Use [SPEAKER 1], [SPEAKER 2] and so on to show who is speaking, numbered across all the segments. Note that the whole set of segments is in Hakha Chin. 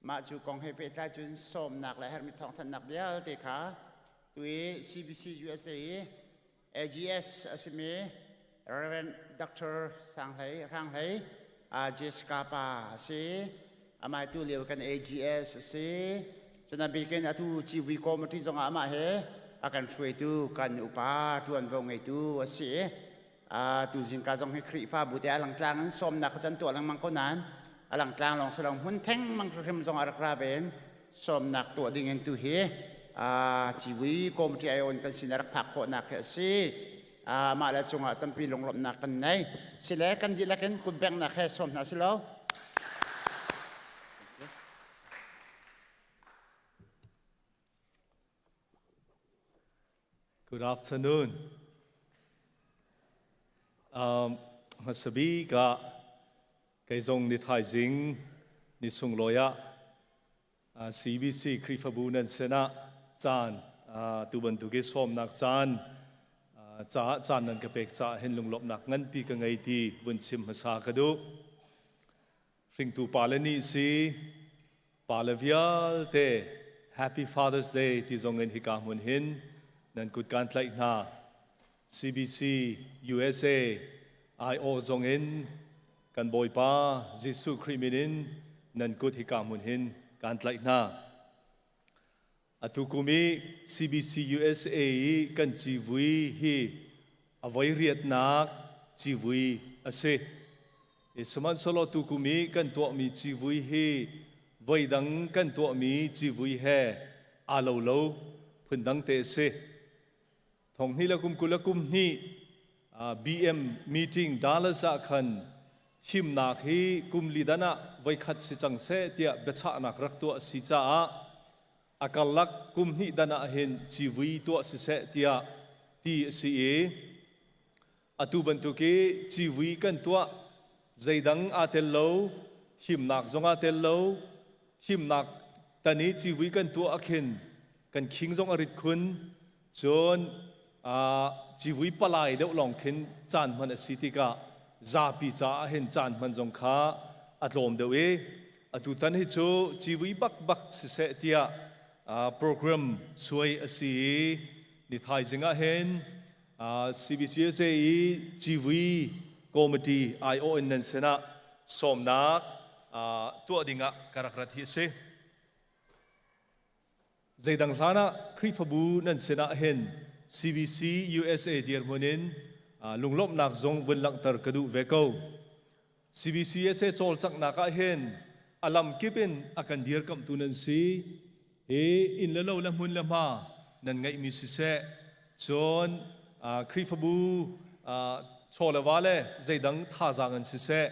[SPEAKER 1] Mah cu kong he pehtlai cun sawmnak le herhmi thawngthanhnak vialte kha tu i CBC USA i AGS a simi Reverend Dr. Sang Hlei Hrang Hlei Jessica pa a si. Amah tu lio kan AGS a si. Cun a bikin atu civui committee zongah amah he a kan hruaitu kan upa ṭuanvo ngeitu a si. Tu zingka zong hi Khrihfabu te a langtlang in sawmnak kha can tuah lengmang ko nain a langtlang lawng si lo hmun theng mang hrim zong a rak ra ve in sawmnak tuah ding in tu hi civui committee ai on kan sin a rak phak khawhnak hi a si. Mah le cungah tampi lunglawmhnak kan nei. Sile kan dihlak in kutbengnak he sawm hna si lo.
[SPEAKER 2] Good afternoon. Hmasabi ka kei zong ni thaizing ni sunglawi ah CBC Khrihfabu nan sinah caan tu bantuk i sawmnak caan caah caan nan ka pek caah hin lunglawmhnak nganpi ka ngei ti vun chim hmasa ka duh. Hringtu pale ni si pale vialte Happy Father's Day ti zong in hika hmun hin nan kut kan tlaih hna. CBC USA IO zong in kan Bawipa Jesuh Khrih min in nan kut hika hmun hin kan tlaih hna. Atu kum i CBC USA i kan civui hi a voi riatnak civui a si. Sihmanhsehlaw tukum i kan tuahmi civui hi voidang kan tuahmi civui he aa lo lo, phundang te a si. Thonghnih le kum 20 le kum hnih BM meeting Dallas ah khan thimnak hi kum li dan ah voikhat si cang seh tiah biachahnak rak tuah a si caah a karlak kum hnih dan ah hin civui tuah siseh tiah ti a si i atu bantuk i civui kan tuah zeidang aa tel lo, thimnak zong aa tel lo, thimnak tan i civui kan tuah ah khin kan khing zong a rit khun. Cun civui palai deuh lawng khin caan hman a si tikah zapi caah hin caan hman zong kha a tlawm deuh i atutan hi cu civui bakbak siseh tiah program suai a si i ni thaizing ah hin CBCUSA i civui committee aiawh in nan sinah sawmnak tuah dingah ka rak rat hi a si. Zeidang hlan ah Khrihfabu nan sinah hin CBC USA dirhmun in lunglawmhnak zong vun langhter ka duh ve ko. CBC USA cawlcanghnak ah hin a lamkip in a kan dirkamhtu nan si. Hi inn le lo le hmun le hma nan ngeihmi siseh, cun Khrihfabu chaw le va le zeidang thazaang in siseh,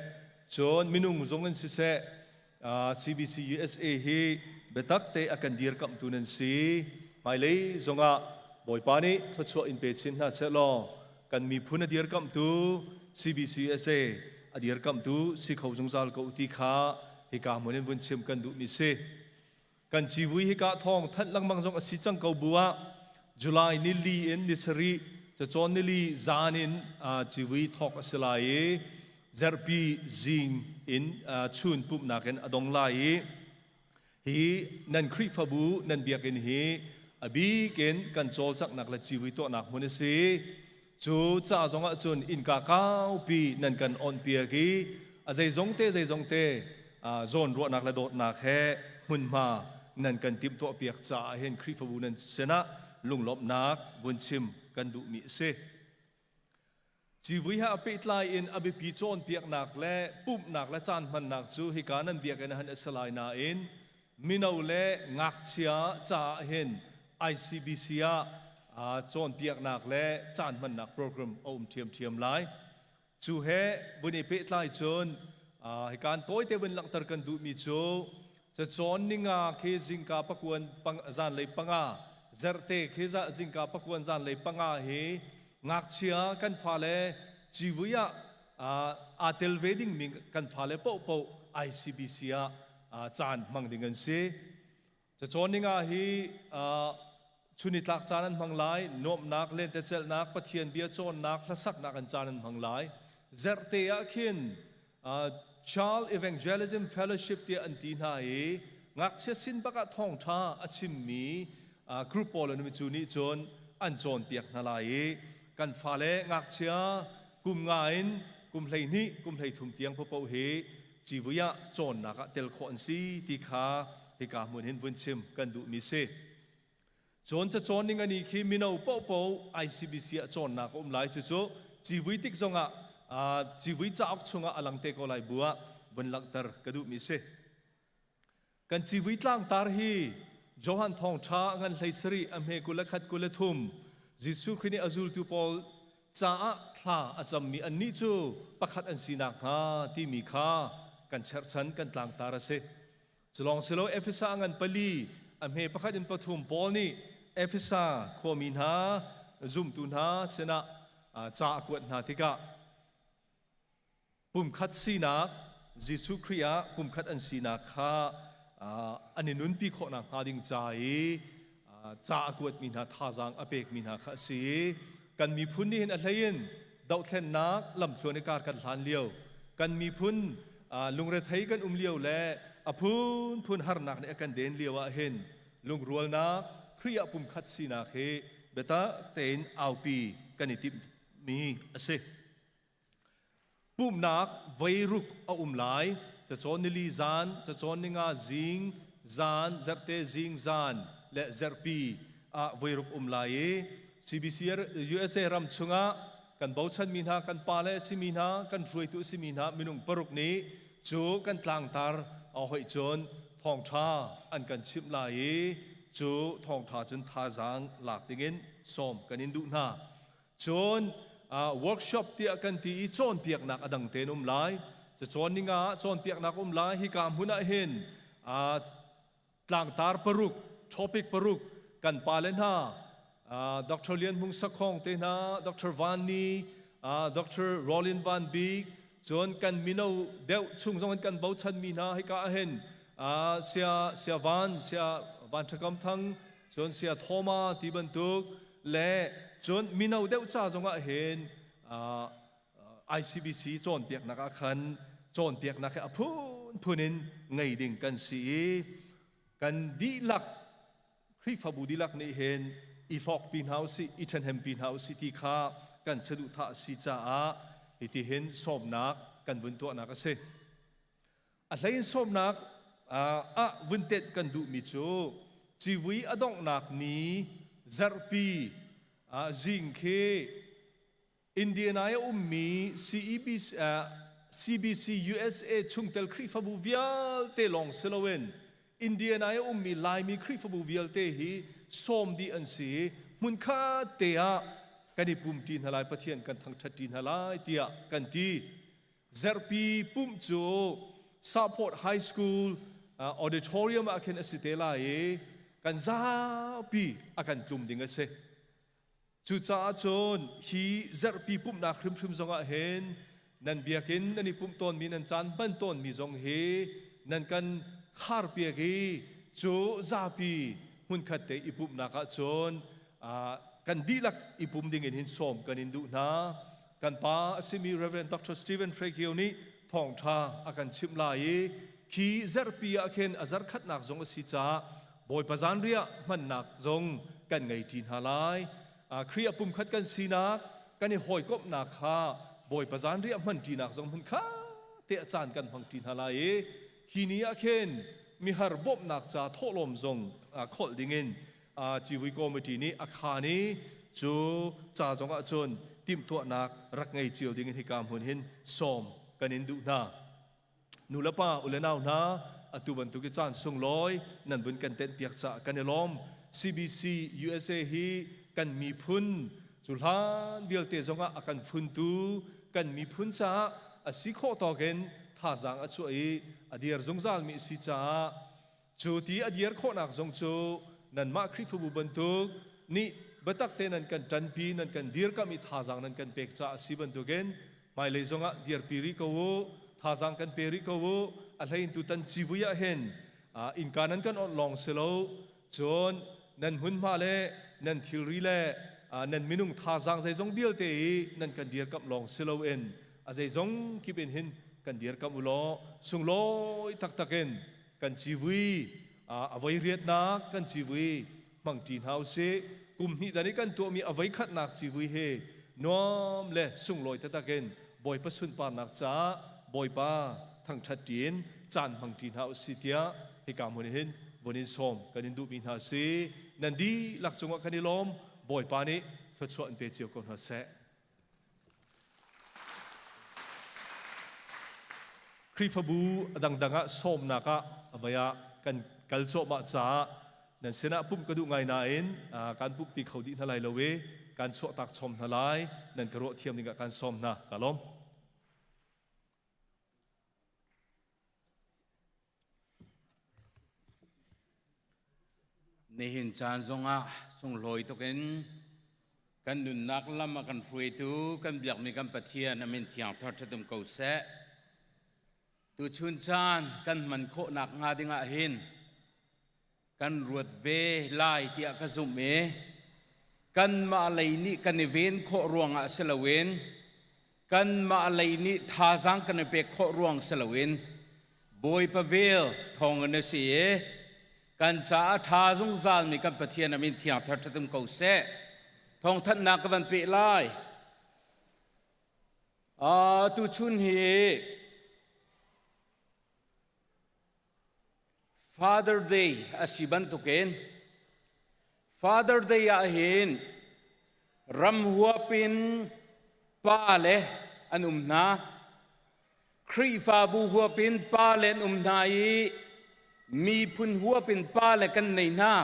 [SPEAKER 2] cun minung zong in siseh, CBC USA hi biatak te a kan dirkamhtu nan si. Hmailei zongah Bawipa nih thluachuah in pe chin hna seh law kan miphun a dirkamhtu CBC USA a dirkamhtu si kho zungzal ko ti kha hika hmun in vun chim kan duhmi si. Kan civui hika thawng thanh lengmang zong a si cang ko bu ah July ni li in ni sarih cacawn nili zan in civui thawk a si lai i zarhpi zing in chun pumhnak in a dong lai i hi nan Khrihfabu nan biakinn hi a bik in kan cawlcanghnak le civui tuahnak hmun a si. Cu ca zongah cun innka kaupi nan kan awnhpiak i a zeizongte zeizongte zawnruahnak le dawtnak he hmunhma nan kan timhtuahpiak caah hin Khrihfabu nan sinah lunglawmhnak vun chim kan duhmi a si. Civui he a pehtlai in a biapi cawnpiaknak le pumhnak le caan hmannak cu hika nan biakinn ah hin a si lai nain mino le ngakchia caah hin ICBC ah cawnpiaknak le caan hmannak program a um ṭhiamṭhiam lai. Cu he vun i pehtlai cun hikaan tawite vun langhter kan duhmi cu cacawn ninga khi zingka pakuan zanlei panga zerte khi zingka pakuan zanlei panga hi ngakchia kan fale civui ah aa tel ve dingmi kan fale paohpaoh ICBC ah caan hmang ding an si. Cacawn ninga hi chunitlak caan an hmang lai, nuamhnak, lentecelhnak, Pathian bia cawnnak, hlasaknak an caan an hmang lai. Zerhte ah khin Child Evangelism Fellowship tiah an ti hna i Ngakchia sin bak ah thawngṭha a chimmi group pawl an um cu nih cun an cawnpiak hna lai i kan fale ngakchia kum nga in kum 12 kum 13 tiang paohpaoh hi civui ah cawnnak ah tel khawh an si ti kha hika hmun hin vun chim kan duhmi si. Cawn cacawn ning ani khi mino paohpaoh ICBC ah cawnnak a um lai. Cucu civui tik zongah civui cauk chungah a lang te ko lai bu ah vun langhter ka duhmi si. Kan civui tlangtar hi Johan Thawngṭha a ngan hlei sarih a hme 21 23 Jesuh Khrih nih a zultu pawl caah thla a cammi annih cu pakhat an si nakhnga timi kha kan cherhchan kan tlangtar a si. Culawng silo Efesa a ngan pali a hme pakhat in pathum Paul nih Efesa khuami hna zumtu hna sinah ca a kuat hna tikah pumkhat sinak Jesuh Khrih ah pumkhat an sinak kha an i nunpi khawh nakhnga ding ca i ca a kuatmi hna thazaang a pekmi hna kha a si i kan miphun nih hin a hlei in dohthlennak lamthluan i kar kan hlan lio kan miphun lungrethei kan um lio le a phunphun harnak nih a kan den lio ah hin lungrualnak Khrih ah pumkhat sinak hi biatak tein aupi kan i timhmi a si. Pumhnak voiruk a um lai. Cacawn nili zan, cacawn ninga zing zan, zarhte zing zan le zarhpi ah voiruk um lai i CBC USA ram chungah kan bochanmi hna, kan pale a simi hna, kan hruaitu a simi hna minung paruk nih cu kan tlangtar a hoih cun thawngṭha an kan chimh lai i cu thawngṭha cun thazaang lak dingin sawm kan in duh hna. Cun workshop tiah kan ti i cawnpiaknak a dang tein um lai. Cacawn ninga ah cawnpiaknak um lai. Hika hmun ah hin tlangtar paruk, topic paruk kan pale hna Dr. Lian Hmung Sakhong te hna, Dr. Van Ni, Dr. Rolin Van Bik, cun kan mino deuh chung zong in kan bochanmi hna hika ah hin sia sia Van, sia Van Ṭha Thang, cun sia Thoma ti bantuk le cun mino deuh ca zongah hin ICBC cawnpiaknak ah khan cawnpiaknak hi a phunphun in ngei ding kan si i kan dihlak Khrihfabu dihlak nih hin i hlawkpi hna usih i ṭhahnempi hna usih ti kha kan saduhthah a si caah hitihin sawmnak kan vun tuahnak a si. A hlein sawmnak ah vun tet kan duhmi cu civui a donghnak ni zarhpi zing khi Indiana i a ummi CEBC, CBC USA chungtel Khrihfabu vialte lawng si loin Indiana i a ummi Laimi Khrihfabu vialte hi sawm dih an si i hmunkhat te ah kan i pumṭi hna lai Pathian kan thangṭhatṭi hna lai tiah kan ti. Zarhpi pumh cu Sahphawt High School auditorium ah khin a si te lai i kan zapi a kan tlum ding a si. Cucaah cun hi zarhpi pumhnak hrimhrim zongah hin nan biakinn nan i pumh tawnmi nan caan hman tawnmi zong hi nan kan kharpiak i cu zapi hmunkhat te i pumhnak ah cun kan dihlak i pum ding in hin sawm kan in duh hna. Kan pa a simi Reverend Dr. Stephen Frekio nih thawngṭha a kan chimh lai i khi zarhpi ah khin a zarhkhatnak zong a si caah Bawipa zanriah hmannak zong kan ngei ṭi hna lai. Khrih a pumkhat kan sinak, kan i hawikomhnak kha Bawipa zanriah hman ṭinak zong hmun kha te a caan kan hmang ṭi hna lai i khi ni ah khin mihar bawmhnak ca thawhlawm zong kholh dingin civui committee nih a khaan i cu ca zong ah cun timhtuahnak rak ngei cio ding in hika hmun hin sawm kan in duh hna. Nu le pa u le nau hna atu bantuk i caan sunglawi nan vun kan tenh piak caah kan i lawm. CBC USA hi kan miphun cu hlan vialte zongah a kan funtu kan miphun caah a si khawh tawk in thazaang a chuah i a dir zungzalmi a si caah Cu ti a dir khawhnak zong cu nanmah Khrihfabu bantuk nih biatak te nan kan ṭanpi, nan kan dirkamh i thazaang nan kan pek caah a si bantukin hmailei zongah dirpi rih ko u, thazaang kan pe rih ko u. A hlei in tutan civui ah hin innka nan kan onh lawng si lo, cun nan hmunhma le nan thilri le nan minung thazaang zeizong vialte i nan kan dirkamh lawng si loin a zeizong kip in hin kan dirkamh u law sunglawi taktak in kan civui A voi riatnak kan civui hmangṭi hna usih. Kum hnih dan i kan tuahmi a voikhatnak civui hi nuam le sunglawi taktak in Bawipa sunparnak caah Bawipa thangṭhat ṭin caan hmangṭi hna usih tiah hika hmun hin vun in sawm kan in duhmi hna si. Nan dihlak cungah kan i lawm. Bawipa nih thluachuah in pe cio ko hna seh. Khrihfabu a dangdang ah sawmnak ah a vai ah kan kal cuahmah caah nan sinah pumh ka duh ngai nain kan pumhpi kho dih hna lai lo i kan chuahtak chom hna lai nan ka ruah thiam dingah kan sawm hna ka lawm.
[SPEAKER 3] Nihin caan zongah sunglawi tukin kan nunnak lam a kan hruaitu kan biakmi kan Pathian a min thiang thar ṭhatum ko seh. Tuchun caan kan hman khawhnak hnga dingah hin kan ruat ve lai tiah ka zumh i kanmah lei nih kan i ven khawh ruangah si loin kanmah lei nih thazaang kan i pek khawh ruang si loin Bawipa vel thawngin a si i kan caah ṭha zungzalmi kan Pathian a min thiang thar ṭhatum ko seh. Thawngthanhnak ka van peh lai. Uh, tuchun hi Father Day a si bantukin Father Day ah hin ram huap in pa le an um hna. Khrihfabu huap in pa le an um hna i miphun huap in pa le kan nei hna.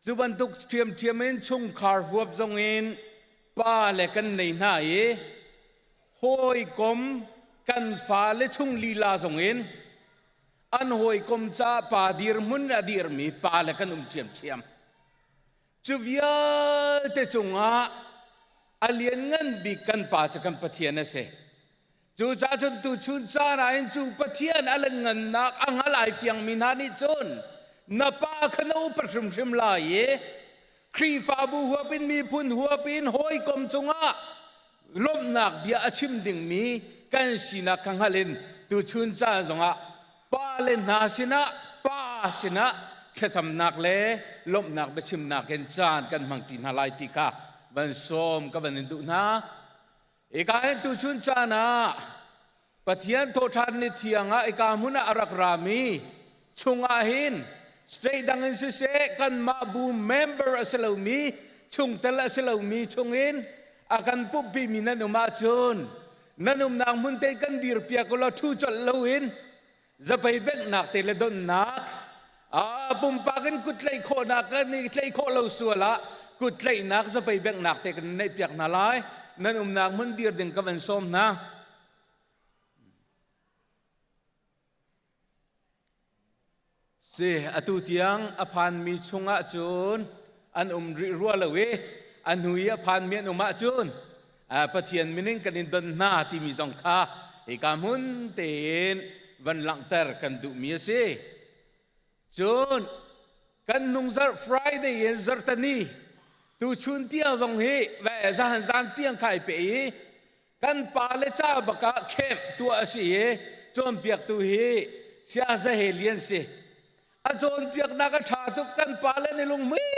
[SPEAKER 3] Cu bantuk ṭhiamṭhiam in chungkhar huap zong in pa le kan nei hna i hawikom kan fale chung lila zong in an hawikom caah pa dirhmun a dirmi pa le kan um ṭhiamṭhiam. Cu vialte cungah a lianngan bik kan pa cu kan Pathian a si. Cucaah cun tuchun caan ah hin cu Pathian a ngannak a hngal ai fiangmi hna nih cun na pa kha na upat hrimhrim lai i Khrihfabu huap in miphun huap in hawikom cungah lawmhnak bia a chim dingmi kan sinak kha hngal in tuchun caan zongah pa le hna sinah pa sinah thlacamnak le lawmhnak biachimnak in caan kan hmangṭi hna lai ti kha van sawm ka van in duh hna. Ika hin tuchun caan ah Pathian thawhṭhan ni thiang ah ika hmun ah a rak rami chungah hin state dang in siseh kanmah bu member a si lomi chungtel a si lomi chungin a kan pumhpimi nan um ahcun nan umnak hmun te kan dirpiak ulaw ṭhu colh loin zapei benghnak te le donnak pumpak in kut tlaih khawhnak kan i tlaih khawh lo sual ah kut tlaihnak zapei benghnak te kan neih piak hna lai nan umnak hmun dir ding ka van sawm hna si atu tiang a phanmi chungah cun an um rih rua lo i a hnu i a phanmi an um ahcun Pathian minin kan in don hna timi zong kha hika hmun tein van langhter kan duhmi a si. Cun kan nung zarh Friday in zarhtani tuchun tiang zong hi zahan zan tiang kai pe i kan pa le ca bakah camp tuah a si i cawnpiaktu hi Sia Zahe Lian si. A cawnpiaknak a ṭha tuk kan pale nih lunghmui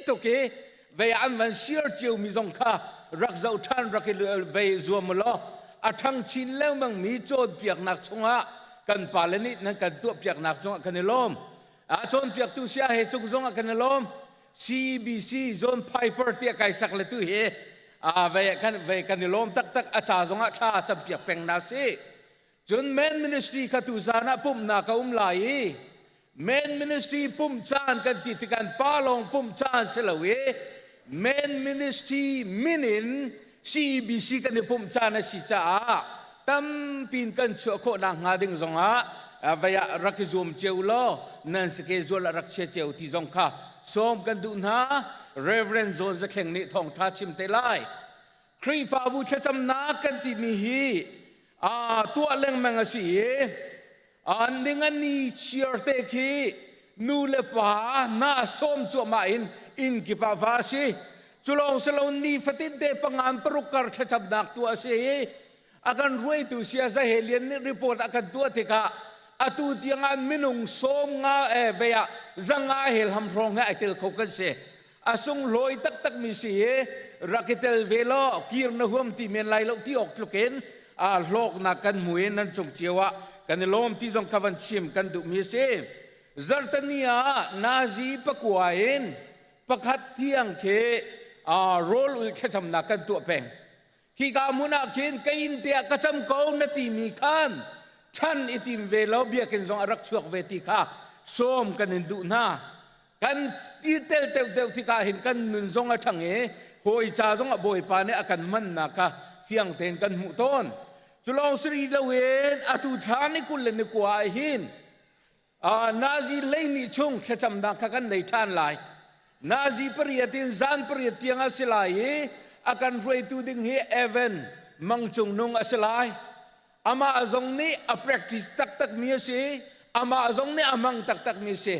[SPEAKER 3] tuk i vei an van sir ciomi zong kha rak zoh ṭhan rak i vei zuam u law a ṭhang chin lengmangmi cawnpiaknak chungah kan pale nih nan kan tuahpiaknak cungah kan i lawm. A cawnpiaktu sia he cung zongah kan i lawm. CBC John Piper tiah kai sak le tu hi a vei kan vei kan i lawm taktak a ca zongah thla campiak peng na si. Cun men ministry kha tuzan ah pumhnak a um lai i men ministry pumh caan kan ti tikhan pa lawng pumh caan si lo i men ministry min in CEBC kan i pumh caan a si caah tampi in kan chuah khawh nak hnga ding zongah vei ah rak i zuam cio law nan schedule ah rak chia cio ti zong kha sawm kan duh hna Reverend Zawn Zathleng nih thawngtha chim te lai Khrihfabu thlacamnak kan timi hi tuah lengmang a si i an ding an ni chiar te khi nu le pa na sawm cuahmah in inn kip ah va a si cu lawng si lo ni fatin te pangan paruk kar thlacamnak tuah a si i a kan ruaitu sia Zahe Lian nih report a kan tuah tikah. Atu tiang ah minung sawm nga e vei ah zanga hel ham hrawng he ai tel kho kan si. A sunglawi taktak mi si hi rak i tel ve law kir na huam ti men lai lo ti awk tluk in a hlawknak kan hmu i nan cung cio ah kan i lawm ti zong kha van chim kan duhmi a si. Zarhteni ah nazi pakua in pakhat tiang khi rawl ul thlacamnak kan tuah peng. Khika hmun ah khin ka inn te ah ka cam ko na timi khan chan i tim ve lo biakinn zong a rak chuak ve ti kha sawm kan in duh hna. Kan ti tel deuh deuh tikah hin kan nun zong a ṭhang i hawi ca zong ah Bawipa nih a kan hmannak kha fiang tein kan hmuh tawn. Cu lawng si rih loin atu thla ni 20 le ni kua ah hin Nazi leini chung thlacamnak kha kan nei ṭhan lai. Nazi pariat in zan pariat tiang a si lai i a kan hruaitu ding hi Evan Mang Cung Nung a si lai. Amah zong nih a practice taktakmi a si. Amah zong nih a hmang taktakmi a si.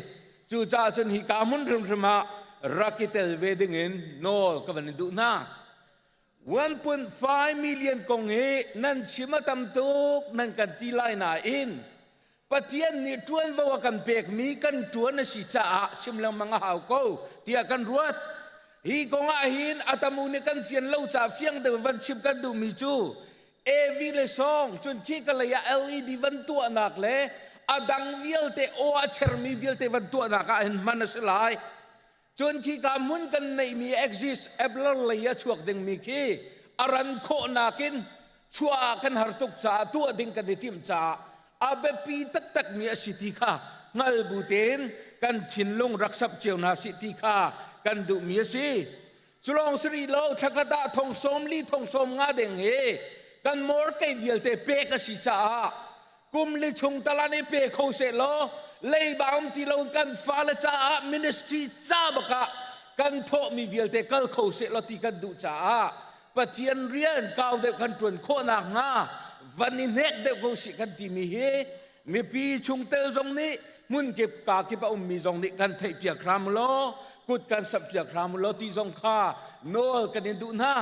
[SPEAKER 3] Cucaah cun hi ka hmun hrimhrim ah rak i tel ve ding in nawl ka van in duh hna. 1.5 million kong hi nan chim a tam tuk nan kan ti lai nain Pathian nih ṭuanvo a kan pekmi kan ṭuan a si caah chim lengmang a hau ko tiah kan ruat. Hi kong ah hin a tam u nih kan fian lo caah fiang deuh van chim kan duhmi cu AV le song cun khi ka lei ah LED van tuahnak le a dang vialte aw a chermi vialte van tuahnak ah hin hman a si lai. Cun khika hmun kan neihmi exist Ebler lei a chuak dingmi khi a ran khawhnak in chuah ah kan har tuk caah tuah ding kan i timh caah a biapi taktakmi a si ti kha hngal bu tein kan thinlung rak sap cio hna sih ti kha kan duhmi a si. Cu lawng si rih lo thlakhat ah thong sawm li thong sawm nga deng hi kan morkei vialte pek a si caah kum li chung talan i pe kho seh law leiba um ti lo kan fale caah ministry ca bakah kan thawhmi vialte kal kho seh law ti kan duh caah Pathian rian kau deuh kan ṭuan khawh nakhnga van i hnek deuh ko sih kan timi hi mipi chungtel zong nih hmunkip ka kip a ummi zong nih kan theihpiak hram law kut kan samhpiak hram law ti zong kha nawl kan in duh hna.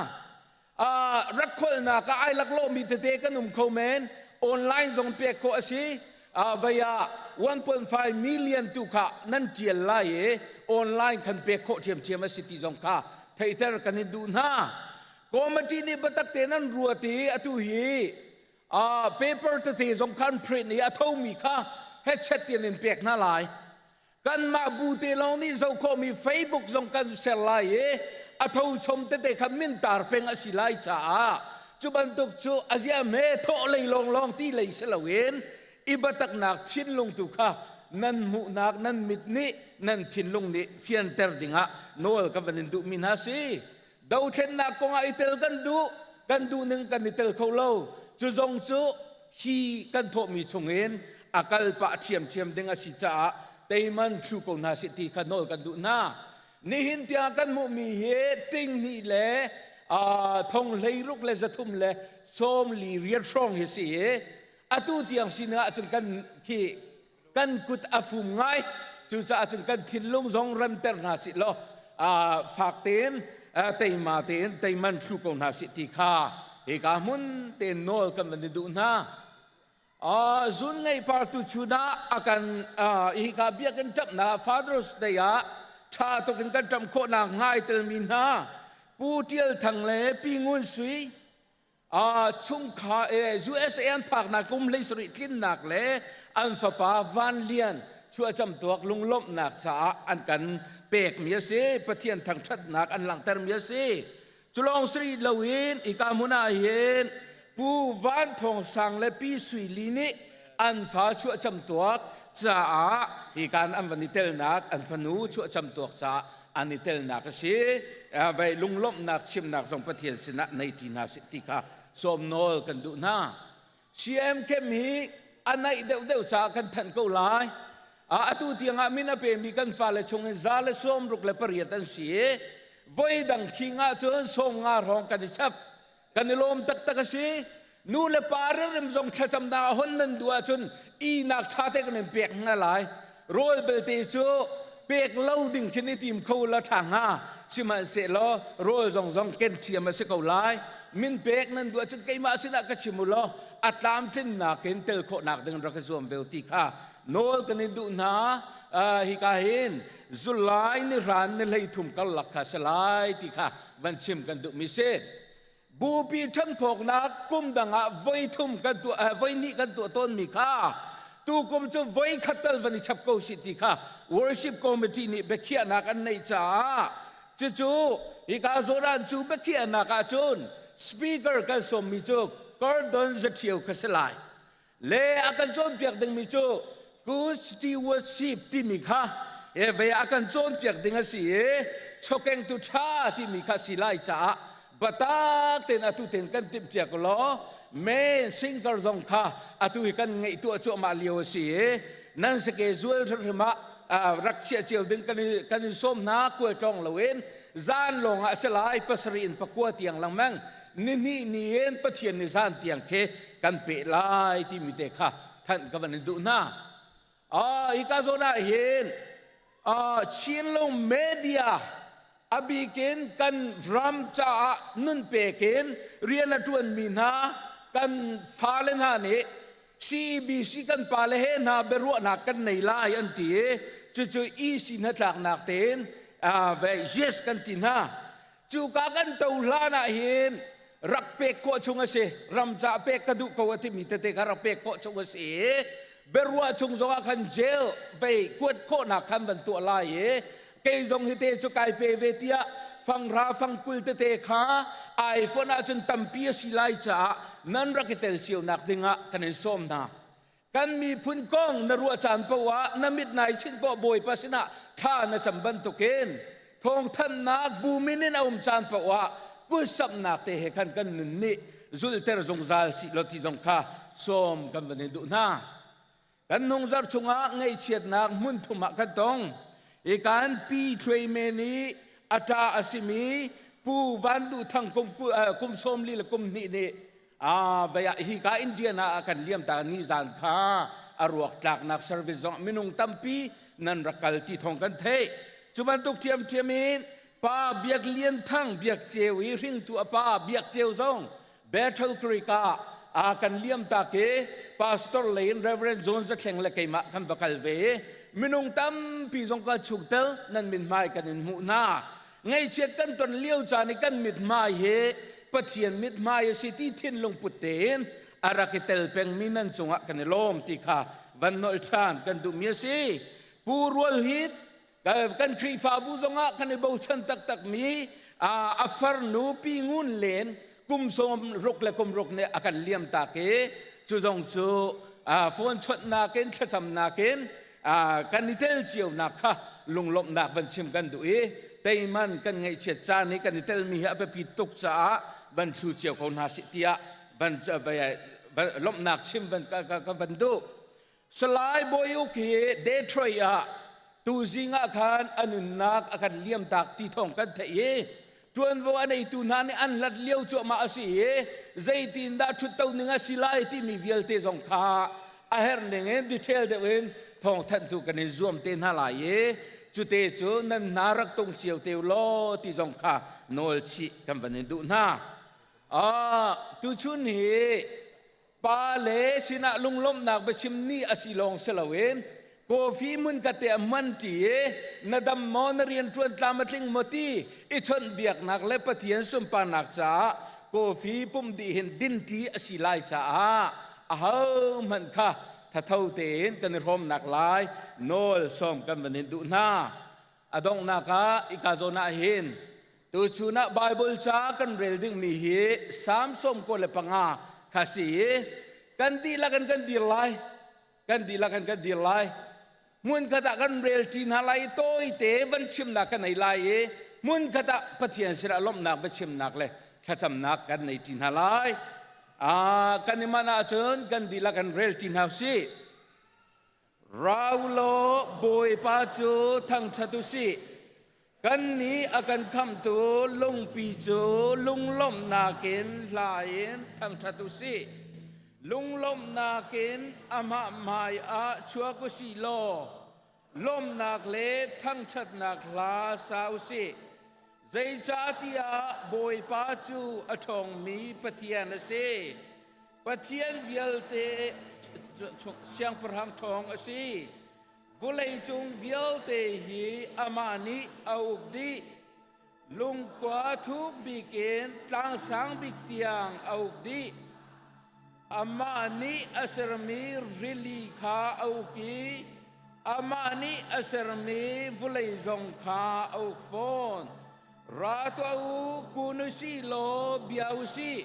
[SPEAKER 3] Rak kholhnak ah ai laklawhmi tete kan um kho men. Online zong pek khawh a si. Vei ah 1.5 million tu kha nan tial lai i online khan pek khawh ṭhiamṭhiam a si ti zong kha theihter kan in duh hna. Committee nih biatak te nan ruat i atu hi paper tete zong khan print i a thomi kha headset tian in pek hna lai. Kanmah bu te lawng nih zoh khawhmi Facebook zong kan ser lai i a thochom tete kha min tar peng a si lai caah cu bantuk cu a zia hme thawh lei lawnglawng ti lei si loin i biataknak thinlung tu kha nan hmuhnak nan mit nih nan thinlung nih fianter dingah nawl ka van in duhmi hna si. Dothlennak kongah i tel kan duh, kan duh ning kan i tel kho lo. Cu zong cu hi kan thawhmi chungin a kal pah ṭhiamṭhiam ding a si caah teiman thlu ko hna sih ti kha nawl kan duh hna. Nihin tiang kan hmuhmi hi ting hnih le thong 16 le 300 le 48 hrawng hi si i atu tiang sining ahcun kan khi kan kut a fum ngai. Cucaah cun kan thinlung zong remter hna sih law fak tein teima tein teiman thlu ko hna sih ti kha hika hmun tein nawl kan van i duh hna. Zun ngei par tu chun ah a kan hika biakinn ṭamhnak Father's Day ah ṭha tuk in kan ṭamh khawhnak hnga ai telmi hna Pu Ṭial Thang le Pi Ngun Sui chungkhar USA an phaknak kum 17 tlinnak le an fapa Van Lian chuahcam tuak lunglawmhnak caah an kan pekmi a si. Pathian thangṭhatnak an langhtermi a si. Culawng si rih loin hika hmun ah hin Pu Van Thawng Sang le Pi Sui Li nih an fa chuahcam tuak caah hika an van i telnak an fanu chuahcam tuak caah an i telnak a si. Vei lunglawmhnak chimnak zong Pathian sinah nei ṭi hna sih ti kha sawm nawl kan duh hna. CM Kem hi a naih deuhdeuh caah kan thanh ko lai. Atu tiangah min a pemi kan fale chung in 168 an si i voi dang khing ahcun 90 hrawng kan i chap. Kan i lawm taktak a si. Nu le pa rimrim zong thlacamnak a hon nan duh ahcun ihnak ṭha te kan in pek hna lai. Rawl belte cu. pek lo ding khin i tim kho la ṭha hnga. Sihmanhsehlaw rawl zong zong ken ṭhiam a si ko lai. Min pek nan duh ahcun keimah sinah ka chim u law a tlamtlinnak in tel khawhnak ding rak i zuam ve u ti kha nawl kan in duh hna. Hika hin July ni hran ni 13 karlak kha si lai ti kha van chim kan duhmi si. Bupi ṭhanphawknak kum dang ah voi thum kan tuah voi hnih kan tuah tawnmi kha tukum cu voi khat tal van i chap ko sih ti kha worship committee nih biakhiahnak an neih caah cucu hika zawn cu biakhiahnak ah cun speaker kan sawmmi cu Gordon Zaṭhio kha si lai. Le a kan cawnpiak dingmi cu good stewardship timi kha ve a kan cawnpiak ding a si i chokengtu ṭha timi kha si lai caah batak tein atu tein kan timhpiak law main singer zong kha atu hi kan ngeih tuah cuahmah lio a si i nan sake zual hrimhrim ah rak chiah cio ding kan in sawm hna. Kual tlawng loin zan lawng ah si lai, 7 in 9 tiang lengmang, nihnih ni in Pathian ni zan tiang khi kan peh lai timi te kha thanh ka van in duh hna. Hika zawn ah hin Chinlung media a bikin kan ram caah nun pekin rian a ṭuanmi hna kan fale hna nih CEBC kan pale he hna biaruahnak kan nei lai an ti i cucu EC hnatlaknak tein yes kan ti hna. Cuka kan to hlan ah hin rak pek khawh chung a si. Ram ca pek ka duh ko a timi tete kha rak pek khawh chung a si i biaruah chung zongah khan jail vei kuat khawhnak khan van tuah lai i kei zong hi te cu kai pe ve tiah fanghra fangkul tete kha iPhone ahcun tampi a si lai caah nan rak i tel cio nak dingah kan in sawm hna. Kan miphun kong na ruah caan paoh ah na mit nai chinh poah Bawipa sinah thla na cam bantukin thawngthanhnak bu min in a um caan paoh ah kutsamhnak te he khan kan nun nih zulter zungzal sih law ti zong kha sawm kan van in duh hna. Kan nungzar chungah ngaihchiatnak hmun thum ah kan tong. I kan pi Thluai Men i a ṭa a simi Pu Van Duh Thang kum 42 le kum hnih nih vei ah hika Indiana ah kan liam ta. Ni zan kha a ruak tlaknak service zong minung tampi nan rak kal ti thawng kan theih. Cu bantuk ṭhiamṭhiam in Pa Biak Lian Thang Biak Ceu i hringtu a pa Biak Ceu zong Battle Creek ah a kan liam tak i pastor lei in Reverend John Zathleng le keimah kan va kal ve i minung tampi zong kal chungtel nan min hmai kan in hmuh hna. Ngaihchiat kan ton lio caan i kan mithmai hi Pathian mithmai a si ti thinlung put tein a rak i tel pengmi nan cungah kan i lawm ti kha van nolh ṭhan kan duhmi a si. Pu Rual Hit kan Khrihfabu zongah kan i bochan taktakmi a farnu Pi Ngun Len kum 60 le kum ruk nih a kan liam tak i cu zong cu phone chawnhnak in thlacamnak in kan i tel cionak kha lunglawmhnak van chim kan duh i teiman kan ngaihchiat caan i kan i telmi hi a biapi tuk caah van thlu cio ko hna sih tiah van lawmhnak chim van ka van duh. Salai Bawi Uk hi Detroit ah tuzing ah khan a nunnak a kan liam tak ti thawng kan theih i ṭuanvo a neitu hna nih an hlat lio cuahmah a si i zeitindah ṭhutto ning a si lai timi vialte zong kha a herh ning in detail deuh in thawngthanhtu kan in zuam te hna lai i cute cu nan hna rak tung cio te law ti zong kha nawl chih kan van in duh hna. Tuchun hi pa le sinah lunglawmhnak biachim ni a si lawng si loin coffee hmun ka te a man ṭi i na dam maw, na rian ṭuan tlam a tling maw ti i chawnh biaknak le Pathian sunparnak caah coffee pum dih hin din ṭi a si lai caah ahohmanh kha thatho tein kan i hrawmnak lai nawl sawm kan van in duh hna. A donghnak ah ika zawn ah hin tuchun ah Bible ca kan rel dingmi hi Psalm 95 kha si i kan dihlak in kan dir lai, kan dihlak in kan dir lai, hmunkhat ah kan rel ṭi hna lai i tawite van chimnak kan nei lai i hmunkhat ah Pathian sinah lawmhnak biachimnak le thlacamnak kan nei ṭi hna lai. Kan i manh ahcun kan dihlak kan rel ṭi hna usih. Rau law Bawipa cu thangṭhat u sih. Kannih a kan khamhtu lungpi cu lunglawmhnak in hla in thangṭhat u sih. Lunglawmhnak in amah hmai ah chuak u sih law. Lawmhnak le thangṭhatnak hla sa u sih. Zeicahtiah Bawipa cu a ṭhawngmi Pathian a si. Pathian vialte siangpahrang ṭhawng a si. Vawleicung vialte hi amah nih a uk dih. Lungkua thuk bik in tlang sang bik tiang a uk dih. Amah nih a sermi rili kha a uk i amah nih a sermi vawlei zong kha a uk fawn. Ra tuah u, kun u sih law bia u sih.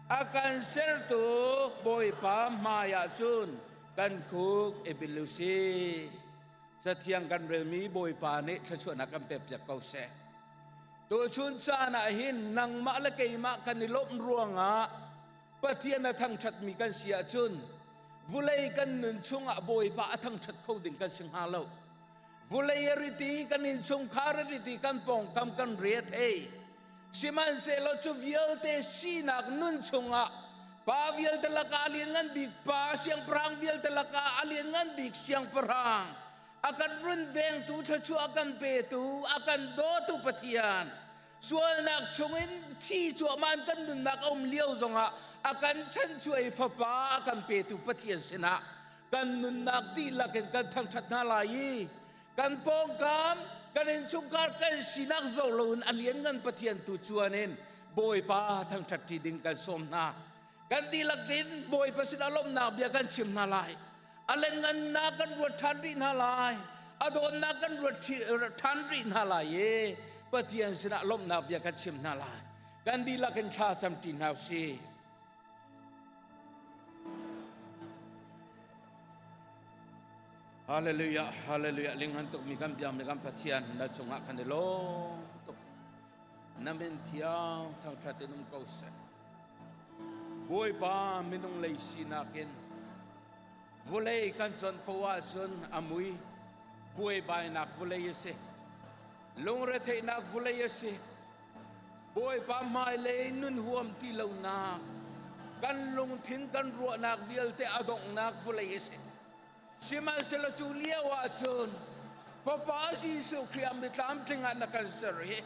[SPEAKER 3] A kan sertu Bawipa hmaiah cun kan khuk i bil u sih. Cathiang kan relmi Bawipa nih thluachuahnak kan pekpiak ko seh. Tuchun caan ah hin nangmah le keimah kan i lawmh ruangah Pathian a thangṭhatmi kan si ahcun vulei kan nun chungah Bawipa a thangṭhat kho ding kan si hnga lo. Vulei a riti, kan innchungkhar a riti, kan pawngkam kan re a thei. Sihmanhsehlaw cu vialte sinak nun chungah pa vialte lakah a lianngan bik pa, siangpahrang vialte lakah a lianngan bik siangpahrang, a kan runvengtu thluachuah a kan petu, a kan dawtu Pathian, sualnak chungin thi cuahmah in kan nunnak a um lio zongah a kan chanchuah i fapa a kan petu Pathian sinah kan nunnak dihlak in kan thangṭhat hna lai i kan pawngkam kan innchungkhar kan sinak zoh loin a lianngan Pathian tu chuan in Bawipa thangṭhat ṭi ding kan sawm hna. Kan dihlak in Bawipa sinah lawmhnak bia kan chim hna lai. A lengngannak kan ruat ṭhan rih hna lai. A dawtnak kan ruat ṭhan rih hna lai i Pathian sinah lawmhnak bia kan chim hna lai. Kan dihlak in thla cam ṭi hna usih. Hallelujah, hallelujah. Linghan tuk mi kan biang mi kan Pathian na cungah kan i lawm tuk. Na min thiang thangṭhat in um ko seh. Bawipa minung lei sinak in vulei kan chawnh poah ahcun a mui buaibainak vulei a si. Lungretheihnak vulei a si. Bawipa hmailei nun huam ti lonak kan lungthin kan ruahnak vialte a donghnak vulei a si. Sihmanhsehlaw cu lio ah cun Fapa Jesuh Khrih a mitlamtling ah na kan ser i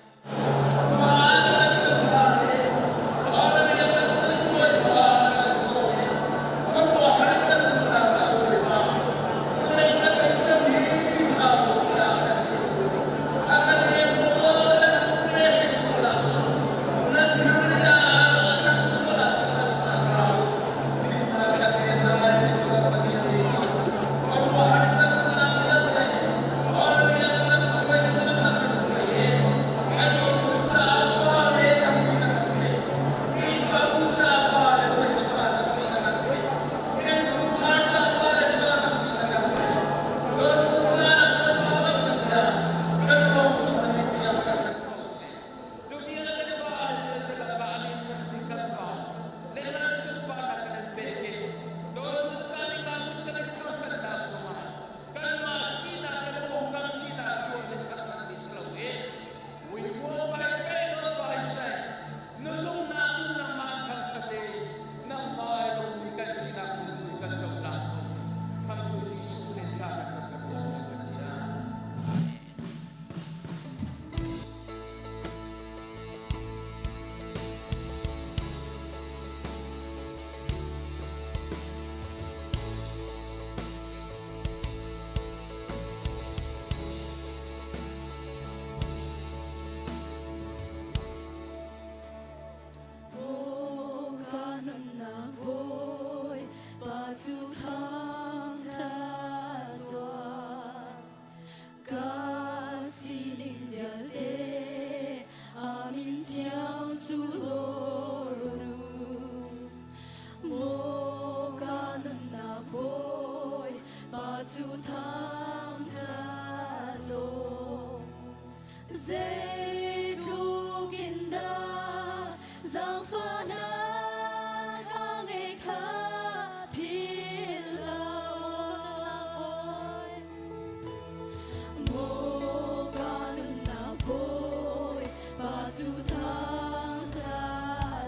[SPEAKER 4] Ka sining vialte amin thiang cu lawr u. Maw ka nunnak Bawi, pa cu thangṭhat law. Zeitluk in dah zaangfahnak a ngei kha philh hlah. Maw ka nunnak Bawi, pa cu thangṭhat.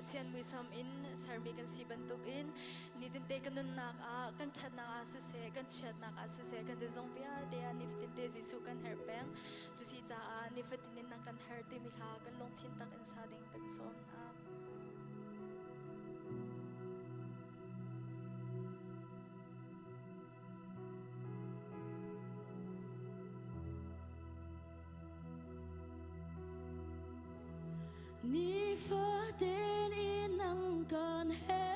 [SPEAKER 4] Pathian muisam in sermi kan si bantukin nitinte kan nunnak ah kan ṭhatnak ah siseh kan chiatnak ah siseh kan zeizong vialte ah nifatinte Jesuh kan herh peng. Cusi caah nifatin in nang kan herh timi hla kan lungthin tak in sa ding kan sawm hna.
[SPEAKER 5] Nifatin in nang kan herh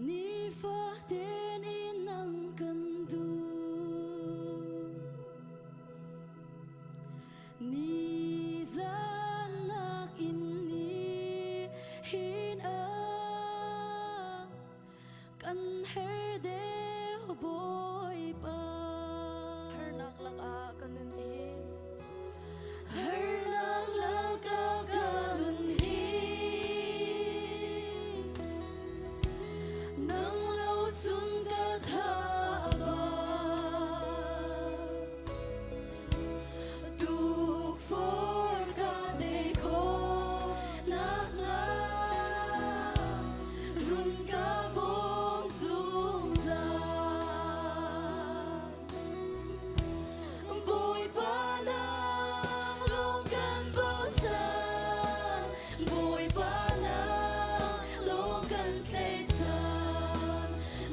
[SPEAKER 5] Nifatin in nang kan duh Nizan nakin ni hin ah kan her deuh Bawipa.
[SPEAKER 4] Harnak lakah ka nun hi.
[SPEAKER 5] Harnak lakah ka nun hi. Nang lo cun ka tha a ba. Tukforh ka tei khawh nakhnga run ka bawm zungzal. Bawipa nang lawng kan bochan, Bawipa nang lawng kan tlaihchan,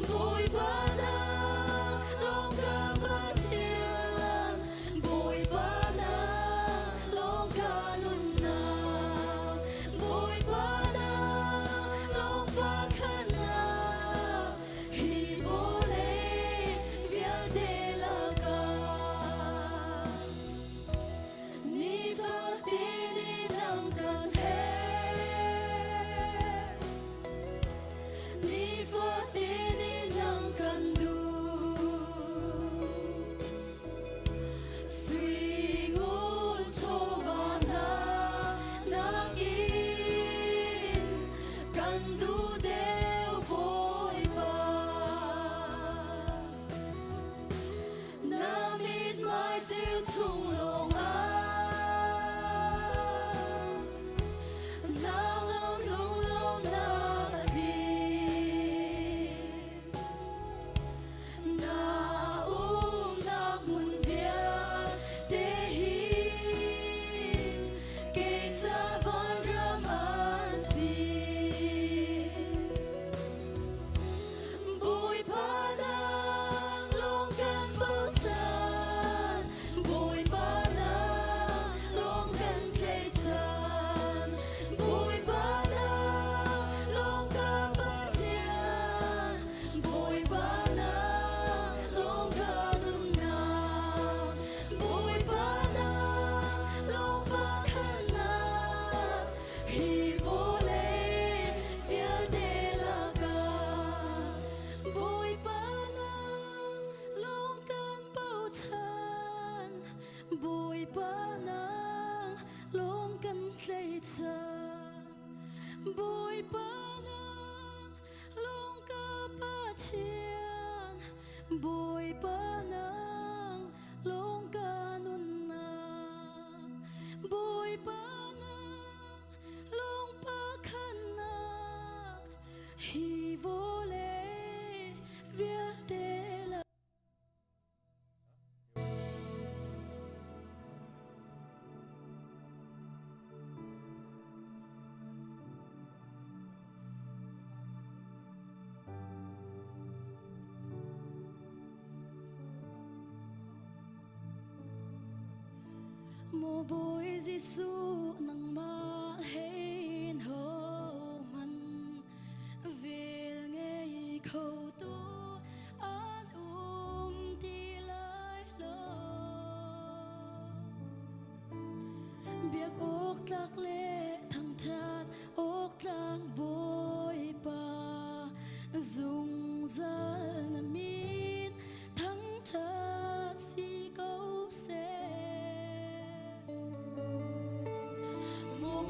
[SPEAKER 5] Bawipa nang lawng ka Pathian, Bawipa nang lawng ka nunnak, Bawipa nang lawng pakhatnak, hi vawlei vialte lakah. Nifatin in nang kan herh. Nifatin in nang kan duh. Sui ngun chawva hna nakin kan duh deuh Bawipa. Na mithmai ceu chung lawngah na ngam lunglawmnak a tling. Na umnak hmun vialte hi kei ca vanram an si. Bawipa nang lawng kan bochan, Bawipa nang lawng kan tlaihchan, Bawipa nang lawng ka Pathian, Bawipa nang lawng ka nunnak, Bawipa nang lawng pakhatnak, hi vawlei vialte lakah Bawipa nang lawng kan bochan, Bawipa nang lawng kan tlaihchan, Bawipa nang lawng ka Pathian, Bawipa nang lawng ka nunnak, Bawipa nang lawng pakhatnak, hi vawlei vialte lakah. Maw Bawi Jesuh nangmah hein ho man vel ngei kho tu an um ti lai lo. Biak awk tlak le thangṭhat awk tlak Bawipa zungzal na min thangṭhat si ko seh.
[SPEAKER 4] Maw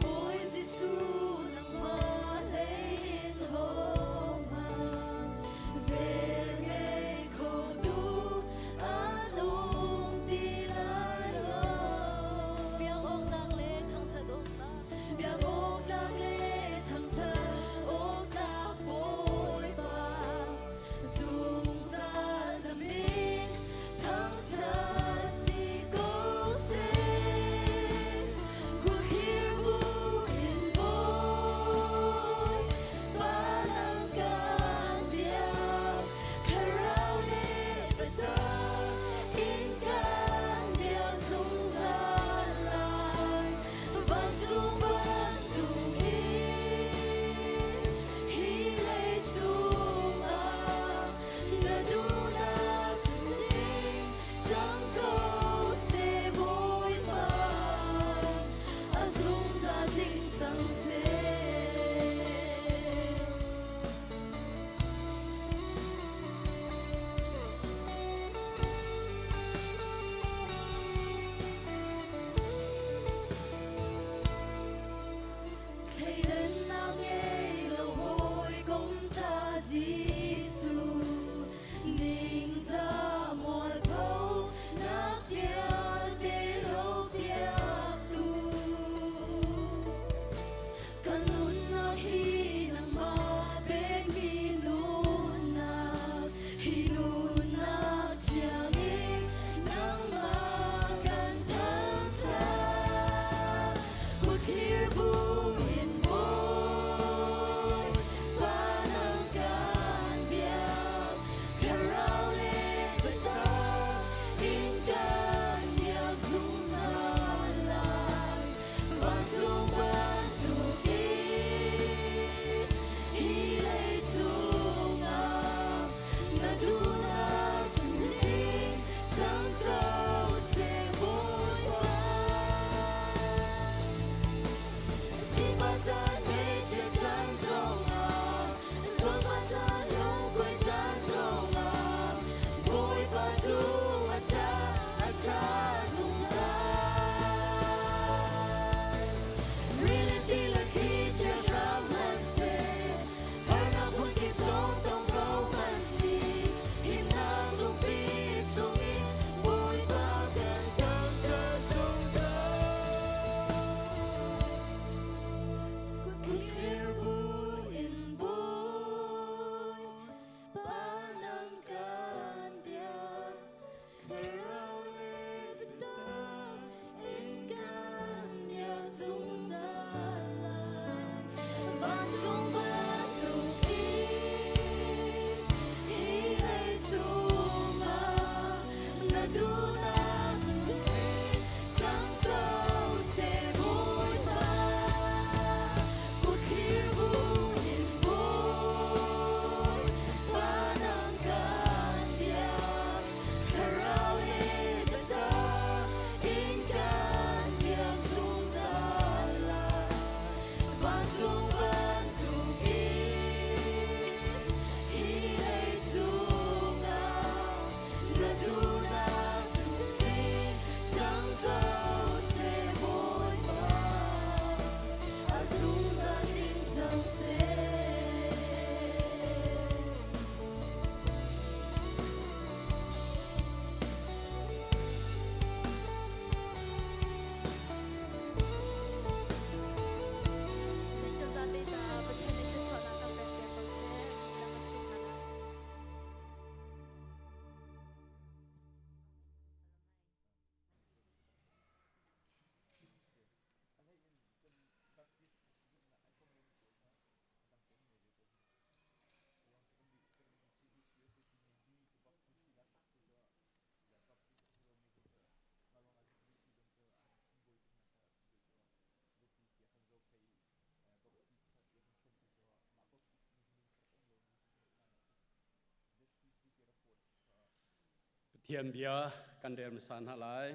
[SPEAKER 6] Pathian bia kan rel hmasa hna lai.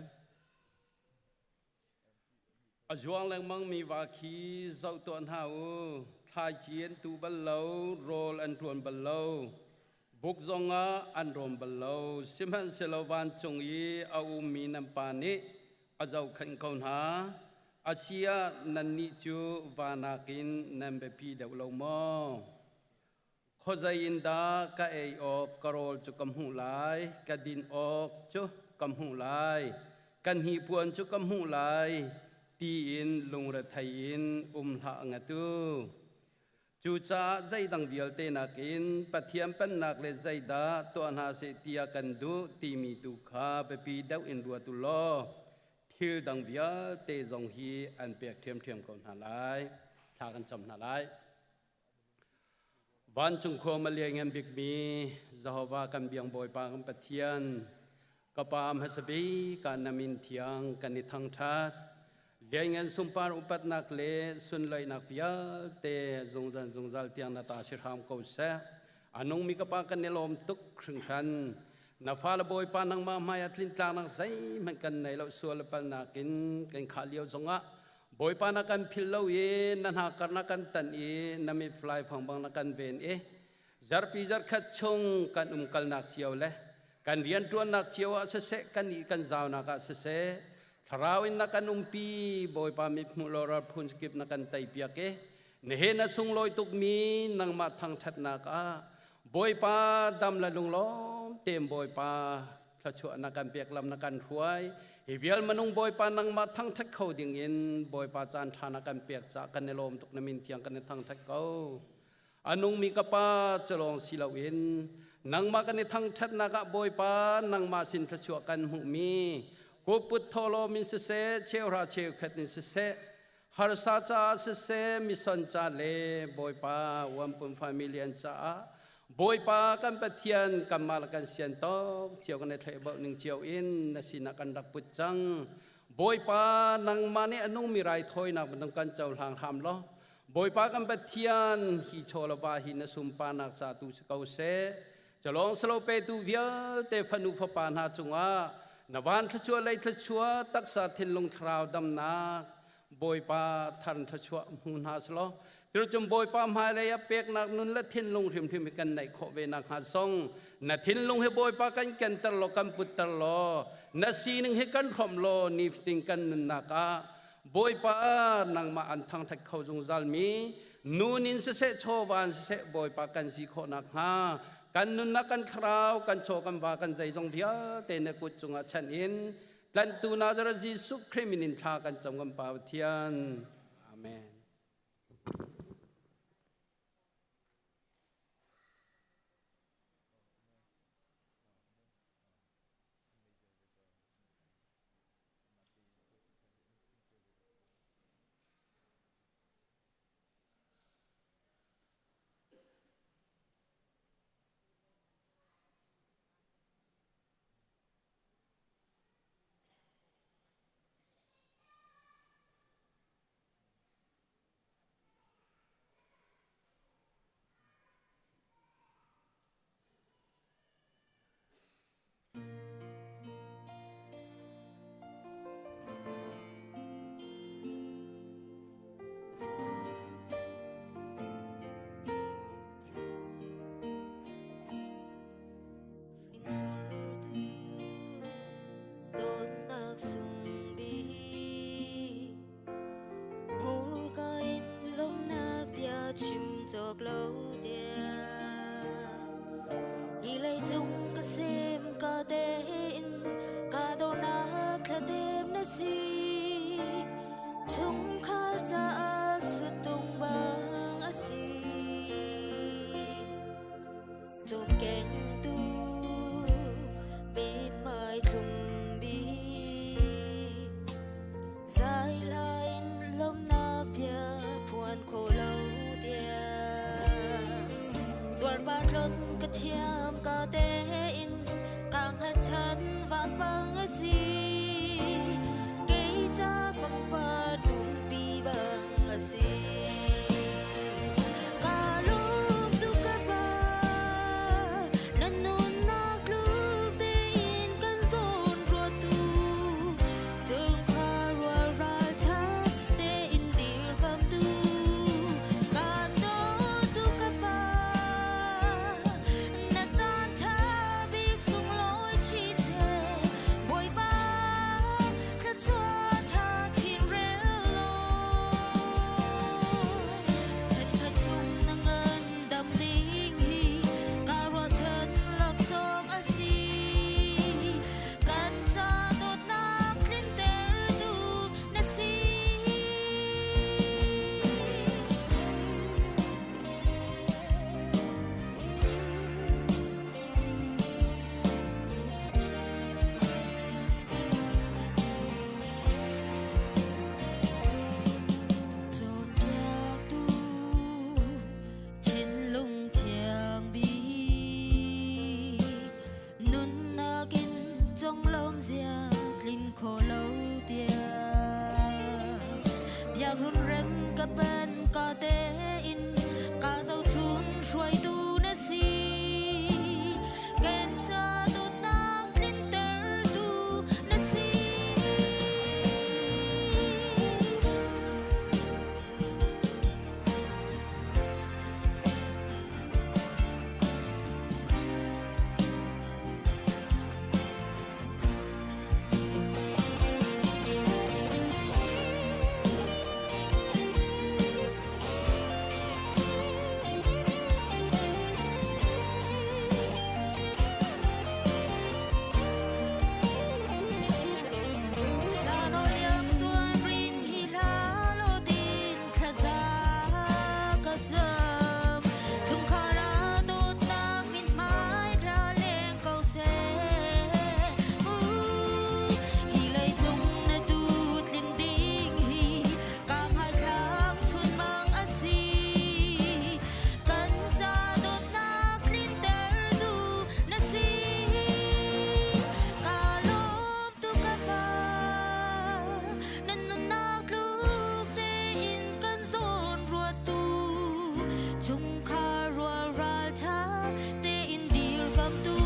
[SPEAKER 6] A zuang lengmangmi va khi zoh tuah hna u. Thlaici an tuh bal lo, rawl an ṭuan bal lo, buk zongah an rawm bal lo. Sihmanhsehlaw vancung i a ummi nan Pa nih a zohkhenh ko hna. A si ah nannih cu va nakin nan biapi deuh lo maw? Khuazei in dah ka ei awk ka rawl cu ka hmuh lai, ka din awk cu ka hmuh lai, ka hnipuan cu ka hmuh lai, tiin lungrethei in um hlah ngat u. Cucaah zeidang vialte nakin Pathian pennak le zeidah tuah hna seh tiah kan duh timi tu kha biapi deuh in ruat u law thil dang vialte zong hi an pek ṭhiamṭhiam ko hna lai. Thla kan cam hna lai. Vancung khua maliangan bikmi Jehovah kan biang Bawipa kan Pathian, ka pa hmasa bik ah na min thiang kan i thangṭhat. Lianngan sunpar upatnak le sunlawinak vialte zungzal zungzal tiang na ta si hram ko seh. A nungmi ka pa kan i lawm tuk hringhran. Na fale Bawipa nangmah hmai ah tlintlaknak zeihmanh kan nei lo sual le palnak in kan khah lio zongah Bawipa na kan philh lo i na hnakar na kan tanh i na mitflai fang bang na kan ven i zarpi zarkhat chung kan umkalnak cio le kan rianṭuannak cio ah siseh kan ih kan zaunak ah siseh thlarau in na kan umpi Bawipa mithmuh lo ral phun kip na kan teipiak i nihin a sunglawi tukmi nangmah thangṭhatnak ah Bawipa dam le lunglawm tein Bawipa thluachuah na kan pek lam na kan hruai hi vial manung Bawipa nangmah thangṭhat kho ding in Bawipa caan ṭha na kan pek caah kan i lawm tuk na min thiang kan i thangṭhat ko a nungmi ka pa culawng si loin nangmah kan i thangṭhatnak ah Bawipa nangmah sin thluachuah kan hmuhmi kuput thawhlawm in siseh cheuhra cheukhat in siseh harsa caah siseh mison ca le Bawipa uampum familian caah Bawipa kan Pathian kanmah le kan sian tawk cio kan i thlaih ning cio in na sinah kan rak put cang. Bawipa nangmah nih a nungmi raithawinak bantuk kan cohlang hram law Bawipa kan Pathian hi chaw le va hi na sunparnak ca tu si ko seh. Calawng salo petu vialte fanu fapa hna cungah na van thluachuah lei thluachuah taksa thinlung thlarau damnak Bawipa thar thluachuah hmu hna selaw Tircum Bawipa hmailei ah peknak nun le thinlung hrimhrim hi kan neih khawh ve nak hnga zong na thinlung hi Bawipa kan kenter law kan putter law na sining hi kan hrawmh law nifatin kan nunnak ah Bawipa nangmah an thangthat kho zungzal mi nun in siseh chawva in siseh Bawipa kan si khawh nakhnga kan nunnak kan thlarau kan chaw kan va kan zeizong vialte na kut cungah chanh in tlanhtu Nazareth Jesuh Khrih min in thla kan cam kan Pa Pathian. Amen.
[SPEAKER 5] Dawtnak sung bik Hmurka in lawmhnak bia chim cawk lo tiang Hi leicung ka sem ka tein ka dornak thlatem na si Chungkhar caah suttung bang a si Cawmkengtu mithmai thlum bik Zai lai in lawmhnak bia phuan kho lo tiang Tuarpa tlon ka thiam ka tein ka hngatchan vanpang a si Kei ca pangpar tumpi bang a si Ka lung tuk ka pa na nunnak tluk tein ka. zia tlin kho lo tiang biak run rem ka pen ka tein ka zohchun hruaitu na si ken ca dawtnak tlintertu na si. Nan nunnak tluk tein kan zawn ruattu chungkhar rual ralṭha tein dirkamtu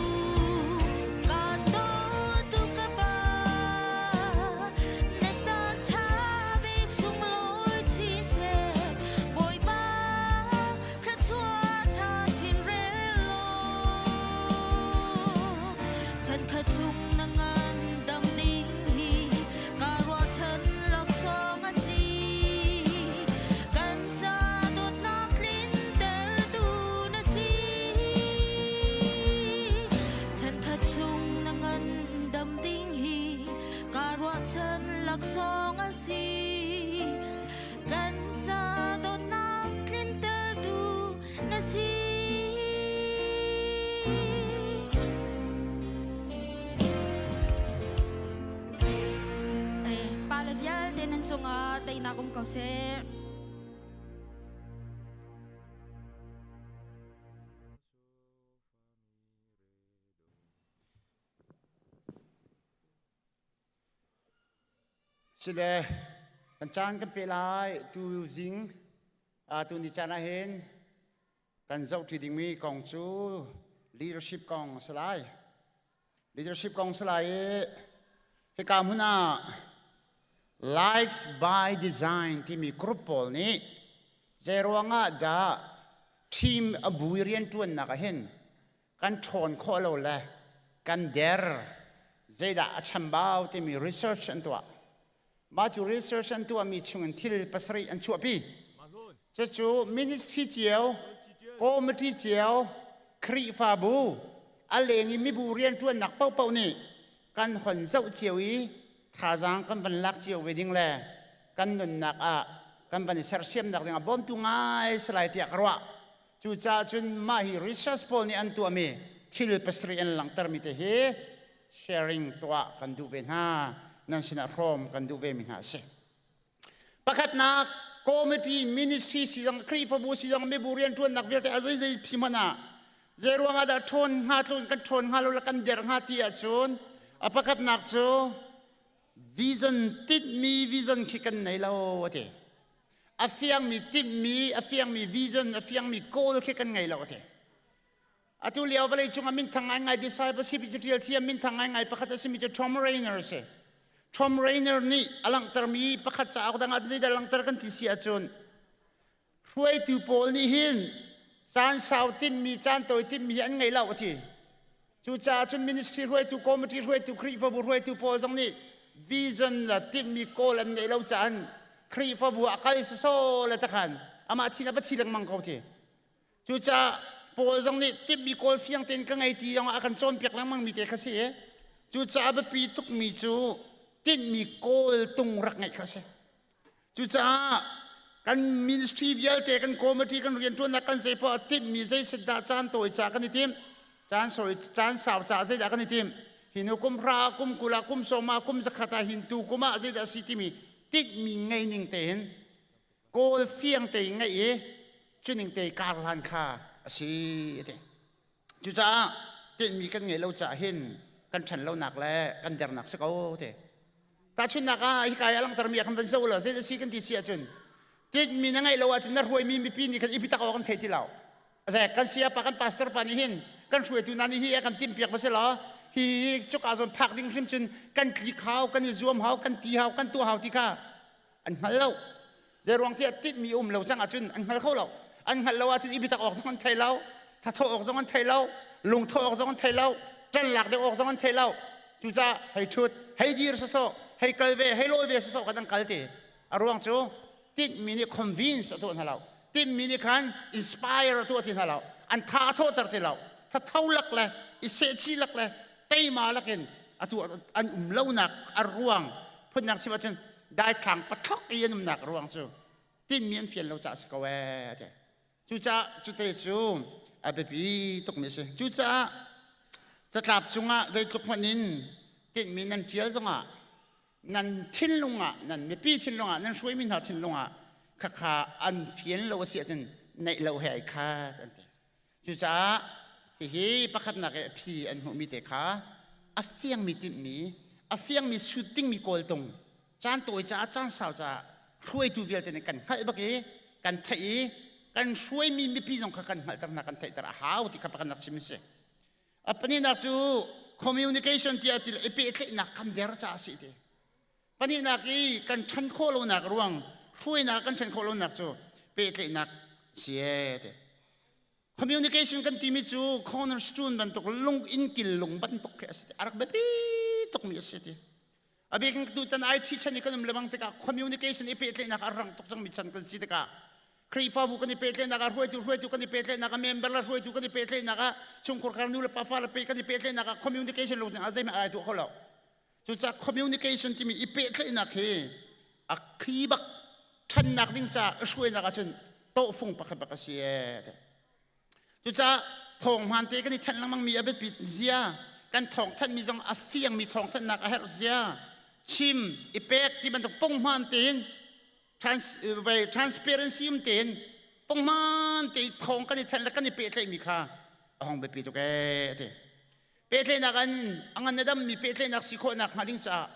[SPEAKER 5] kaan dawtu ka pa na caan ṭha bik sunglawi chin seh Bawipa thluachuah ṭha chin rel law chan khat chung na ngan dam ding hi Kaa ruahchan laksawng a si. Kan ca dawtnak tlintertu na si. Chankhat chung na ngan dam ding hi kaa ruahchan laksawng a si. Kan ca dawtnak tlintertu na si.
[SPEAKER 4] Pale vialte nan cungah teinak um ko seh.
[SPEAKER 1] Sile kan caan kan pe lai tu zing tu ni caan ah hin kan zohṭi dingmi kong cu leadership kong a si lai. Leadership kong si lai i hika hmun ah Life by Design timi group pawl nih zeiruang ah dah team a bu i rianṭuannak ah hin kan ṭhawn khawh lo le kan der zeidah a chambau timi research an tuah. Mah cu research an tuahmi chungin thil pasarih an chuahpi. Cucu ministry cio, committee cio, Khrihfabu, a leng i mibu rianṭuannak paohpaoh nih kan hon zoh cio i thazaang kan van lak cio ve ding le kan nunnak ah kan van i sersiamnak dingah bawmtu ngai si lai tiah ka ruah. Cucaah cun mah hi research pawl nih an tuahmi thil pasarih an langhtermi te hi sharing tuah kan duh ve hna nan sinah hrawm kan duh ve mi hna a si pakhatnak committee ministry si zong khrihfabu si zong mibu rianṭuannak vialte a zeizei phi hmanh ah zei ruangah dah ṭhawn hnga tlun kan ṭhawn hnga lo le kan der hnga ti ahcun a pakhatnak cu vision timhmi vision khi kan nei lo a ti a fiangmi timhmi a fiangmi vision a fiangmi goal khi kan ngei lo a ti Atu lio vawleicung ah minthang ngaingai discipleship i catial thiam minthang ngaingai pakhat a simi cu Tom Rainer a si. Tom Rainer nih a langhtermi pakhat cauk dang ah zeidah langhter kan ti si ahcun hruaitu pawl nih hin caan sau timmi caan tawi timmi hi an ngei lo a ti. Cucaah cun ministry hruaitu, committee hruaitu, Khrihfabu hruaitu pawl zong nih vision le timmi kawl an ngeih lo caah Khrihfabu ah kal sawsawh le takhan amah thin a va thi lengmang ko ti. Cucaah Paul zong nih timhmi kawl fiang tein ka ngei ti zong ah a kan cawnpiak lengmang mi te kha si i cucaah biapi tukmi cu tinhmi kawl tung rak ngeih kha a si. Cucaah kan ministry vialte kan committee kan rianṭuannak kan zei poah timhmi zeiset dah caan tawi ca kan i tim caan sawi caan sau ca zeidah kan i tim hi nu kum hra kum kul ah kum sawm ah kum zakhat ah hin tu kum ah zeidah a si timi tinhmi ngei ning tein kawl fiang te ngeih i cuning te kar hlan kha a si a ti. Cucaah tinhmi kan ngeih lo caah hin Kan ṭhan lonak le kan dernak si ko te. Tahchunhnak ah hika i a langhtermi ah khan van zoh law zei a si kan ti si ahcun tinhmi na ngeih lo ahcun na hruaimi mipi nih khan i biatak awk an thei ti lo. Azek kan saya pa kan pastor pa nih hin kan hruaitu hna nih hi a kan timhpiak va si law hi cuka zawn phak ding hrim cun kan tlik hau kan i zuam hau kan ti hau kan tuah hau ti kha an hngal lo. Zeiruang tiah tinhmi um lo cang ahcun an hngal kho lo. An hngalh lo ahcun i biatak awk zong an thei lo, thathawh awk zong an thei lo, lungthawh awk zong an thei lo, ṭan lak deuh awk zong an thei lo. Cucaah hei ṭhut, hei dir sawsawh, hei kal ve, hei lawi ve sawsawh khan an kal ti. A ruang cu tinhmi nih convince a tuah hna lo. Tinhmi nih khan inspire a tuah ti hna lo. An tha a thawhter ti lo. Thatho lak le i sehchih lak le teima lakin a tuah an um lonak a ruang phundang chim ahcun daithlang pathlok i an umnak ruang cu tinmi an fian lo caah si ko ee ti. Cucaah cute cu a biapi tukmi a si. Cucaah catlap cungah zeitluk hmanh in tinhmi nan ṭial zongah nan thinlung ah nan mipi thinlung ah nan hruaimi hna thinlung ah khakha an fian lo a si ahcun neih lo he ai khat an ti. Cucaah hihi pakhatnak i a phi an hmuhmi te kha a fiangmi timhmi, a fiangmi sut dingmi kawltung, caan tawi caah caan sau caah hruaitu vialte nih kan hngalh bak i kan theih i kan hruaimi mipi zong kha kan hngalhter hna kan theihter a hau ti kha pakhatnak chim a si. A pahnihnak cu communication tiah ti i pehtlaihnak kan der caah a si ti. Pahnihnak i kan ṭhan khawh lonak ruang hruainak kan ṭhan khawh lonak cu pehtlaihnak si ee ti. Communication kan timi cu cornerstone bantuk lung inn kil lung bantuk khi a si ti. A rak biapi tukmi a si ti. A bik in tu chan IT chan i kan um lebang tikah communication i pehtlaihnak a rang tuk cangmi chan kan si tikah Khrihfabu kan i pehtlaihnak ah hruaitu hruaitu kan i pehtlaihnak ah member le hruaitu kan i pehtlaihnak ah chungkhur khar nu le pa fa le pe kan i pehtlaihnak ah communication lo ah zeihmanh ai tuah kho lo. Cucaah communication timi i pehtlaihnak hi a khi bak ṭhannak ding caah a hruainak ahcun tawhfung pakhat bak a si ee. Cucaah thawng hmaan te kan i thanh lengmang mi a biapit zia, kan thawng thanhmi zong a fiangmi thawng thanhnak a herh zia, chim i pek ti bantuk punghman tein trans, transparency um tein punghman te thawng kan i thanh le kan i pehtlaihmi kha a hong biapi tuk ee ti. Pehtlaihnak an a ngan a dammi pehtlaihnak si khawhnak hnga ding caah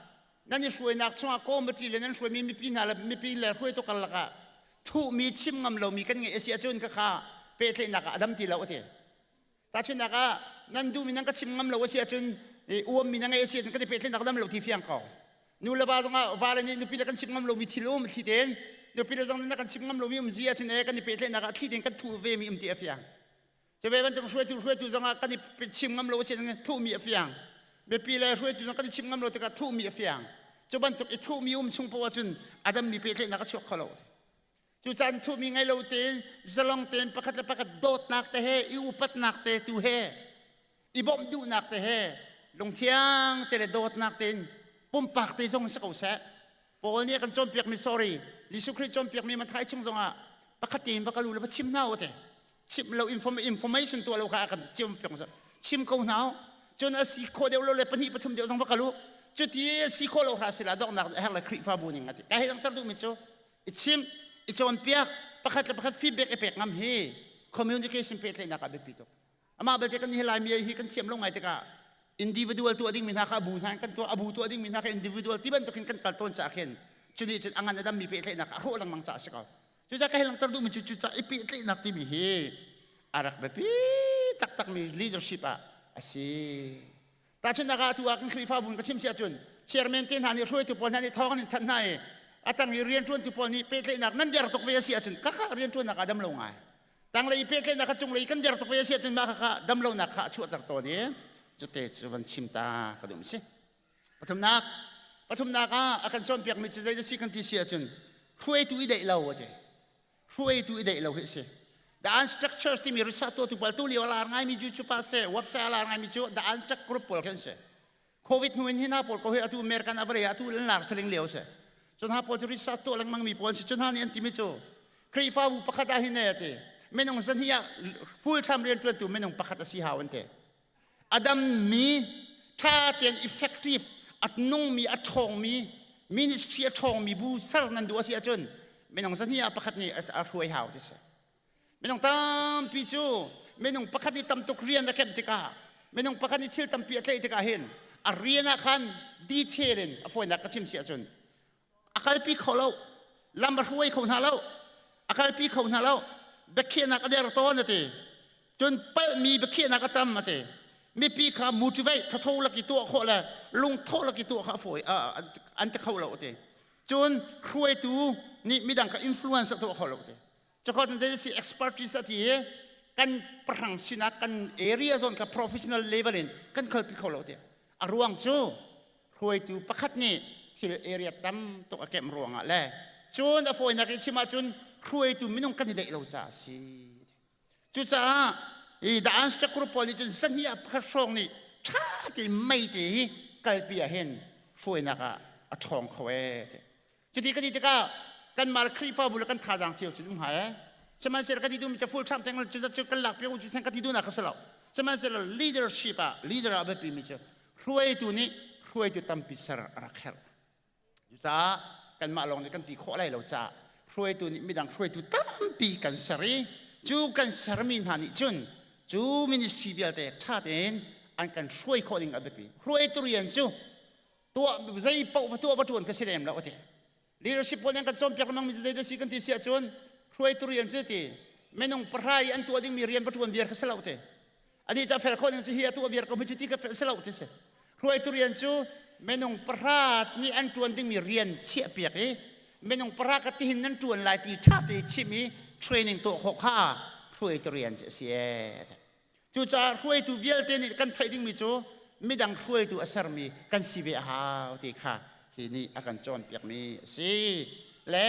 [SPEAKER 1] nan i hruainak chungah committee le nan hruaimi mipi hna le mipi le hruaitu karlak ah thuhmi chim ngam lomi kan ngeih a si ahcun khakha pehtlaihnak ah a dam ti lo a ti. Tahchunhnak ah nan duhmi nan ka chim ngam lo a si ahcun uammi na ngeih a si ahcun kan i pehtlaihnak dam lo ti fiang ko. Nu le va zongah va le nih nupi le kan chim ngam lomi thil um thli tein nupi le zong nih na kan chim ngam lomi um zi ahcun ee kan i pehtlaihnak ah thli tein kan thuh vemi um ti a fiang. Cuve bantuk hruaitu hruaitu zongah kan i chim ngam lo a si thuhmi a fiang. Mipi le hruaitu zong kan i chim ngam lo tikah thuhmi a fiang. Cu bantuk i thuhmi um chung poah cun a dammi pehtlaihnak a chuak kho lo. Cu caan thuhmi ngei lo tein zalong tein pakhat le pakhat dawtnak te he i upatnak te tu he i bawmh duhnak te he lungthiang te le dawtnak tein pumpak te zong si ko seh Paul nih a kan cawnpiakmi sorry Jesuh Khrih cawnpiakmi Matthai chung zongah pakhat tein va kal u law va chim hna u te chim lo information tuah lo kha a kan cawnpiak chim ko hna u cun a si khawh deuh lo le pahnih pathum deuh zong va kal u cuti a si khawh lo hra sila donghnak a herh le Khrihfabu ning a ti ka hei langhter duhmi cu i chim i cawnpiak pakhat le pakhat feedback i pek ngam hi communication pehtlaihnak ah biapi tuk Amah belte kan hi Laimi hi kan thiam lo ngai tikah individual tuah dingmi hna kha abu hna in kan tuah abu tuah dingmi hna kha individual ti bantukin kan kal tawn caah khin cunih cun a ngan a dammi pehtlaihnak a hrawh lengmang caah a si ko. Cucaah ka hei langhter duhmi cu cucaah i pehtlaihnak timi hi a rak biapi taktakmi leadership ah a si. Tahchunhnak ah atu ah kan Khrihfabu in ka chim si ahcun chairman te hna nih hruaitu pawl hna nih thawng an in thanh hna i a tang i rianṭuantu pawl nih pehtlaihnak nan der tuk ve a si ahcun khakha rianṭuannak ah dam lo ngai. Tanglei pehtlaihnak kha cunglei kan der tuk ve a si ahcun mah kha damlonak kha a chuahter tawn i cute cu van chim ta ka duh si. Pathumnak pathumnak ah a kan cawnpiakmi cu zei si kan ti si ahcun hruaitu i deih lo a ti. Hruaitu i deih lo hi a si. The Unstructures timi research tuahtu pawl tu lio a lar ngaimi cu cu pa se website a lar ngaimi cu The Unstructured Group pawl khan si. Covid hnu in hi hna pawl ko hi atu American a vawlei ah atu an lar saling lio si. Cu hna pawl cu research tuah lengmang mi pawl si. Cu hna nih an timi cu Khrihfabu pakhat ah hin a ti minung zahnih ah full time rianṭuantu minung pakhat a si hau an ti. A dammi ṭha tein effective a nungmi a ṭhawngmi ministry a ṭhawngmi bu ser nan duh a si ahcun minung zahnih ah pakhat nih a hruai hau ti si. Minung tampi cu minung pakhat nih tam tuk rian a kemh tikah minung pakhat nih thil tampi a tlaih tikah hin A rian ah khan detail in a fawinak ka chim si ahcun a kalpi kho lo, lam a hruai kho hna lo, a kalpi kho hna lo, biakhiahnak a der tawn a ti. Cun palhmi biakhiahnak a tam a ti. Mipi kha motivate thatho lak i tuah khawh le lungthawh lak i tuah kha a fawi an ti kho lo a ti. Cun hruaitu nih midang kha influence a tuah kho lo a ti. Cakot in zei si expertise a ti i kan pahrang sinak kan area zawn kha professional level in kan khalpi kho lo ti. A ruang cu hruaitu pakhat nih thil area tam tuk a kemh ruangah le cun a fawinak in chim ahcun hruaitu minung kan i deih lo caah a si. Cucaah i the Answer Group pawl nih cun zahnih ah pakhat hrawng nih ṭha tein mei te hi kalpi ah hin hruainak ah a ṭhawng kho ee. Cuti kan ti tikah kanmah le Khrihfabu le kan thazaang cio cun um hnga ee. Sihmanhsehlaw kan ti duhmi cu full time teng cu cu kan lak piak cu kan ti duhnak kha si lo. Sihmanhsehlaw leadership ah leader ah a biapimi cu hruaitu nih hruaitu tampi ser a rak herh. Cucaah kanmah lawng nih kan ti khawh lai lo caah hruaitu nih midang hruaitu tampi kan ser i cu kan sermi hna nih cun cu ministry vialte ṭha tein an kan hruai khawh ding a biapi. Hruaitu rian cu tuah zei paoh va tuah va ṭuan ka si lem lo a ti. Leadership pawl nih an kan cawnpiak lengmang mi cu zei dah si kan ti si ahcun hruaitu rian cu ti minung pahra i an tuah dingmi rian va ṭuan viar kha si lo ti. Anih cu a fel khawh ning cu hi a tuah viar ko hi cu ti ka si lo ti si. Hruaitu rian cu minung pahra nih an ṭuan dingmi rian chiahpiak i minung pahra ka tihin nan ṭuan lai ti ṭha te chim i training tuah khawh kha hruaitu rian cu a si ee. Cucaah hruaitu vialte nih kan theih dingmi cu midang hruaitu a sermi kan si ve a hau ti kha hi nih a kan cawnpiakmi a si. Le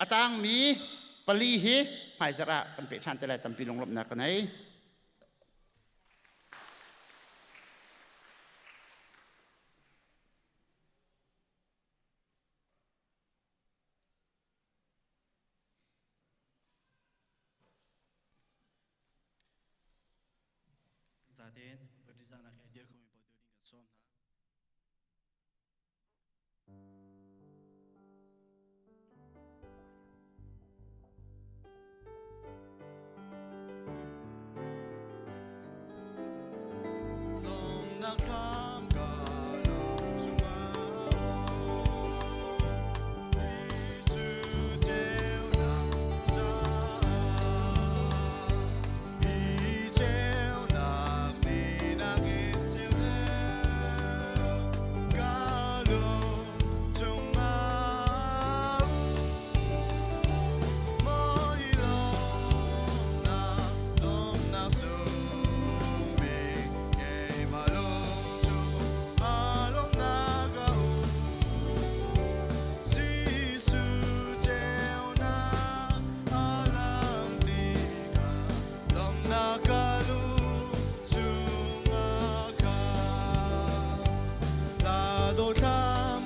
[SPEAKER 1] a tangmi pali hi hmaizarh ah kan peh ṭhan te lai tampi lunglawmhnak ka nei.
[SPEAKER 7] Zaten Baptizana ke dir khomi pawl dir ding kan sawm hna. Lawmnak thlam ka lung chungah Jesuh ceunak caah Hi ceunak ni nakin ceu deuh ka lung chungah Mawi lawmnak lawmnak sung bik keimah lung chungah lawmnak a um Jesuh ceunak a lang tikah lawmnak ka lung chungah khan. La dawt thlam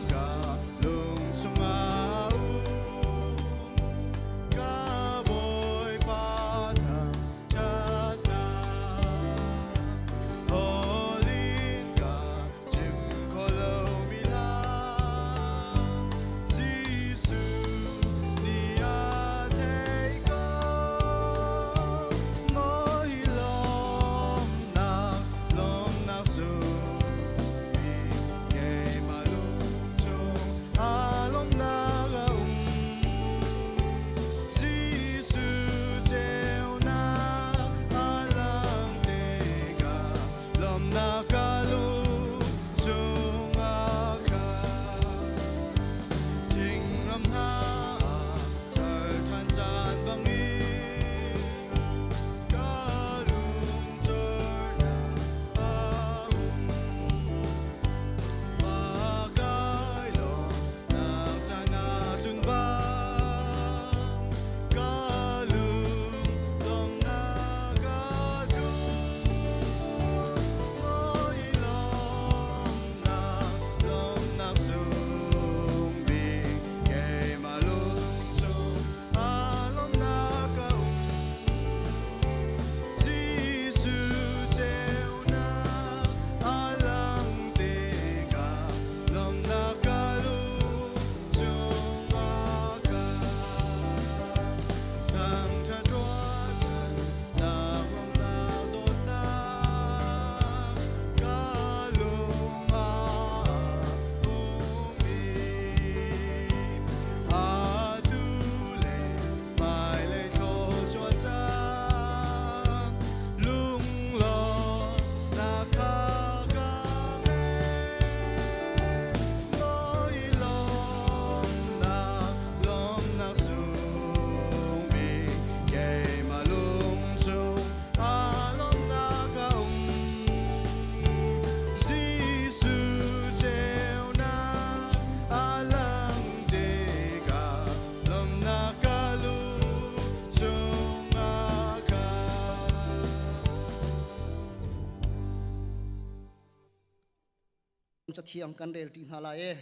[SPEAKER 7] Cathiang kan rel ṭi hna lai i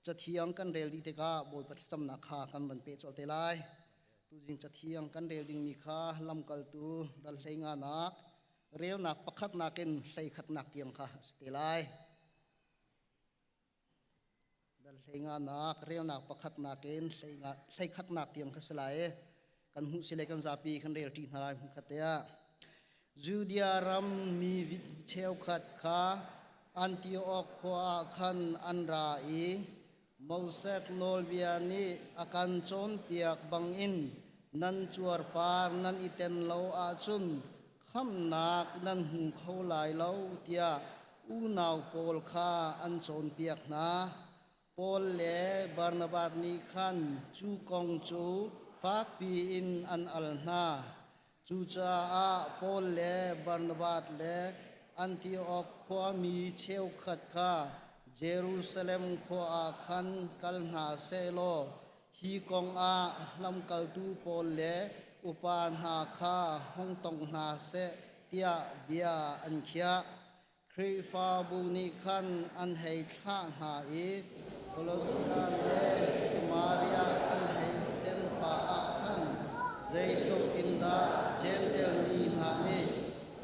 [SPEAKER 7] Cathiang kan rel dih tikah Bawipa thlacamnak kha kan van peh colh te lai. Tuzing Cathiang kan rel dingmi kha lamkaltu dal hleinganak relnak pakhatnak in hleikhatnak tiang kha a si te lai. Dal hleinganak relnak pakhatnak in hleikhatnak tiang kha si lai i kan hmuh si le kan zapi kan rel ṭi hna lai hmunkhat te ah. Judea ram mi cheukhat kha Antioch khua ah khan an ra i Moses nawlbia nih a kan cawnpiak bangin nan cuarpar nan i ten lo ahcun khamhnak nan hmu kho lai lo tiah unau pawl kha an cawnpiak hna. Paul le Barnabas nih khan cu kong cu fakpi in an al hna. Cucaah Paul le Barnabas le Antioch khuami cheukhat kha Jerusalem khua ah khan kal hna sehlaw hi kong ah lamkaltu pawl le upa hna kha hung tong hna seh tiah bia an khiah. Khrihfabu nih khan an hei thlah hna i Kolosia le Samaria an hei ten pah ah khan zeitluk in dah Jentail mi hna nih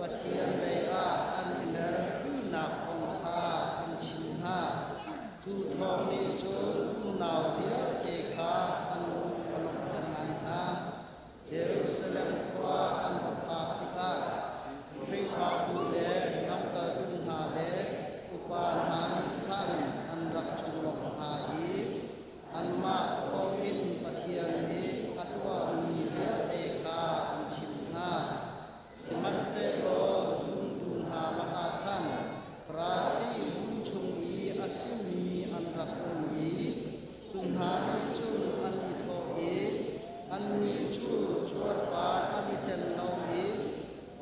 [SPEAKER 7] Pathian lei ah an i mer tinak kong kha an chim hna. Cu thawng nih cun unau vialte kha an lung a lawmhter ngai hna. Jerusalem khua an va phak tikah Khrihfabu le lamkaltu hna le upa hna nih khan an rak conglawmh hna i anmah thawngin Pathian nih a tuahmi vialte kha an chimh hna. Sihmanhsehlaw zumtu hna lakah khan Farasi bu chung i a simi an rak um i cu hna nih cun an i thawh i annih cu cuarpar an i tel lo i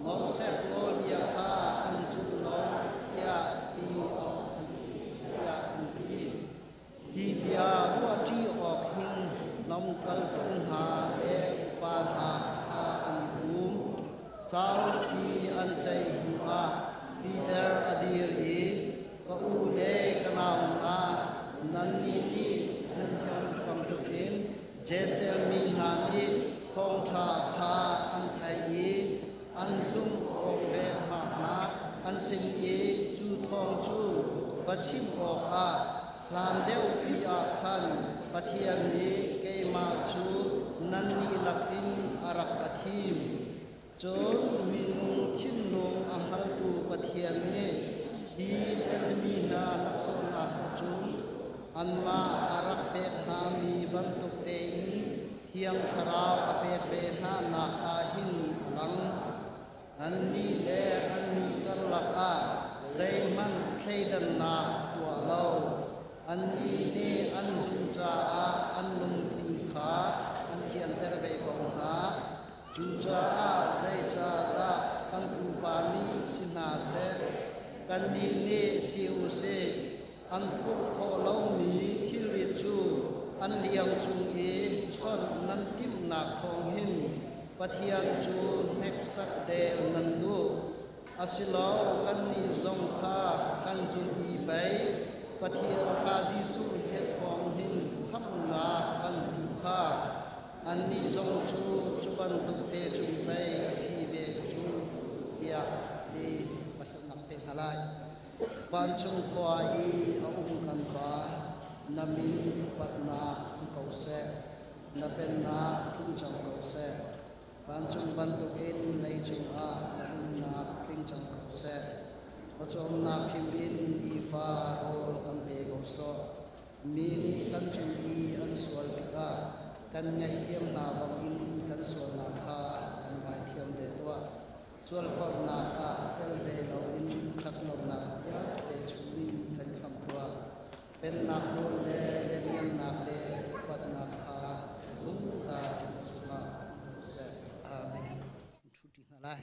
[SPEAKER 7] Moses nawlbia kha an zul lo tiah ti an tiah an ti. Hi bia ruahṭi awk hin lamkaltu hna le upa hna kha an i pum. Saupi an ceih hnuah Peter a dir i, Ka u le ka nau hna, nannih nih nan thiam bantukin Jentail mi hna nih thawngṭha kha an theih i an zumh awk ve hna an sin i cu thawng cu va chim awkah hlan deuhpi ah khan Pathian nih keimah cu nannih lakin a rak ka thim. Cun minung thinlung a hngaltu Pathian nih hi Jentail hna laksawngnak cu anmah a rak pek hnami bantuk tein Thiang Thlarau a pek ve hnanak ah hin a lang. Annih le annih karlak ah zeihmanh thleidannak a tuah lo. Annih nih an zumh caah an lungthin kha an thianter ve ko hna. Cucaah zeicahdah kan pupa nih si hna seh, kannih nih si u sih, an phurh khawh lomi thilrit cu an liang cung i chawnh nan timhnak thawng hin Pathian cu hneksak del nan duh. Asilo kannih zong kha kan zumh i pei Pathian Pa Jesuh he thawng hin khamhnak kan hmuh kha annih zong cu cu bantuk te cung pei a si ve cu tiah ti pasal te hna lai. Vancung khua i a um kan Pa, na min upatnak um ko seh, na pennak tlung cang ko seh. Vancung bantukin leicung ah na umnak tling cang ko seh. Pawcawmnak him in nifa rawl kan pe ko sawh. Mi nih kan cung i an sual tikah kan ngaihthiam hna bangin kan sualnak kha kan ngaithiam ve tuah. Sualforhnak ah tel ve loin ṭhatlonak vialte chungin kan khamh tuah. Pennak nawl le lianngannak le upatnak kha zungzal na cungah um ko seh. Amen. Ṭhu hna lai.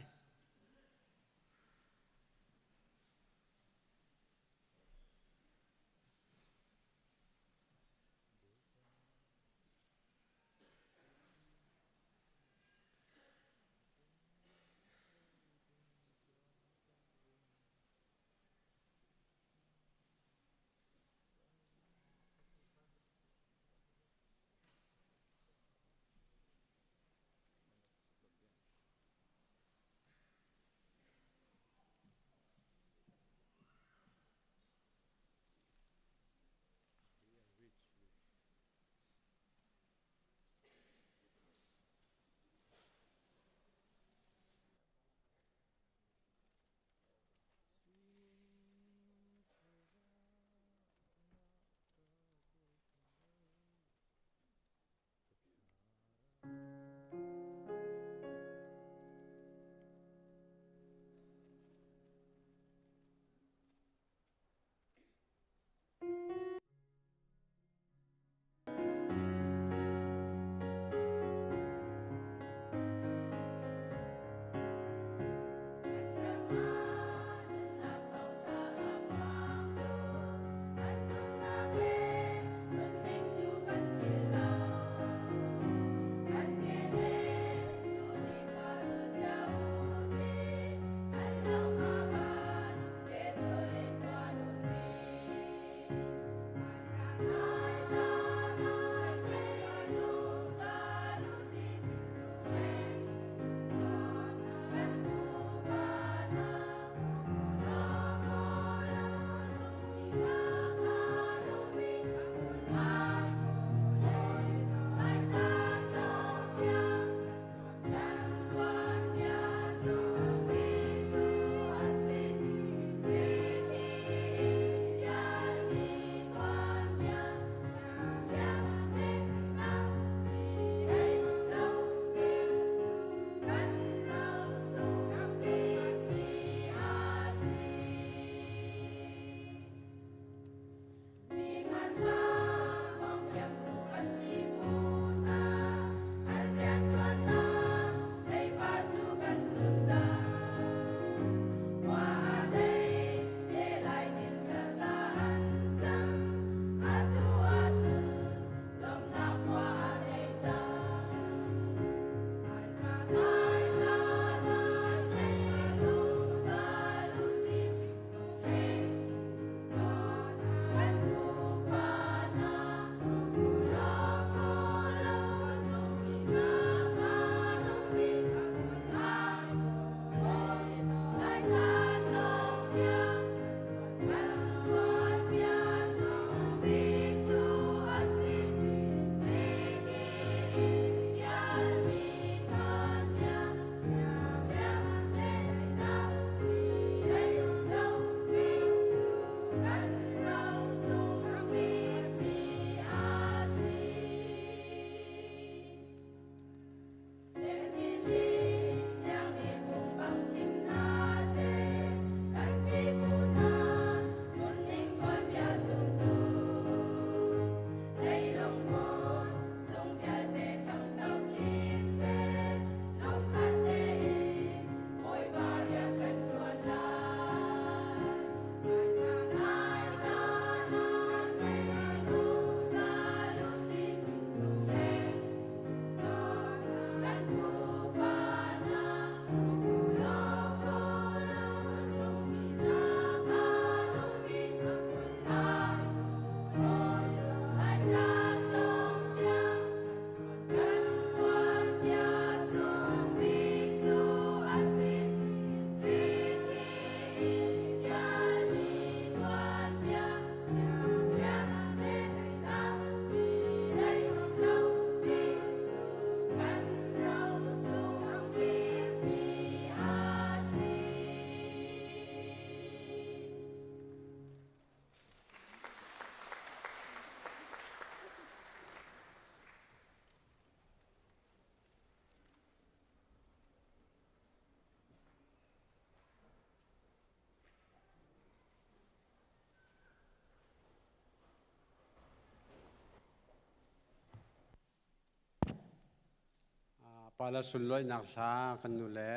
[SPEAKER 6] Pala sunlawinak hla kan nu le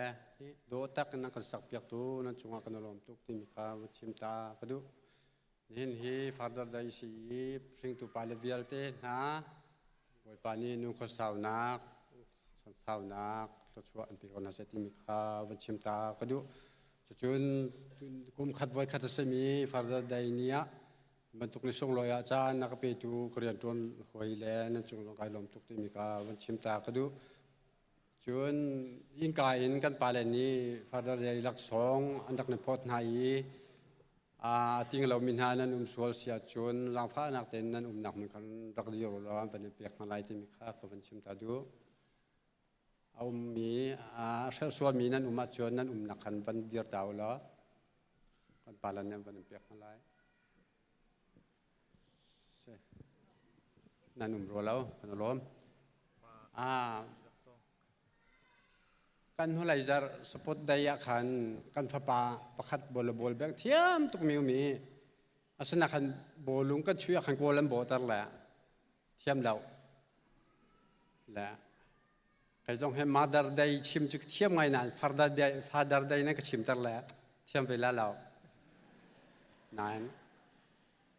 [SPEAKER 6] dawh tak in an kan sakpiaktu nan cungah kan i lawm tuk timi kha va chim ta ka duh. Nihin hi Father Day si i hringtu pale vialte hna Bawipa nih nu khuasaunak, chansaunak, thluachuah an pe ko hna seh timi kha van chim ta ka duh. Cucun kum khat voi khat a simi Father Day ni ah bantuk ni sunglawi ah caan na ka petu ka rianṭuan hawi le nan cung zong kai lawm tuk timi kha van chim ta ka duh. Cun innka in kan pale nih Father Day laksawng an rak ni phawt hna i a ting lomi hna nan um sual si ahcun zaangfahnak tein nan umnak hmun khan rak dir u law an van in pek hna lai timi kha ka van chim ta duh. A ummi a hrelhsualmi nan um ahcun nan umnak khan van dir ta u law kan pale nih an van in pek hna lai. Nan um rua lo, kan i lawm. Ah, Kan hnulei zarh support day ah khan kan fapa pakhat bawlabol beng thiam tukmi um i asina khan bawlung kan chuih ah khan kawl an bawhter le thiam lo le kei zong he mother day chim cu thiam ngai nain father day father day na ka chimter le thiam ve la lo nain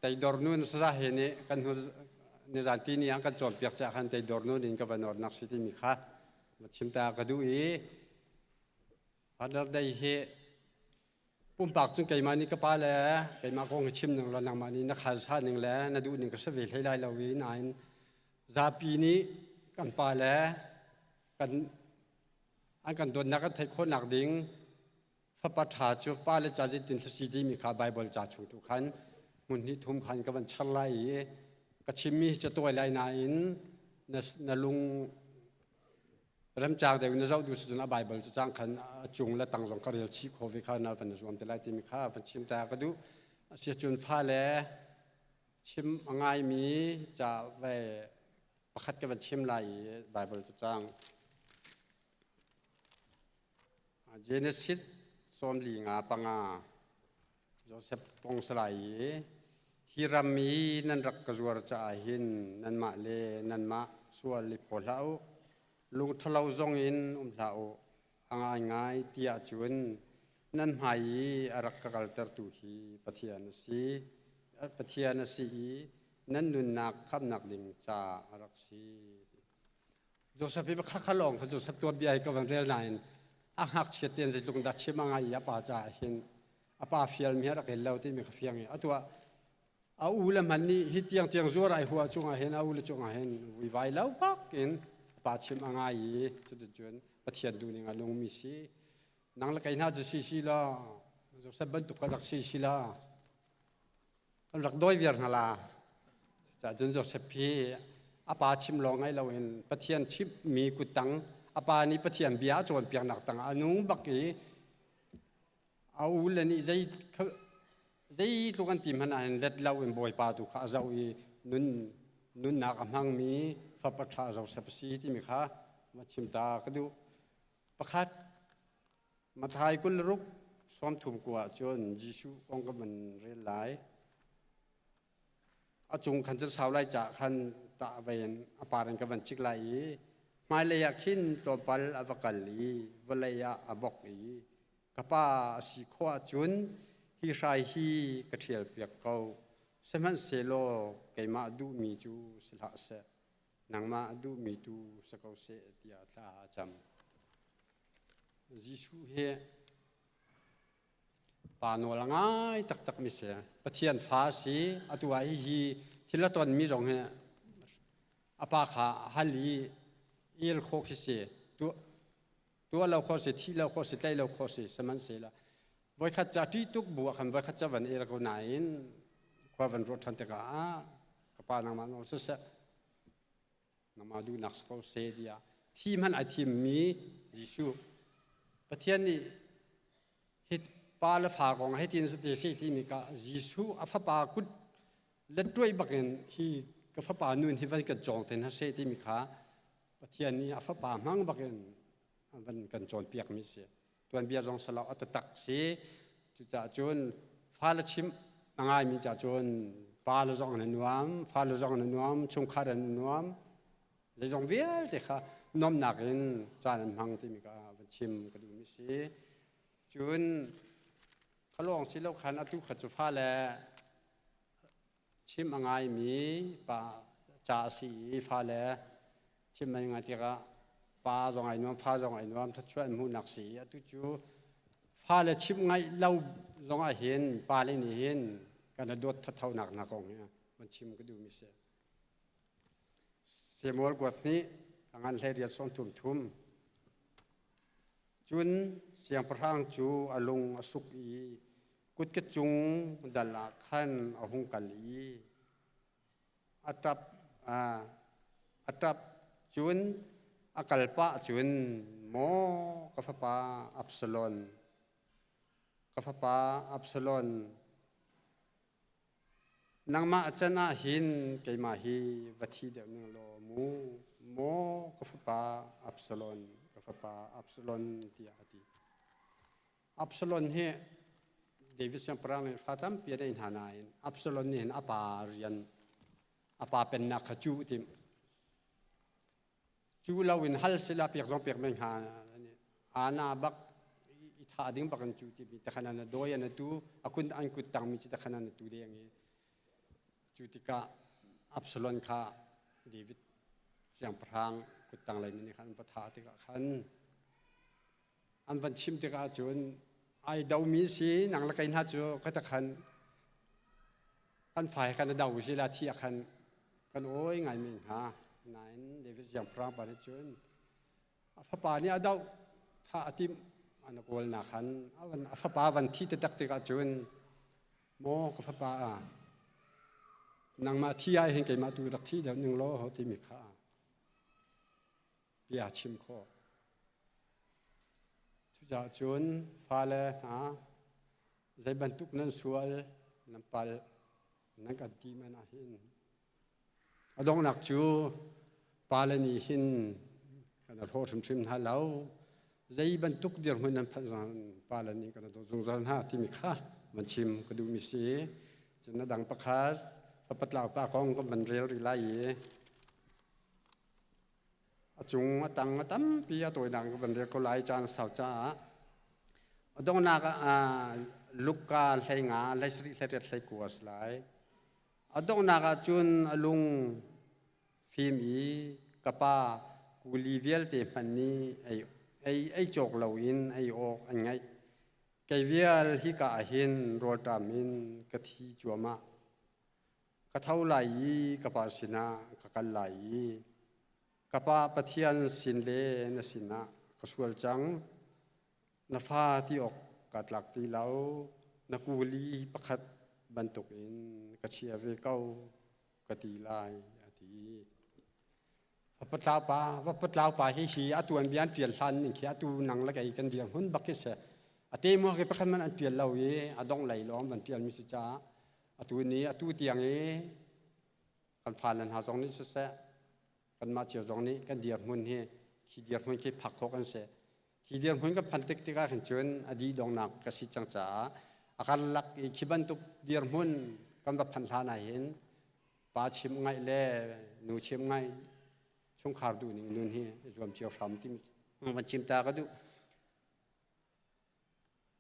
[SPEAKER 6] Teidor nu na saza he nih kan hnu nizan ti ni ah kan cawnpiak caah khan teidor nu in ka va nawrnak si timi kha va chim ta ka duh i Father Day hi pumpak cun keimah nih ka pa le keimah kong hi chim ning law nangmah nih na khalsa ning le na duh ning ka si ve hlei lai lo i nain zapi nih kan pa le kan an kan dawtnak kan theih khawhnak ding Fapa ṭha cu pa le ca zeitin si timi kha Baibal ca chung tu khan hmun hnih thum khan ka van char lai i ka chimmi hi catuai lai nain na, na lung remcaang deuh in na zoh duh si cun a Baibal cu cang khan a cung le tang zong ka rel chih khawh ve kha na van zuam te lai timi kha van chim ta ka duh. Asiahcun fale chim a ngaimi ca ve pakhat ka van chim lai i Baibal cu cang. Genesis 45 Joseph kong salai i hi ram i nan rak ka zuar caah hin nanmah le nanmah sual i phaw hlah u lung ṭhalo zong in um hlah u a ngaingai ti ahcun nan hmai i a rak ka kaltertu hi Pathian a si Pathian a si i nan nunnak khamhnak ding caah a rak si. Joseph hi kha kha lawng kha Joseph tuanbia hi ka van rel nain a ngakchiat tein zeitluk dah chim a ngai i a pa caah hin a pa fial mi a rak el lo timi ka fiang i atu ah a u le hman nih hi tiang tiang zuar ai hua cungah hin a u le cungah hin vuivai lo bak in a pa chim a ngai i cuticun Pathian duhning a nungmi si nang le kei hna cu si si law Joseph bantuk ka rak si si law Kan rak dawi viar hna la. Cucaah cun Joseph hi a pa chim lawng ngai loin Pathian chimhmi kuttang a pa nih Pathian bia a cawnpiaknak tangah a nung bak i a u le nih zei zeitluk an ti hmanh ah hin let lo in Bawipa tu kha a zoh i nun nunnak a hmangmi fapa ṭha Joseph a si timi kha va chim ta ka duh. Pakhat Matthai 26 sawmthum kua ahcun Jesuh kong ka van rel lai. A cung khan cun sau lai caah khan tah vein a par in ka van cik lai i hmailei ah khin tlawmpal a va kal i vawlei ah a bok i ka pa a si khawh ahcun hi hrai hi ka ṭhialpiak ko sihmanhsehlaw keimah duhmi cu si hlah seh nangmah duhmi tu si ko seh tiah thla a cam. Jesuh hi pa nawl a ngai taktak mi si. Pathian fa a si. Atu ah hihi thil a tonmi zong hi A pa kha hal i el khawh khi si. Tuah lo khawh si, thih lo khawh si, tlaih lo khawh si, sihmanhsehlaw voikhat ca ṭih tuk bu ah khan voikhat ca van el ko nain khua van ruah ṭhan tikah ah ka pa nangmah nawl siseh nangmah duhnak si ko seh tiah thi hmanh ai thimmi Jesuh Pathian nih hi pa le fa kong hitin si si timi ka Jesuh a fapa kut le tuai bakin hi ka fapa nun hi van kan cawng te hna seh timi kha Pathian nih a fapa hmang bakin van kan cawnpiak mi si. Tuanbia zong salo a tatak si. Cucaah cun fale chim a ngaimi ca cun pa le zong an nuam, fale zong an nuam, chungkhar an nuam. Zeizong vialte kha nuamnak in caan an hmang timi ka van chim ka duhmi si. Cun khalawng si lo khan atu kha cu fale chim a ngaimi pa ca a si i fale chim an ngai tikah pa zong ai nuam fa zong ai nuam thluachuah an hmuhnak si i atu cu fale chimh ngaih lo zong ah hin pale nih hin kan i dawt thathonak hna kong hi van chim ka duhmi si. Samuel kuat nih a ngan hlei riat sawm thum thum. Cun siangpahrang cu a lung a suk i kutka cung dal ah khan a hung kal i a ṭap a ṭap. Cun a kal pah cun, Maw ka fapa Absalom, ka fapa Absalom, Nangmah can ah hin keimah hi va thi deuh ning law mu, maw ka fapa Absalom, ka fapa Absalom, tiah a ti. Absalom hi David siangpahrang nih fa tampi a neih hna nain Absalom nih hin a pa rian, a pa pennak kha cuh timh. Cu lo in hal sila pek zong pek men hnga ana bak i tha ding bak in cu ti mi takhan an dawi an tu akun an kut tang mi chi takhan an tu deng i cu tikah Absalom kha David siangpahrang kut tang lei mi khan va tha tikah khan an van chim tikah cun ai do mi si nang le kei hna cu ka takhan kan fai kan do si la thi khan kan oi ngai men hnga nain David siangpahrang pa nih cun a fapa nih a doh tha a timh an kawl nak khan a fapa van thi taktak tikah cun maw ka fapa a nangmah thi ai hin keimah tu rak thi deuh ning law timi kha bia chim khawh. Cucaah cun fale hna zei bantuk nan sual nan pal nan kan ti man ah hin a donghnak cu pale nih hin kan hlawh hrimhrim hna lo zei bantuk dirhmun nan phanh zong pale nih kan dawt zungzal hna timi kha van chim ka duhmi si cun a dang pakhat fapatlau pa kong kan van rel rih lai i A cung a tang a tampi a tawinak ka van rel ko lai caan sau caah a donghnak ah Luka hlei nga hlei sarih hlei riat hlei kua a si lai. A donghnak ah cun a lung fim i ka pa kuli vialte hmanh nih ei ei ei cawk loin ei awk an ngeih. Kei vial hika ah hin rawlṭam in ka thi cuahmah. Ka tho lai i ka pa sinah ka kal lai i ka pa Pathian sin le na sinah ka sual cang. Na fa ti awk kaa tlak ti lo. Na kuli pakhat bantukin ka chia ve ko ka ti lai a ti. Vapatlau pa, vapatlau pa hi hi a tuanbia an ṭial hlan ning khi atu nang le kei kan dirhmun bak khi si. A te maw khi pakhat man an ṭial lo i a dongh lei lawng van ṭial mi si caah atu ni atu tiang i kan fale hna zong nih siseh kanmah cio zong nih kan dirhmun hi khi dirhmun khi phak khawh kan si. Khi dirhmun kan phan tik tikah khin cun a dih donghnak ka si cang caah a karlak i khi bantuk dirhmun kan va phanh hlan ah hin pa chim ngaih le nu chim ngaih chungkhar duh ning nun hi zuam cio hram ti van chim ta ka duh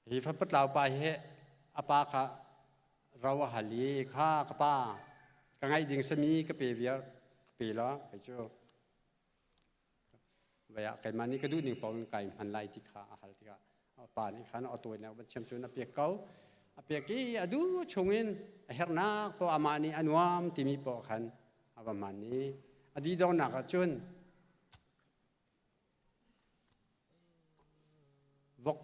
[SPEAKER 6] hi fapatlau pa hi a pa kha ro a hal i kha ka pa ka ngaih ding sami ka pe viar ka pe la kei cu Vei ah keimah nih ka duh ning paoh in kai hman lai ti kha a hal tikah a pa nih khan a tawinak van chim cun a pek ko. A pek i a duh chungin a herhnak poah amah nih a nuam timi poah khan a va hman i a. A dih donghnak ah cun vok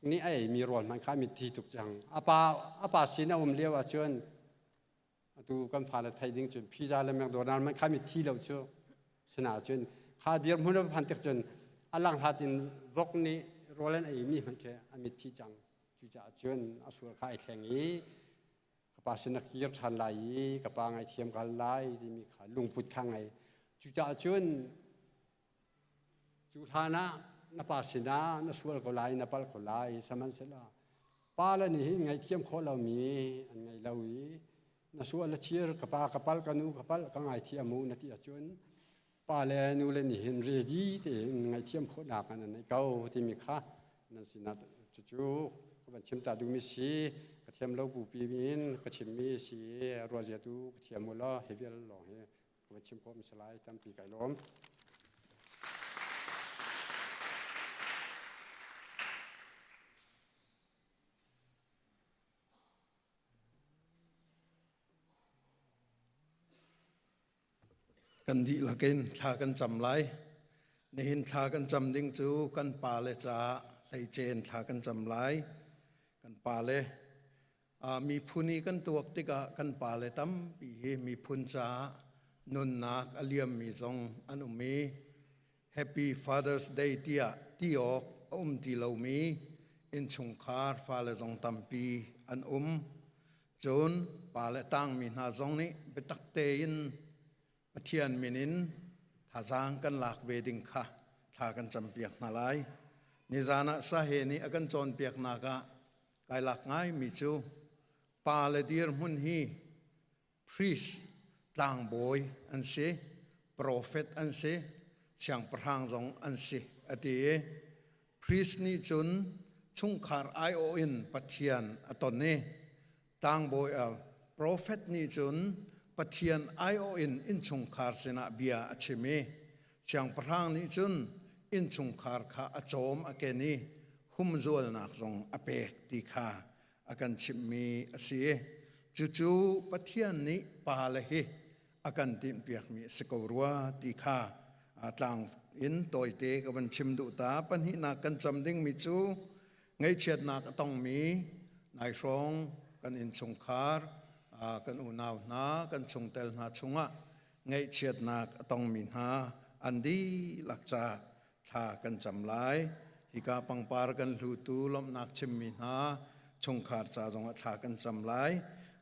[SPEAKER 6] nih a eimi rawl hmanh kha mitthi tuk cang. A pa, a pa sin a um lio ah cun atu kan fale thei ding cun pizza le McDonald hmanh kha mitthi lo cu sinah cun kha dirhmun a phan tik cun a langhlat in vok nih rawl an eimi hmanh khi a mitthi cang. Cucaah cun a sual kha ai thleng i ka pa sin a kir ṭhan lai i ka pa ngaithiam ka hal lai timi kha lungput kha ngei. Cucaah cun cu hlan ah na pa sinah na sual ko lai, na palh ko lai, sihmanhsehlaw pa le nih hin ngaihthiam khawh lomi an ngei lo i na sual a chir ka pa ka palh ka nu ka palh ka ngaithiam u na ti ahcun pa le nu le nih hin ready tein ngaihthiam khawhnak an nei ko timi kha nan sinah cucu ka van chim ta duhmi si ka thiam lo bupi in ka chimmi si ruazia tu ka thiam u law hi vial lawng hi ka van chim khawh mi si lai tampi kai lawm.
[SPEAKER 8] Kan dihlak in thla kan cam lai. Nihin thla kan cam ding cu kan pale caah hleice in thla kan cam lai. Kan pale miphun i kan tuak tikah kan pale tampi hi miphun caah nunnak a liammi zong an um i Happy Father's Day tiah ti awk a um ti lomi innchungkhar fale zong tampi an um. Cun pa le tangmi hna zong nih biatak tein Pathian min in thazaang kan lak ve ding kha thla kan campiak hna lai. Nizan ah Sahe nih a kan cawnpiaknak ah kai lak ngaimi cu pa le dirhmun hi priest tlangbawi an si, profet an si, siangpahrang zong an si a ti i Priest nih cun chungkhar aiawh in Pathian a ton i tlangbawi profet nih cun Pathian aiawh in innchungkhar sinah bia a chim i siangpahrang nih cun innchungkhar kha a cawm a ken i humzualnak zong a pek ti kha a kan chimhmi a si. Cucu Pathian nih pale hi a kan tinhpiakmi a si ko rua ti kha tlang in tawite ka van chim duh ta. Pahnihnak kan cam dingmi cu ngaihchiatnak a tongmi nai hrawng kan innchungkhar kan unau hna kan chungtel hna chungah ngaihchiatnak a tongmi hna an dihlak ca thla kan cam lai. Hika pangpar kan hlutu lawmhnak chimmi hna chungkhar ca zongah thla kan cam lai.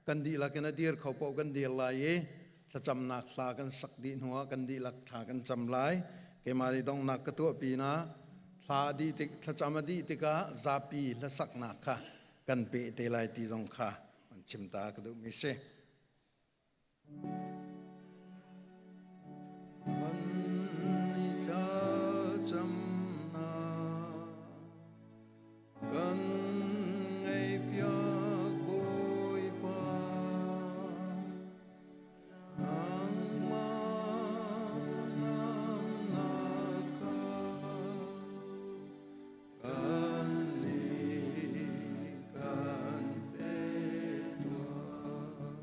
[SPEAKER 8] Kan dihlak in a dir kho paoh kan dir lai i thlacamnak hla kan sak dih hnuah kan dihlak thla kan cam lai. Keimah nih donghnak ka tuah pinah thla a dih tik thlacam a dih tikah zapi hlasaknak kha kan peh te lai ti zong kha an chim ta ka duhmi si. Kan ngaihpiak Bawipa, nangmah namnak kha kan nih kan pe tuah.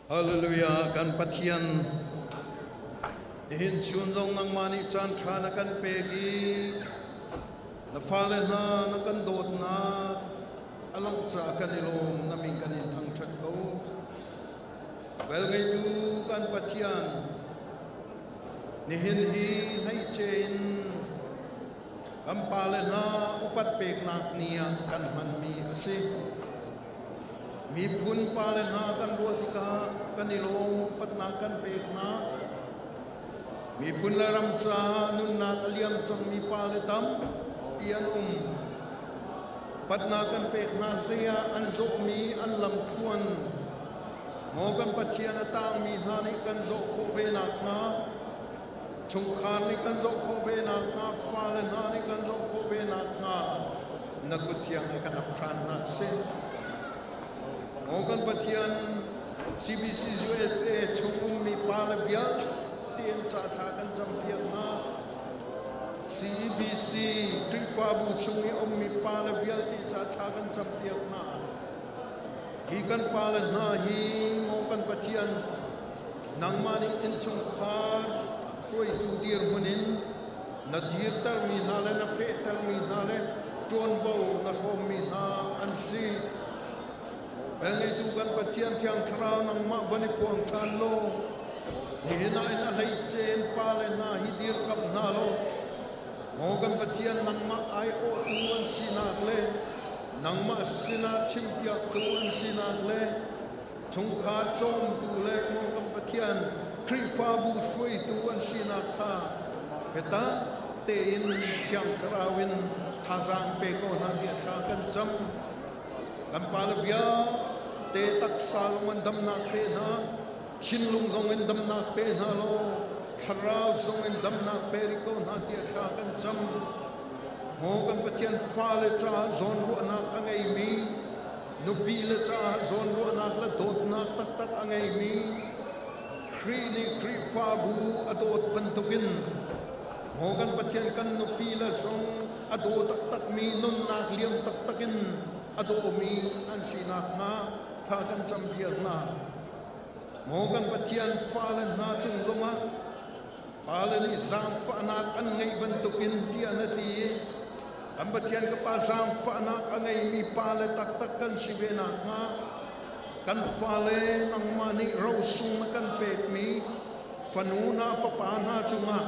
[SPEAKER 8] Hallelujah kan Pathian nihin chun zong nangmah nih caan ṭha na kan pek i na fale hna na kan dawtnak a langh caah kan i lawm na min kan in thangṭhat ko Velngeitu kan Pathian nihin hi hleice in kan pale hna upat peknak ni ah kan hmanmi a si. Miphun pale hna kan ruah tikah kan i lawm upatnak kan pek hna. Miphun le ram caah nunnak a liam cangmi pale tampi an um. Patnak kan pek hna hlei ah an zawhmi an lamthluan maw kan Pathian a tangmi hna nih kan zawh khawh ve nakhnga chungkhar nih kan zawh khawh ve nakhnga fale hna nih kan zawh khawh ve nakhnga na kut thiang he kan ap ṭhan hna seh. Maw kan Pathian CBC USA chung ummi pa le vialte an ca thla kan campiak hna. CBC Khrihfabu chung i ummi pa le vialte ca thla kan campiak hna. Hi kan pale hna hi maw kan Pathian, nangmah nih innchungkhar hruaitu dirhmun in na dirtermi hna le na fehtermi hna le ṭuanvo na hrawmmi hna an si. Velngeitu kan Pathian Thiang Thlarau nangmah van i phuang ṭhan law, nihin ah in a hleicen pale hna hi dirkamh hna law, Maw kan Pathian nangmah aiawhtu an sinak le nangmah sinah chimpiaktu an sinak le chungkhar cawmtu le maw kan Pathian Khrihfabu hruaitu an sinak kha biatak tein Thiang Thlarau in thazaang pe ko hna tiah thla kan cam. Kan pale vialte taksa lung an damnak pe hna. Thinlung zong in damnak pe hna law thlarau zong in damnak pe rih ko hna tiah thla kan cam. Maw kan Pathian fale caah zawnruahnak a ngeimi, nupi le caah zawnruahnak le dawtnak taktak a ngeimi, Khrih nih Khrihfabu a dawt bantukin maw kan Pathian kan nupi le zong a daw taktakmi nunnak liam taktak in a dawmi an si nakhnga thla kan campiak hna. Maw kan Pathian fale hna cung zongah pale nih zaangfahnak an ngeih bantukin tiah na ti i kan Pathian ka Pa zaangfahnak a ngeimi pale taktak kan si ve nakhnga kan fale nangmah nih rosung na kan pekmi fanu hna fapa hna cungah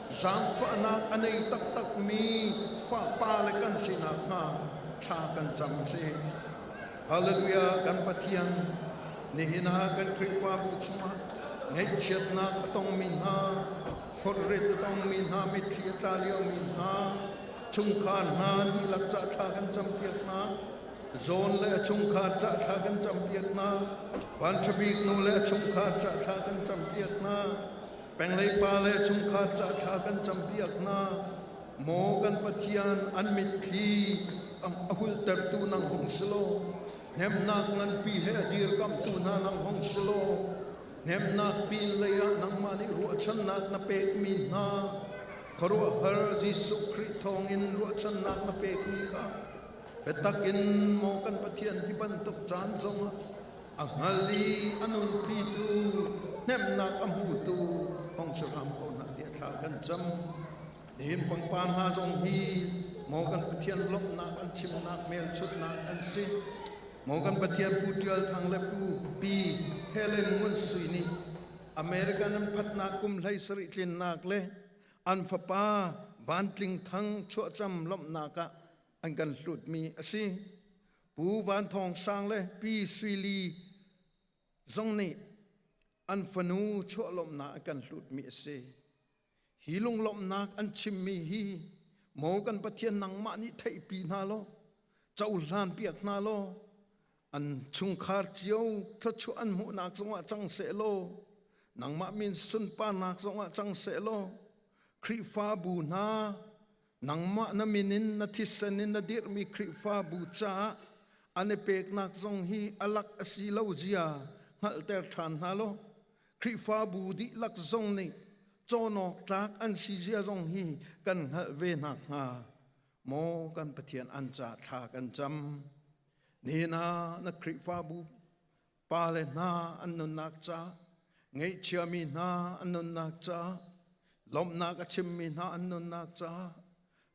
[SPEAKER 8] zaangfahnak a nei taktakmi pale kan si nakhnga thla kan cam si. Hallelujah kan Pathian nihin ah kan Khrihfabu chungah ngaihchiatnak a tongmi hna phorrit a tongmi hna mitthli a tla liomi hna chungkhar hna dihlak ca thla kan campiak hna zawn le a chungkhar ca thla kan campiak hna vanṭhabik nu le a chungkhar ca thla kan campiak hna penglei pa le chungkhar ca thla kan campiak hna Maw kan Pathian an mitthli a hultertu nang hung si law hnemhnak nganpi he a dirkamhtu hna nang hung si law hnemhnak pin lei ah nangmah nih ruahchannak na pekmi hna khuaruahhar Jesuh Khrih thawngin ruahchannak na pekmi kha biatak in maw kan Pathian hi bantuk caan zongah a hngal i a nunpitu hnemhnak a hmutu hong si hram ko hna tiah thla kan cam. Nihin pangpar hna zong hi maw kan Pathian lawmhnak an chimnak hmelchunhnak an si. Maw kan Pathian Pu Tial Thang le Pu Pi Helen Ngun Sui nih American an phatnak kum 17 tlinnak le an fapa Van Tling Thang chuahcam lawmhnak ah an kan hlutmi a si. Pu Van Thawng Sang le Pi Sui Li zong nih an fanu chuah lawmhnak an kan hlutmi a si. Hi lunglawmhnak an chimmi hi maw kan Pathian nangmah nih theihpi hna law cohlan piak hna law an chungkhar cio thluachuah an hmuhnak zongah cang seh law nangmah min sunparnak zongah cang seh law Khrihfabu hna nangmah na min in na thisen in na dirhmi Khrihfabu caah an i peknak zong hi alak a si lo zia hngalhter ṭhan hna law Khrihfabu dihlak zong nih cawnawk tlak an si zia zong hi kan hngalh ve nakhnga maw kan Pathian an ca thla kan cam. Nihin ah na Khrihfabu pale hna an nunnak ca, ngaihchiami hna an nunnak ca, lawmhnak a chimmi hna an nunnak ca,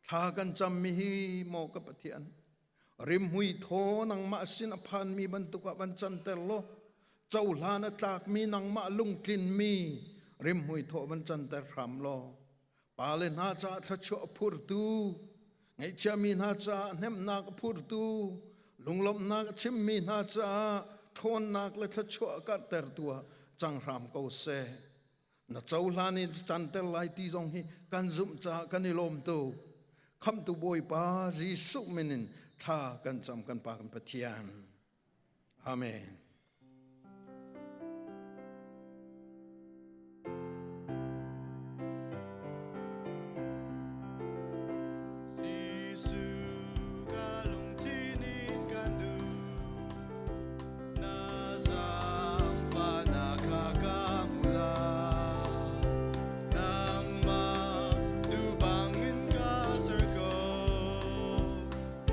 [SPEAKER 8] thla kan cammi hi maw ka Pathian rimhmui thaw nangmah sin a phanmi bantuk ah van canter law cohlan a tlakmi nangmah lungtlinmi rimhmui thaw van canter hram law pale hna caah thluachuah a phurtu ngaihchiami hna caah hnemhnak a phurtu lunglawmhnak a chimmi hna caah ṭhawnnak le thluachuah a karhtertu ah cang hram ko seh na cohlan in canter lai ti zong hi kan zumh caah kan i lawm tuk khamtu bawipa Jesuh min in thla kan cam kan pa kan Pathian amen.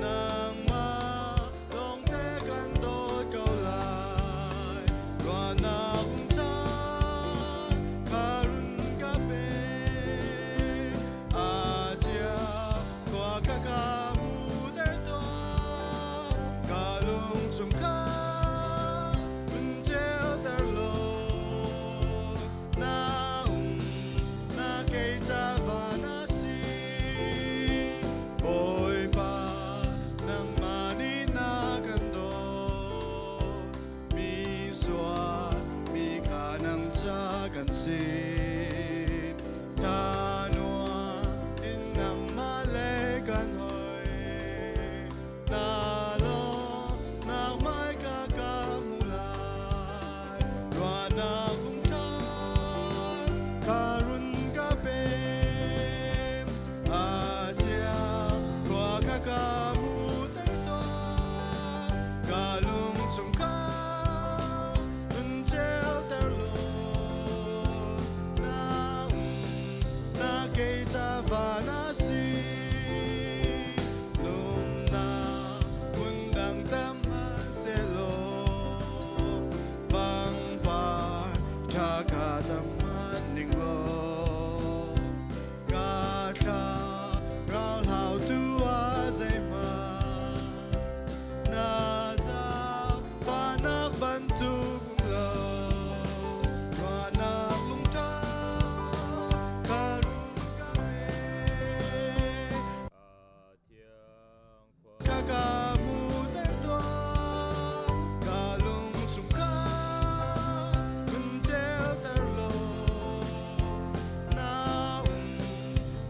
[SPEAKER 9] Nangmah lawngte kan dawt ko lai. si. Ta nua in nangmah le kan hoi. Na lo nak mai ka ka mu lai. Ruahnak lungṭha ka run ka pe. A thiang khua kha ka hmuhter tuah. Ka lung chung kha run ceuter law. Na um na kei ca van a si. Lumnak hmundang tam hmanhsehlaw pangpar ṭha kha tam hmanh ning law ka thla rauhlau tu ah zeihmanh na zaangfahnak bantuk um lo ruahnak lungṭha kha run ka pe. Ka ka hmuhter tuah, ka lung chung kha run ceuter law. Na um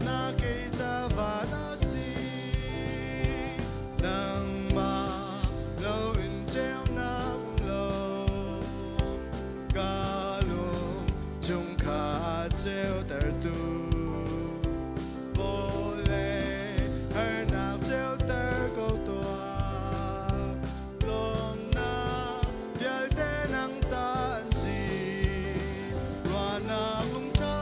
[SPEAKER 9] na kei ca van a si, nangmah loin ceunak um lo. Ka lung chung kha ceutertu. Vawlei harnak ceuter ko tuah. Lawmnak vialte nang ta an si. Ruahnak lungṭha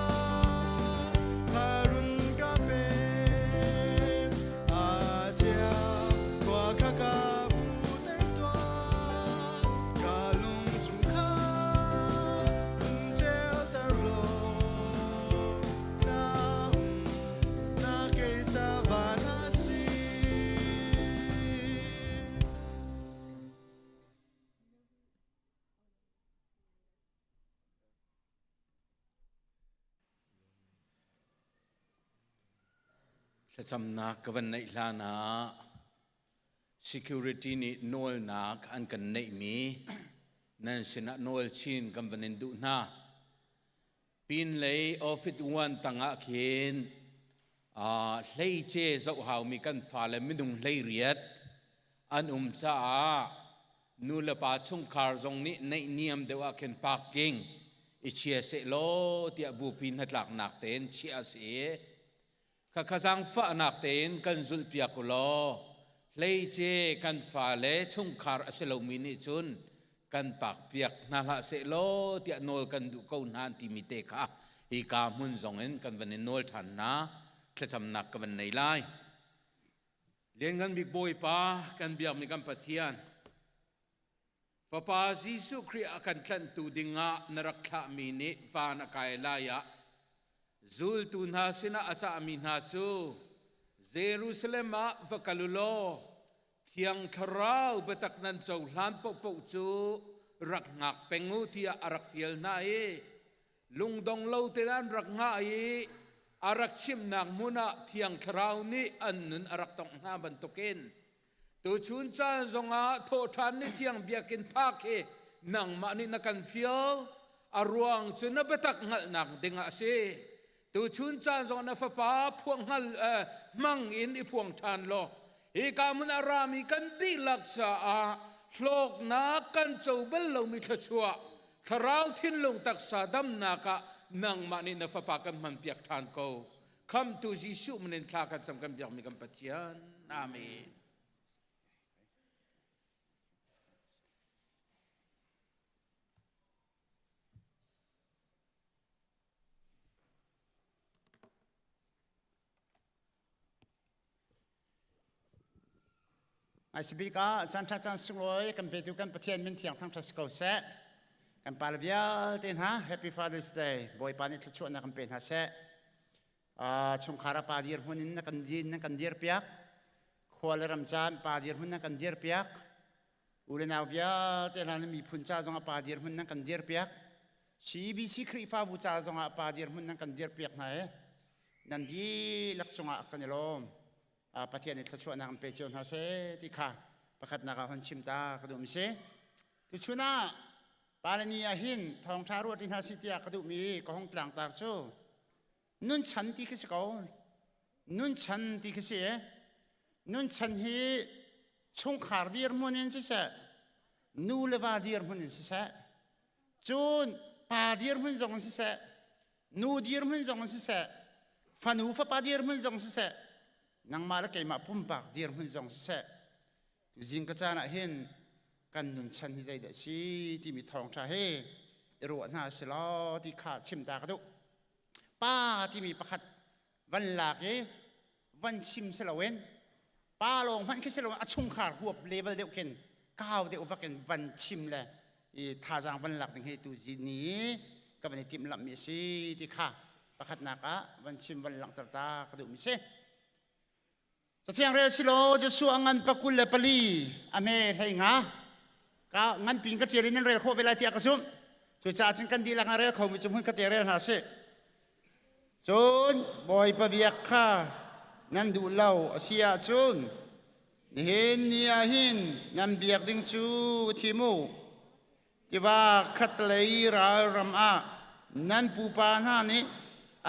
[SPEAKER 9] kha run ka pe. A thiang khua kha ka hmuhter tuah. Ka lung chung kha run ceuter law. Na um na kei ca van a si.
[SPEAKER 3] Thlacamnak ka van neih hlan ah security nih nawlnak an kan neihmi nan sinah nawl chin kan van in duh hna. Pinlei office uan tangah khin hleice zohhaumi kan fale minung 18 an um caah nu le pa chungkhar zong nih naihniam deuh ah khin parking i chia sehlaw tiah bupi hnatlaknak tein chiah a si i Khakha zaangfahnak tein kan zulhpiak u law hleice kan fale chungkhar a si lomi nih cun kan pakpiak hna hlah sehlaw tiah nawl kan duh ko hna an timi te kha hika hmun zong in kan van in nawl ṭhan hna. Thlacamnak ka van nei lai. Lianngan bik Bawipa kan biakmi kan Pathian, Fapa Jesuh Khrih a kan tlanhtu dingah na rak thlahmi nih van a kai lai ah zultu hna sinah a cahmi hna cu Jerusalem ah va kal u law Thiang Thlarau biatak nan cohlan paohpaoh cu rak hngak peng u tiah a rak fial hna i lungdong lo tein an rak hngah i a rak chimnak hmun ah Thiang Thlarau nih an nun a rak tongh hna bantukin Tuchun caan zongah thawhṭhan ni tiang biakinn phak hi nangmah nih na kan fial. A ruang cu na biatak hngalhnak dingah a si. Tuchun caan zongah na fapa phuang hngal hmang in i phuang ṭhan law hika hmun a rami kan dihlak caah hlawknak kan co bal lomi thluachuah thlarau thinlung taksa damnak ah nangmah nih na fapa kan hmanpiak ṭhan ko. Khamtu Jesuh min in thla kan cam kan biakmi kan Pathian. Amen.
[SPEAKER 1] Ai sibik ah caan ṭha caan sunglawi kan petu kan Pathian min thiang thangṭhat si ko seh. Kan pale vialte hna Happy Father's Day Bawipa nih thluachuahnak kan pe hna seh. Chungkhar ah pa dirhmun in na kan din na kan dirpiak. Khua le ram caan pa dirhmun na kan dirpiak. U le nau vialte hna na miphun ca zong ah pa dirhmun nan kan dirpiak. CBC Khrihfabu ca zong ah pa dirhmun nan kan dirpiak hna i nan dihlak cungah kan i lawm. Pathian nih thluachuahnak an pe cio hna seh ti kha pakhatnak ah hon chim ta ka duhmi si. Tuchun ah Pale ni ah hin thawngṭha ruah ṭi hna si tiah ka duhmi ka hung tlangtar cu nunchan ti khi si ko. Nunchan ti khi si. Nunchan hi chungkhar dirhmun in siseh, nu le va dirhmun in siseh, cun pa dirhmun zong in siseh, nu dirhmun zong in siseh, fanu fapa dirhmun zong siseh, nangmah le keimah pumpak dirhmun zong siseh, Tuzing ka caan ah hin kan nunchan hi zeidah si timi thawngṭha hi i ruah hna si law ti kha chim ta ka duh. Pa timi pakhat van lak i van chim si loin pa lawng hmanh khi si loin a chungkhar huap level deuh khin kau deuh vak in van chim le i thazaang van lak ding hi tuzing ni ka van i timhlamhmi a si ti kha pakhatnak ah van chim van langhter ta ka duhmi si. Cathiang rel si law Joshua ngan pakul le pali a hme hlei nga ka ngan pin ka ṭial in nan rel khawh ve lai tiah ka zumh. Cucaah cun kan dihlak in rel khomi cu hmun khat te rel hna sih. Cun Bawipa biak kha nan duh lo a si ahcun nihin ni ah hin nan biak ding cu thim u. Tiva khatlei ralram ah nan pupa hna nih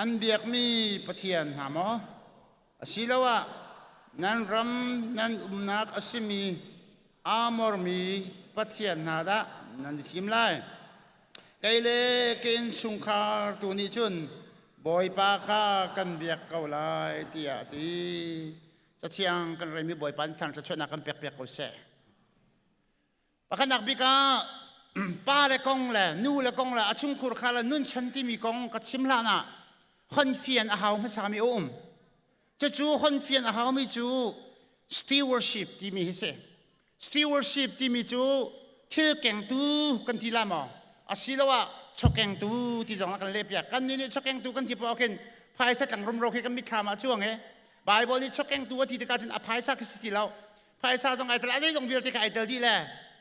[SPEAKER 1] an biakmi pathian hna maw? Asiloah nan ram nan umnak a simi Amor mi pathian hna dah nan i thim lai? Kei le ka innchungkhar tu nih cun Bawipa kha kan biak ko lai tiah a ti. Cathiang kan relmi Bawipa nih thluachuahnak kan pekpiak ko seh. Pakhatnak bik ah pa le kong le nu le kong le a chungkhur kha le nunchan timi kong ka chim hlan ah honfian a hau hmasami a um. Cucu honfian a haumi cu stewardship timi hi si. Stewardship timi cu thil kengtu kan ti la maw? Asiloah chawkengtu ti zong ah kan lehpiak. Kan nih nih chawkengtu kan ti paoh khin phaisa tlang rumro khi kan mitthlam ah a cuang i Bible nih chawkengtu a ti tikah cun a phaisa khi si ti lo. Phaisa zong ai tel, a zeizong vialte kha ai tel dih le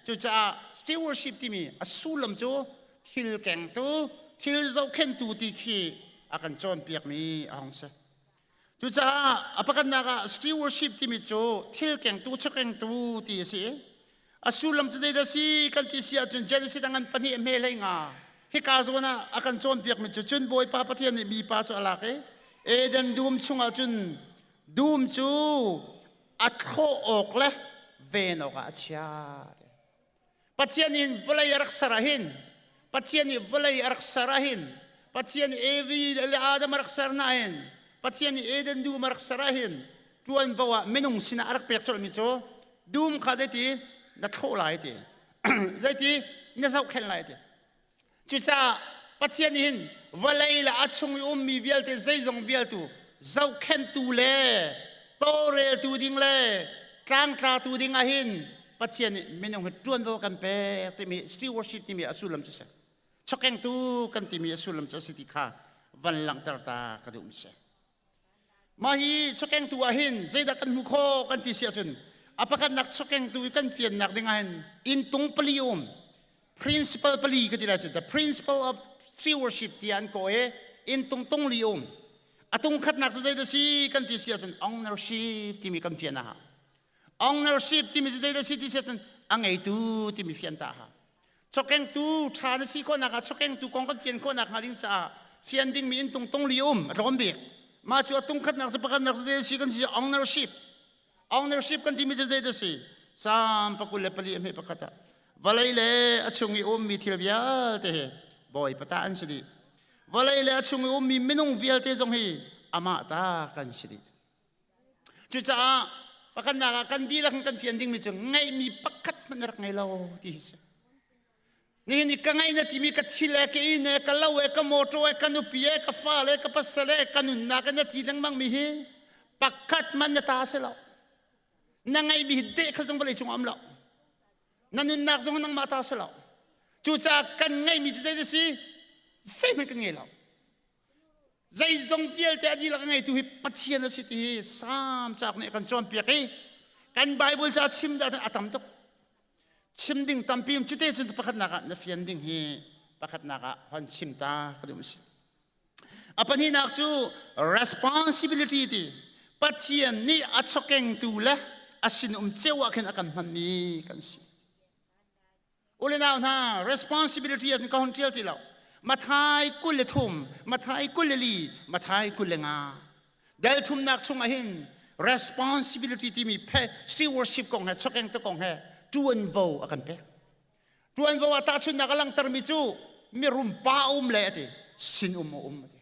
[SPEAKER 1] cucaah stewardship timi a sullam cu thil kengtu, thil zohkhenhtu ti khi a kan cawnpiakmi a hung si. Cucaah a pakhatnak ah stewardship timi cu thil kengtu, chakengtu ti a si. A sullam cu zeidah si kan ti si ahcun Genesis a ngan pahnih a hme hlei nga. Hika zawn ah a kan cawnpiakmi cu cun Bawipa Pathian nih mipa cu a lak i Eden dum chungah cun dum cu a thlawh awk le ven awkah a chia. Pathian in vawlei a rak ser ah hin Pathian nih vawlei a rak ser ah hin Pathian nih Evi le Adam a rak ser hna hin Pathian nih Eden dum a rak ser ah hin ṭuanvo ah minung sinah a rak pek colhmi cu dum kha zeiti na thlawh lai ti zeiti na zohkhenh lai ti Cucaah Pathian nih hin vawlei le a chung i ummi vialte zeizong vialtu zohkhenhtu le tawlreltu ding le tlangtlatu ding ah hin Pathian nih minung hi ṭuanvo kan pek timi stewardship timi a sullam cu si. Chokengtu kan timi a sullam cu a si ti kha van langhter ta ka duhmi si. Mah hi chokengtu ah hin zeidah kan hmuh khawh kan ti si ahcun a pakhatnak chokengtu i kan fiannak ding ah hin inntung pali um principle pali ka ti lai cu the principle of stewardship tiah an kawh i inntung tung li um a tung khatnak cu zeidah si kan ti si ahcun ownership timi kan fian a hau ownership timi cu zeidah si ti si ahcun a ngeitu timi fian ta a hau Chokengtu ṭha na si khawhnak ah chokengtu kong kan fian khawhnak hnga ding caah fian dingmi in tung tung li um a tlawm bik. Mah cu a tung khatnak cu pakhatnak cu zei si kan si ownership. Ownership kan timi cu zei dah si? Psalm 24 a hme pakhat ah vawlei le a chung i ummi thil vialte hi Bawipa ta an si dih. Vawlei le a chung i ummi minung vialte zong hi amah ta kan si dih. Cucaah pakhatnak ah kan dihlak in kan fian dingmi cu ngeihmi pakhat hmanh na rak ngei lo ti hi si. Nihin i ka ngeih na timi ka thil e, ka inn e, ka lo e, ka motor e, ka nupi e, ka fale e, ka pasal e, ka nunnak e na ti lengmang mi hi pakhat hmanh na ta si lo. Na ngeihmi hi deh kha zong vawlei cung um lo. Na nunnak zong nangmah ta si lo. Cucaah kan ngeihmi cu zei si? Zeihmanh kan ngei lo. Zeizong vialte a dihlak a ngeitu hi Pathian a si ti hi Salm cauk nih a kan cawnpiak i kan Bible ca chim dah a tam tuk. Chim ding tampi um cute cun pakhatnak ah na fian ding hi pakhatnak ah hon chim ta ka duh si. A pahnihnak cu responsibility ti Pathian nih a chokengtu le a sinum ceu ah khin a kan hmanmi kan si. Ule nau hna responsibility an ka hon tial ti lo. Mathai 23, Mathai 24, Mathai 25. Del thumnak chungah hin responsibility timi phe stewardship kong he chokeng te kong he tuanvo a kan pek. Tuanvo ah tahchunhnak a langhtermi cu mirum pa um le ati sin um a um ati.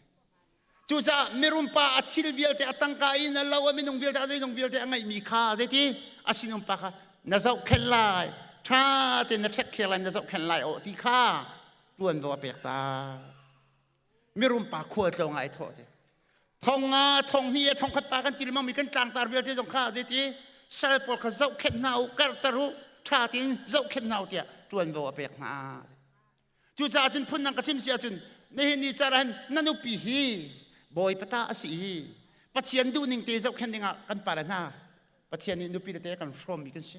[SPEAKER 1] Cucaah mirum pa a thil vialte a tangka in a lo a minung vialte a zeizong vialte a ngeihmi kha zeiti a sinum pa kha na zohkhenh lai ṭha tein na ṭhek lai na zohkhenh lai aw ti kha ṭuanvo a pek ta. Mirum pa khua tlawng ai thawh ti. Thong nga thong hnih thong khat pa kan ti lemang mi kan tlangtar vialte zong kha zeiti sal pawl kha zohkhenh hna u karhter u ṭha tein zohkhenh hna u tiah ṭuanvo a pek hna. Cucaah cun phundang ka chim si ahcun nihin ni car ahhin na nupi hi Bawipa ta a si i Pathian duhning te zohkhenh dingah kan pale hna Pathian nih nupi le te kan hrawmmi kan si.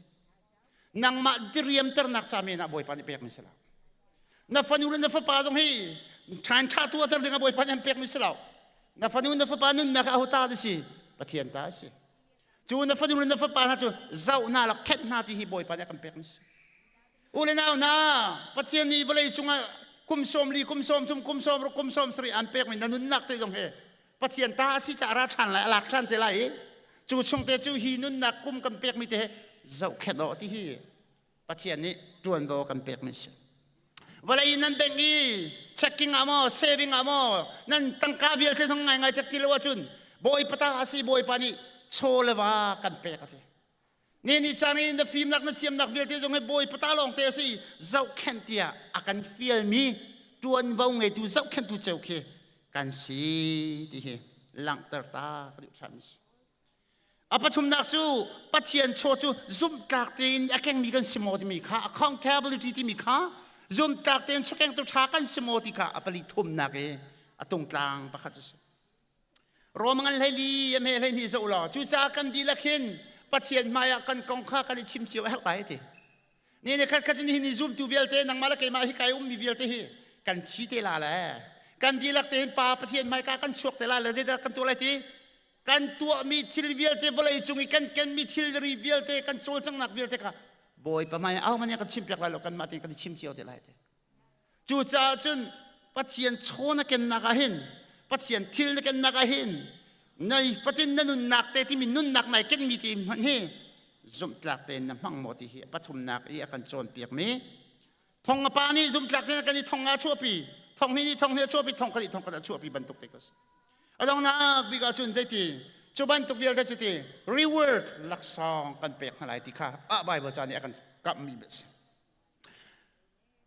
[SPEAKER 1] Nangmah diriamternak ca men ah Bawipa nih pekmi si lo. Na fanu le na fapa zong hi ṭhan ṭha tuahter dingah Bawipa nih an pekmi si lo. Na fanu na fapa nunnak aho ta na si? Pathian ta a si. Cu na fanu le na fapa hna cu zoh hna la khenh hna ti hi Bawipa nih a kan pekmi si. U le nau hna, Pathian nih vawlei cungah kum 40, kum 30, kum 60, kum 70 an pekmi na nunnak te zong hi Pathian ta a si caah ra ṭhan lai, a lak ṭhan te lai i cu chung te cu hi nunnak kum kan pekmi te he zohkhenh awh ti hi Pathian nih ṭuanvo kan pekmi a si. Vawlei in nan bank i checking ah maw, saving ah maw, nan tangka vialte zong ngaingai tek ti lo ahcun Bawipa ta a si, Bawipa nih chaw le va kan pek a ti. Ne ni caan i na fimnak na siamnak vialte zong hi Bawipa ta lawng te a si zohkhenh tiah a kan fialmi ṭuanvo ngeitu zohkhenhtu ceu khi kan si ti hi langhter ta ka duh ṭhan si. A pathumnak cu Pathian chaw cu zumhtlak tein a kengmi kan si maw timi kha accountability timi kha zumhtlak tein chawkengtu ṭha kan si maw ti kha a pali thumnak i a tungtlang pakhat cu si. Rom ngan 14 a hme 12 zoh law cucaah kan dihlak hin Pathian hmaiah kan kong kha kan i chim cio a herh lai ti. Ni ne khat khat in hi ni zumtu vialte nangmah le keimah hi kai ummi vialte hi kan thi te la le kan dihlak tein Pa Pathian hmaika kan chuak te la le zeidah kan tuah lai ti kan tuahmi thil vialte vawlei cung i kan kenmi thilri vialte kan cawlcanghnak vialte kha Bawipa hmai ah ahohmanh nih kan chimpiak lai lo kanmah tein kan i chim cio te lai ti. Cucaah cun Pathian chaw na kennak ah hin Pathian thil na kennak ah hin nei fatin na nunnak te timi nunnak nai kenmi ti hmanh hi zumhtlak tein na hmang maw ti hi pathumnak i a kan cawnpiakmi thong a pa nih zumhtlak tein kan i thong a chuahpi thong hnih nih thong hnih a chuahpi thong khat nih thong khat a chuahpi bantuk te ka si a donghnak bik ah cun zeiti cu bantuk vialte cu ti reward laksawng kan pek hna lai ti kha a Bible ca nih a kan kamhmi a si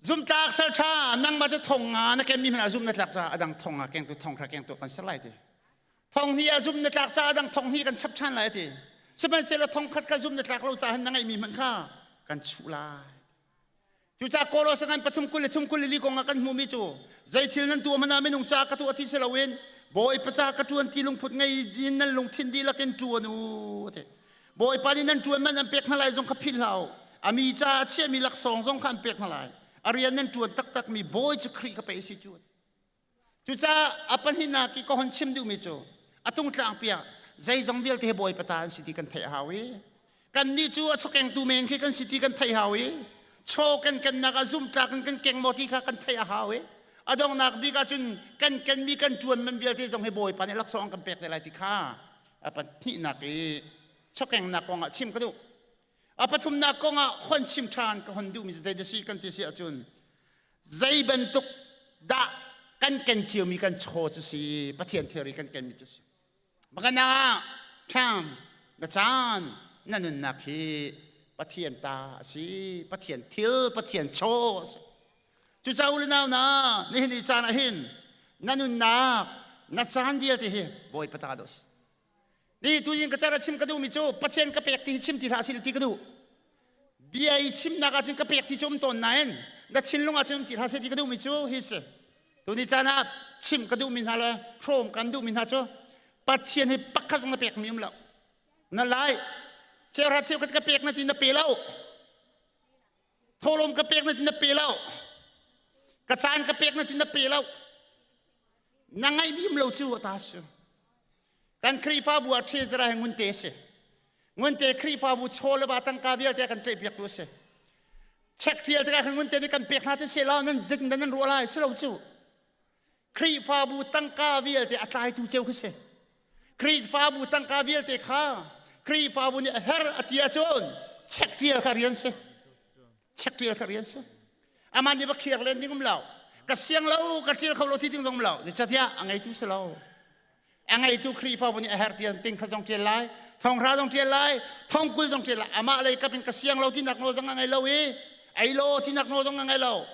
[SPEAKER 1] Zumtlak salṭha nangmah cu thong nga na kenmi hmanh ah zum na tlak caah a dang thong nga kengtu thong hra kengtu kan ser lai ti. Thong hnih ah zum na tlak caah a dang thong hnih kan chap ṭhan lai ti. Sihmanhsehlaw thong khat kha zum na tlak lo caah na ngeihmi hmanh kha kan chuh lai. Cucaah Kolosa ngan pathum 23 24 kong ah kan hmuhmi cu zei thil nan tuah hmanh ah minung ca ka tuah ti si loin Bawipa ca ka ṭuan ti lungput ngei in nan lungthin dihlak in ṭuan u ti. Bawipa nih nan ṭuan man an pek hna lai zong kha philh hlah u. A mi caah a chiahmi laksawng zong kha an pek hna lai. A rian nan ṭuan taktakmi bawi cu Khrih kha pei a si cu. Cucaah a pahnihnak i ka hon chim duhmi cu a tungtlang piah zeizong vialte hi Bawipa ta an si ti kan theih a hau i kannih cu a chawkengtu men khi kan si ti kan theih hau i chaw kan kennak ah zumhtlak in kan keng maw ti kha kan theih a hau i a donghnak bik ahcun kan kenmi kan ṭuan man vialte zong hi Bawipa nih laksawng kan pek te lai ti kha a pahnihnak i chawkengnak kong ah chim ka duh a pathumnak kong ah hon chim ṭhan ka hon duhmi cu zei si kan ti si ahcun zei bantuk dah kan ken ciomi kan chaw cu si Pathian theory kan kenmi cu si pakhatnak ah ṭhang na caan na nunnak hi Pathian ta a si Pathian thil Pathian chaw a si Cucaah u le nau na nihin i caan ah hin na nunnak na caan vialte hi Bawipa ta dawh si. Ni tu in ka car a chim ka duhmi cu Pathian ka pek ti hi chim ti hlah sil ti ka duh. Bia i chimnak ahcun ka pek ti cu um tawn nain na thinlung ahcun um ti hlah seh ti ka duhmi cu hi si. Tuni caan ah chim ka duhmi hna le hrawm kan duhmi hna cu Pathian hi pakhat zong na pekmi um lo. Na lai cheuhra cheukhat ka pek na ti na pe lo. Thawhlawm ka pek na ti na pe lo. Ka caan ka pek na ti na pe lo. Na ngaih bim lo cu ata su. Kan Khrihfabu ah treasurer hi ngunte si. Ngunte Khrihfabu chaw le ba tangka vialte kan tlaih piak tu a si. Check tial tikah khan ngun te nih kan pek hna ti seh law nan zeitindah nan ruah lai si lo cu. Khrihfabu tangka vialte a tlaitu ceu khi si. Khrihfabu tangka vialte kha Khrihfabu nih a her a ti ahcun check tial kha rian si. Check tial kha rian si. Amah nih va khiak len ding um lo. Ka siang lo, ka tial kho lo ti ding zong um lo. Zeicatiah a ngeitu si lo. A ngeitu Khrihfabu nih a herh tian ting kha zong ṭial lai, thonghra zong ṭial lai, thongkul zong ṭial lai. Amah lei kap in ka siang lo tinak nawl zong a ngei lo i ei lo tinak nawl zong a ngei lo.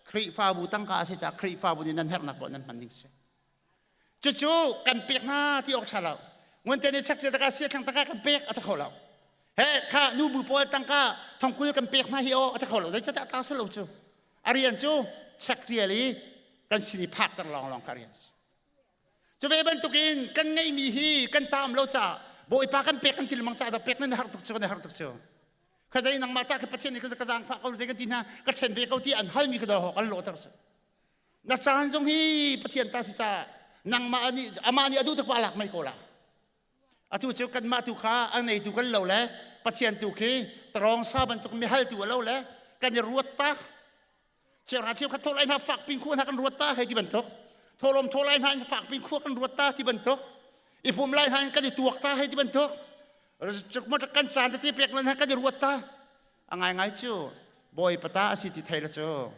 [SPEAKER 1] Khrihfabu tangka a si caah Khrihfabu nih nan herhnak poah nan hman ding si. Cucu kan pek hna ti awk ṭha lo. Ngun te nih chak taka sia thlang tangka kan pek a ṭha kho lo. He kha nubu pawl tangka thongkul kan pek hna hi aw a ṭha kho lo. Zeicahtiah ta si lo cu. A rian cu chek ṭial i kan sin i phakter lawnglawng kha rian si. Cu ve bantukin kan ngeihmi hi kan taam lo caah Bawipa kan pek kan ti lengmang caah dah pek nan har tuk cu kan har tuk cu. Kha zei nangmah ta kha Pathian nih ka zaangfah ko zei kan ti hna ka ṭhen ve ko ti an halmi ka daw kan lawhter si. Na caan zong hi Pathian ta si caah nangmah nih amah nih a duh tuk pa lak mei ko la. Atu cu kanmah tu kha a neitu kan lo le Pathian tu khi tarong sa bantuk mihaltu a lo le kan i ruat ta Cheuhra cheukhat thaw lai hna fak pin khua hna kan ruat ta hei ti bantuk. Thawlawm thaw lai hna fak pin khua kan ruat ta ti bantuk. I pum lai hna kan i tuak ta hei ti bantuk. Kan caan tete pek lan kan i ruat ta. A ngai ngai cu Bawipa ta a si ti thei la cu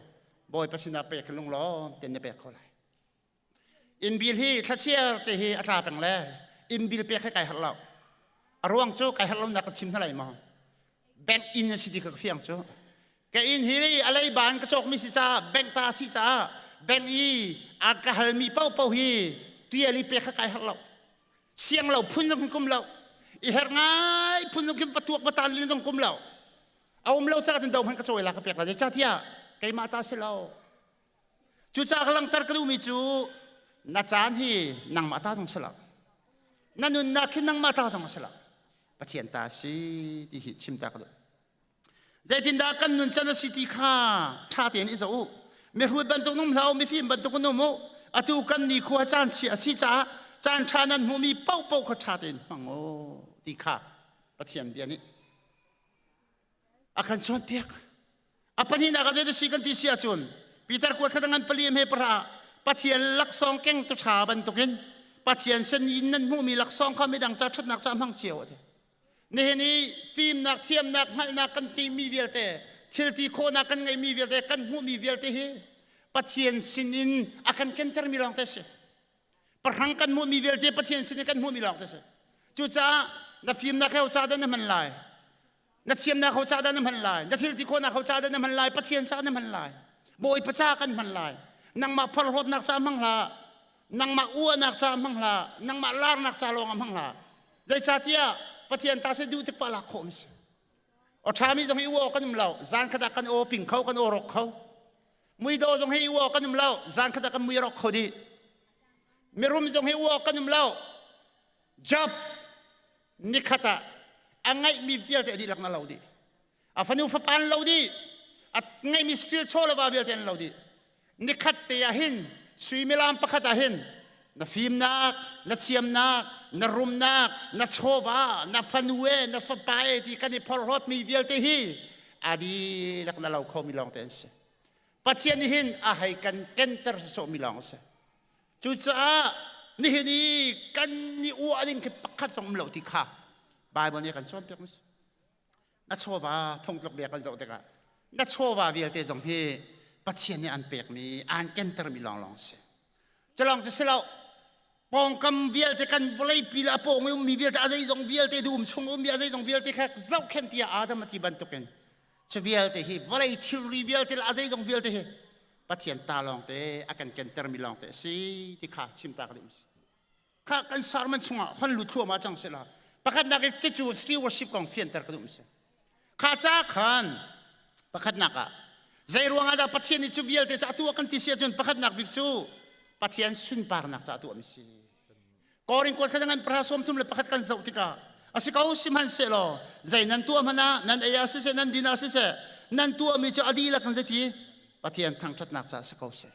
[SPEAKER 1] Bawipa sinah pek lunglawm ten na pek kho lai. Inn bil hi thlachiar te hi a tla peng le inn bil pek hi kai harh lo. A ruang cu kai harh lonak ka chim hna lai maw? Bank inn a si ti kha ka fiang cu. Ka inn hi a leiba in ka cawkmi si caah bank ta a si caah bank i a ka halmi paohpaoh hi tial i pek kha kai harh lo. Siang lo phun zong kum lo. I herh ngai phun zong khin va tuak va tan lin zong kum lo. A um lo caah tin do hmanh ka cawi la ka pek la. Zeicahtiah keimah ta si lo. Cucaah ka langhter ka duhmi cu na caan hi nangmah ta zong si lo. Na nunnak hi nangmah ta zong a si lo. Pathian ta a si ti hi chim ta ka duh. Zeitindah kan nun can a si ti kha ṭha tein i zoh u. Mihrut bantuk num hlah u, mifim bantuk in um u. Atu kan nikhua caan chia a si caah caan ṭha nan hmuhmi paohpaoh kha ṭha tein hmang u ti kha Pathian bia nih a kan cawnpiak. A pahnihnak ah zei si kan ti si ahcun Peter kuat kha ngan pali he pahra Pathian laksawng keng tu ṭha bantukin Pathian sin in nan hmuhmi laksawng kha midang ca ṭhatnak ca hmang cio a ti. Nihin i fimnak, thiamnak, hngalhnak kan timi vialte, thil ti khawhnak kan ngeihmi vialte, kan hmuhmi vialte hi Pathian sin in a kan kentermi lawng te si. Pahrang kan hmuhmi vialte Pathian sin in kan hmuhmi lawng te si. Cucaah na fimnak he ca dah na hman lai? Na thiamnak ho ca dah na hman lai? Na thil ti khawhnak ho ca dah na hman lai? Pathian ca na hman lai. Bawipa ca kan hman lai. Nangmah phorhlawtnak ca hmang hlah. Nangmah uahnak ca hmang hlah. Nangmah larnak ca lawng ah hmang hlah. Zeicahtiah Pathian ta si duh tik pa lak khawh mi si. Aw ṭhami zong hi uah kan um lo. Zan khat ah kan aw ping kho, kan aw rawk kho. Muidawh zong hi uah kan um lo. Zan khat ah kan mui rawk kho dih. Mirum zong hi uah kan um lo. Job nikhat ah a ngeihmi vialte a dihlak na lo dih a fanu fapa an lo dih a ngeihmi steel chaw le va vialte an lo dih nikhat te ah hin suimilam pakhat ah hin na fimnak na thiamnak na rumnak na chawva na fanu e na fapa e ti kan i phorhlawtmi vialte hi a dihlak na lo khomi lawng te an si Pathian nih hin a hei kan kenter sawhmi lawng a si Cucaah nihin i kan i uah ding khi pakhat zong um lo ti kha Bible nih a kan cawnpiak mi si. Na chawva phungtluk bia kan zoh tikah na chawva vialte zong hi Pathian nih an pekmi aan kentermi lawnglawng si. Culawng cu si lo pawngkam vialte kan vawleipi le a pawng i ummi vialte a zeizong vialte dum chung ummi a zeizong vialte kha zohkhenh tiah Adam a ti bantukin cu vialte hi vawlei thilri vialte le a zeizong vialte hi Pathian ta lawngte a kan kentermi lawngte a si ti kha chim ta ka duh si. Kha kan sermon chungah hon lut thluahmah cang sila pakhatnak i cucu stewardship kong fianter ka duh si. Kha ca khan pakhatnak ah zei ruangah dah Pathian nih cu vialte ca tuah kan ti si ahcun pakhatnak bik cu Pathian sunparnak ca tuah mi si. Korin kuat kha ngan para 31 kan zoh tikah a si ko sihmanhsehlaw zei nan tuah hmanh ah nan ei ah siseh nan din ah siseh nan tuahmi cu a dihlak in zeiti Pathian thangṭhatnak caah si ko seh.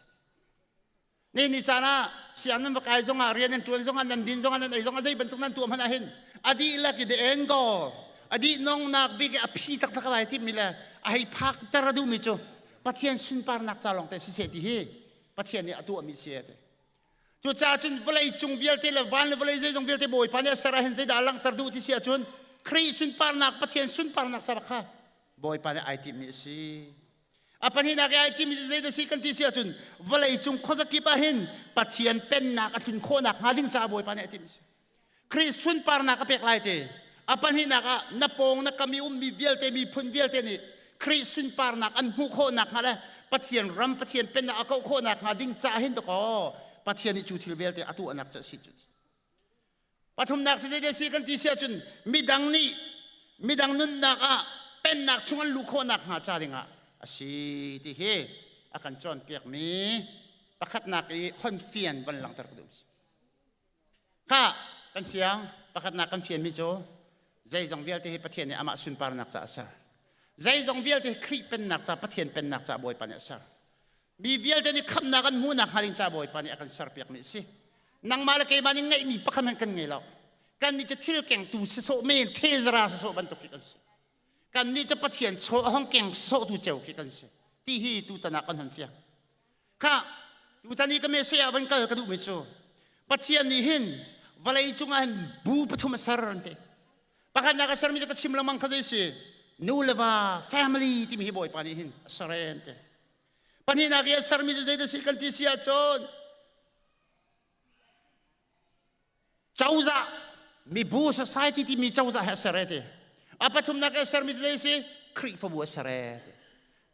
[SPEAKER 1] Ni ni caan ah siang nan va kai zongah rian nan ṭuan zongah nan din zongah nan ei zongah zei bantuk nan tuah hmanh ah hin a dihlak i the end goal. A dih nongnak bik a phi taktak a vai timmi le a hei phak ter a duhmi cu Pathian sunparnak ca lawng te siseh ti hi Pathian nih a tuahmi si te. Cucaah cun vawlei cung vialte le van le vawlei zeizong vialte Bawipa nih a ser ahhin zeidah a langhter duh ti si ahcun Khrih sunparnak Pathian sunparnak ca kha Bawipa nih ai timmi a si. A pahnihnak i ai timmi cu zeidah si kan ti si ahcun vawlei cung khuazakip ahhin Pathian pennak a tlun khawhnak hnga ding caah Bawipa nih a timh a si. Khrih sunparnak a pek lai ti. A pahnihnak ah na pawng na kam i ummi vialte miphun vialte nih Khrih sunparnak an hmuh khawh nakhnga le Pathian ram Pathian pennak a kauh khawh nakhnga ding caah hin dakaw Pathian nih cu thil vialte a tuahnak cu a si cu. Pathumnak cu zeidah si kan ti si ahcun midang nih midang nunnak ah pennak chung an luh khawh nakhnga ca dingah a si ti hi a kan cawnpiakmi pakhatnak i hon fian van langhter ka duh. Kha kan fiang pakhatnak kan fianmi cu zeizong vialte hi Pathian nih amah sunparnak caah a ser. Zeizong vialte hi Khrih pennak ca Pathian pennak caah Bawipa nih a ser. Mi vialte nih khamhnak an hmuhnak hnga ding caah Bawipa nih a kan serpiakmi a si. Nangmah le keimah nih ngeihmi pakhat hmanh kan ngei lo. Kannih cu thil kengtu sisawh men thezara sisawh bantuk khi kan si. Kannih cu Pathian chaw a hong keng sawhtu ceu khi kan si. Ti hi tutan ah kan hon fiang. Kha tutan i ka Messiah van kal ka duhmi cu Pathian nih hin vawlei cungah hin bu pathum a ser an ti. Pakhatnak a sermi cu ka chim lengmang kha zei si nu le va family timi hi Bawipa nih hin a ser an ti. Pahnihnak i a sermi cu zeidah si kan ti si ahcun cozah mibu society timi cozah he a ser e ti a pathumnak a sermi cu zei si Khrihfabu a ser e ti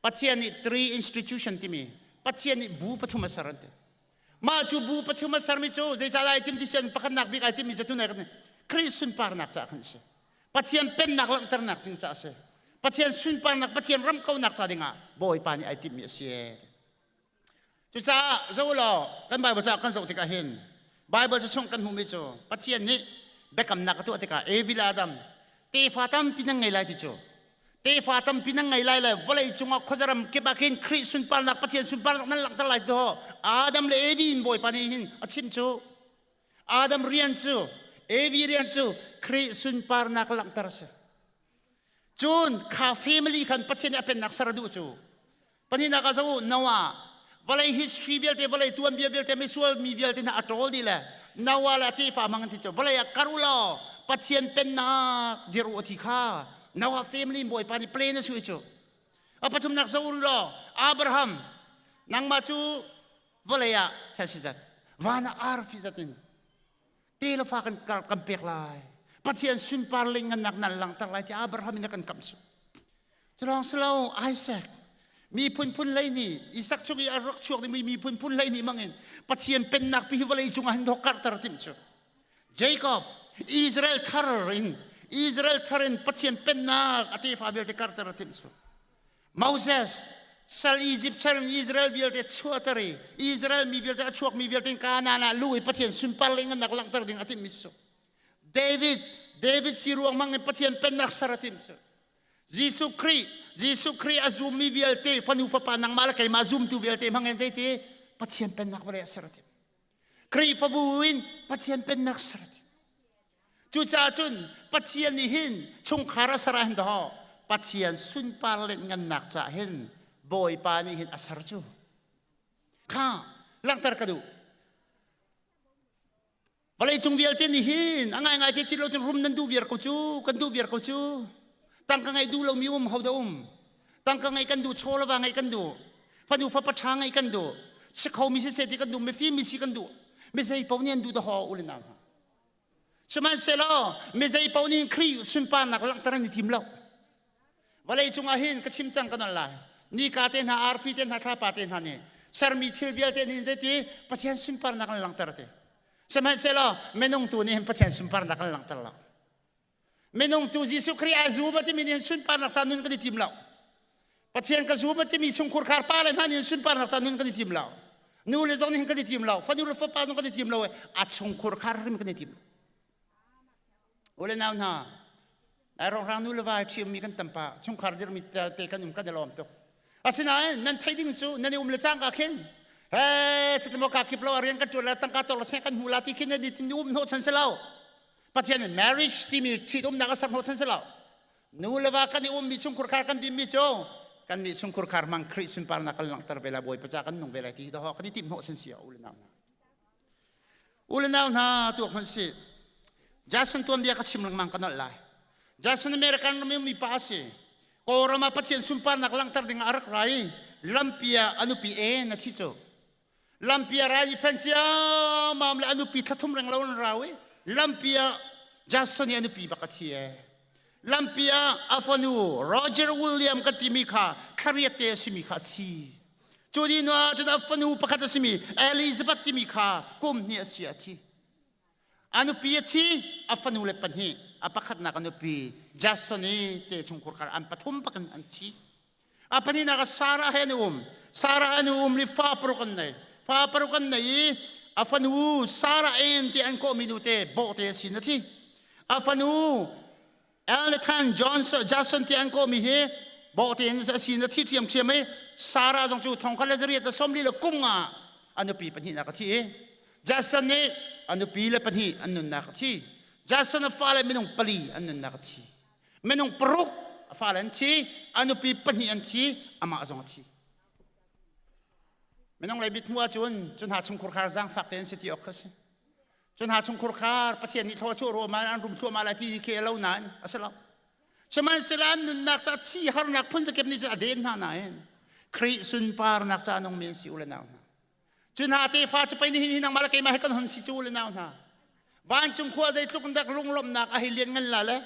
[SPEAKER 1] Pathian nih three institution timi Pathian nih bu pathum a ser an ti mah cu bu pathum a sermi cu zeicah ai tim ti sian pakhatnak bik ai timmi cu tunai kan Khrih sunparnak caah khan si Pathian pennak langhternak ding caah a si Pathian sunparnak Pathian ram kaunak ca dingah Bawipa nih ai timmi a si e Cucaah zoh law kan Bible ca kan zoh tikah hin Bible cu chung kan hmuhmi cu Pathian nih biakamnak a tuah tikah Evi le Adam tefa tampi nan ngei lai ti cu tefa tampi nan ngei lai le vawlei cungah khuazaram kip ah khin Khrih sunparnak Pathian sunparnak nan langhter lai ti Adam le Evi in Bawipa nih hin a chim cu Adam rian cu Evi rian cu Khrih sunparnak langhter a si Cun kha family khan Pathian nih a pennak ser a duh cu. Pahnihnak ah zoh Noah vawlei history vialte vawlei tuanbia vialte misual mi vialte hna a ṭawl dih le Noah le a tefa hmang an ti cu vawlei ah kar u law Pathian pennak dir u a ti kha Noah family bawipa nih plan a sui cu. A pathumnak zoh u law Abraham nangmah cu vawlei ah thil si zat van ah arfi zat in te le fa kan kan pek lai Pathian sunpar le ngannak nan langhter lai ti Abraham in a kan kamh su culawng silo Isaac miphun phun lei nih Isaac chung i a rak chuak dingmi miphun phun lei nih mangin Pathian pennak pi hi vawlei cungah hin thok karhter tim cu Jacob Israel thar in Israel thar in Pathian pennak a tefa vialte karhter a timh cu Moses sal Egypt in Israel vialte chuahter i Israel mi vialte a chuakmi vialte in Kanaan ah luh i Pathian sunpar le ngannak langhter ding a timhmi cu David David ci ruangmang in Pathian pennak ser a timh cu Jesuh Khrih Jesuh Khrih a zummi vialte fanu fapa nangmah le keimah zumtu vialte hmang in zeiti Pathian pennak vawlei ah ser a timh Khrihfabu in Pathian pennak ser a timh Cucaah cun Pathian nih hin chungkhar a ser ah hin dawh Pathian sunpar le ngannak caah hin Bawipa nih hin a ser cu kha langhter ka duh. Vawleicung vialte nih hin a ngaingai te ti lo cun rum nan duh viar ko cu kan duh viar ko cu tangka ngeih duh lomi um ho dah um tangka ngeih kan duh chaw le va ngeih kan duh fanu fapa ṭha ngeih kan duh si khomi siseh ti kan duh mifim mi si kan duh mi zei paoh nih an duh dahawh u le nau hna Sihmanhsehlaw mizei paoh nih Khrih sunparnak langhter an i tim lo. Vawlei cungah hin ka chim cang ka non lai. Nika te hna, arfi te hna, thlapa te hna nih sermi thil vialte nih zeiti Pathian sunparnak an langhter ti. Sihmanhsehlaw minung tu nih hin Pathian sunparnak an langhter lo. Minung tu Jesuh Khrih a zum a timi nih sunparnak ca nun kan i tim lo. Pathian ka zum a timi chungkhur khar pa le hna nih sunparnak ca nun kan i tim lo. Nu le zong nih kan i tim lo. Fanu le fapa zong kan i tim lo. A chungkhur khar hrim kan i tim. Ule nau hna, ai rongrang nu le va ṭhiammi kan tam pa chungkhar dirmi te kan um kan i lawm tuk. Asinain nan theih ding cu nan i um le cangka khin he cutlamo ka kip lo a rian kan ṭuan le tangka tawk le cheng kan hmu la ti khin nan i um hnawh chan si lo. Pathian nih marriage timi ṭhitumnak a ser hnawh chan si lo. Nu le va kan i ummi chungkhur khar kan dimmi cu kan nih chungkhur khar hmang Khrih sunparnak kan langhter ve lai Bawipa ca kan nung ve lai ti hi doh kan i timh hnawh sin si u le nau hna. U le nau hna tuak hmanh si. Jason tuanbia ka chim lengmang ka nolh lai. Jason American ram mi pa a si. Kawlram ah Pathian sunparnak langhter ding ah a rak ra i lampi ah a nupi en a thi cu. Lampi ah rai i fen ciammam le a nupi thlathum reng lo an rau i lampi ah Jason i a nupi bak a thi ee. Lampi ah a fanu Roger William kan timi kha thlariat te a simi kha a thi. Cu ni hnu ah cun a fanu pakhat a simi Elizabeth timi kha kum hnih a si a thi. A nupi a thi, a fanu le pahnih, a pakhatnak a nupi Jason i te chungkhur kar an pathum pakin an thi. A pahnihnak ah Sarah he an um. Sarah an um li fa paruk an nei. Fa paruk an nei i a fanu Sarah en ti an kawhmi nu te bawhte a sin a thi. A fanu Elnathan Johnson Jason ti an kawhmi hi bawhte in a sin a thi ṭhiamṭhiam i Sarah zong cu thongkhat le zariat le sawmli le kung ah a nupi pahnihnak a thi i Jason nih a nupi le pahnih an nunnak a thi. Jason a fale minung pali an nunnak a thi. Minung paruk a fale an thi, a nupi pahnih an thi, amah zong a thi. Minung lei mit hmuh ahcun cu hna chungkhur khar zaangfak tein si ti awk kha si. Cu hna chungkhur khar Pathian nih thaw chuah ruahmah an rum thluahmah lai ti khi a lo nain a si lo. Sihmanhsehlaw an nunnak ca thi harnak phun zakip nih cun a den hna nain Khrih sunparnak ca nungmi an si u le nau hna. Cu hna tefa cu pei nihin hi nangmah le keimah he kan hon si cu u le nau hna. Vancung khua zeitluk in dak lunglawmhnak a hei lian ngan la le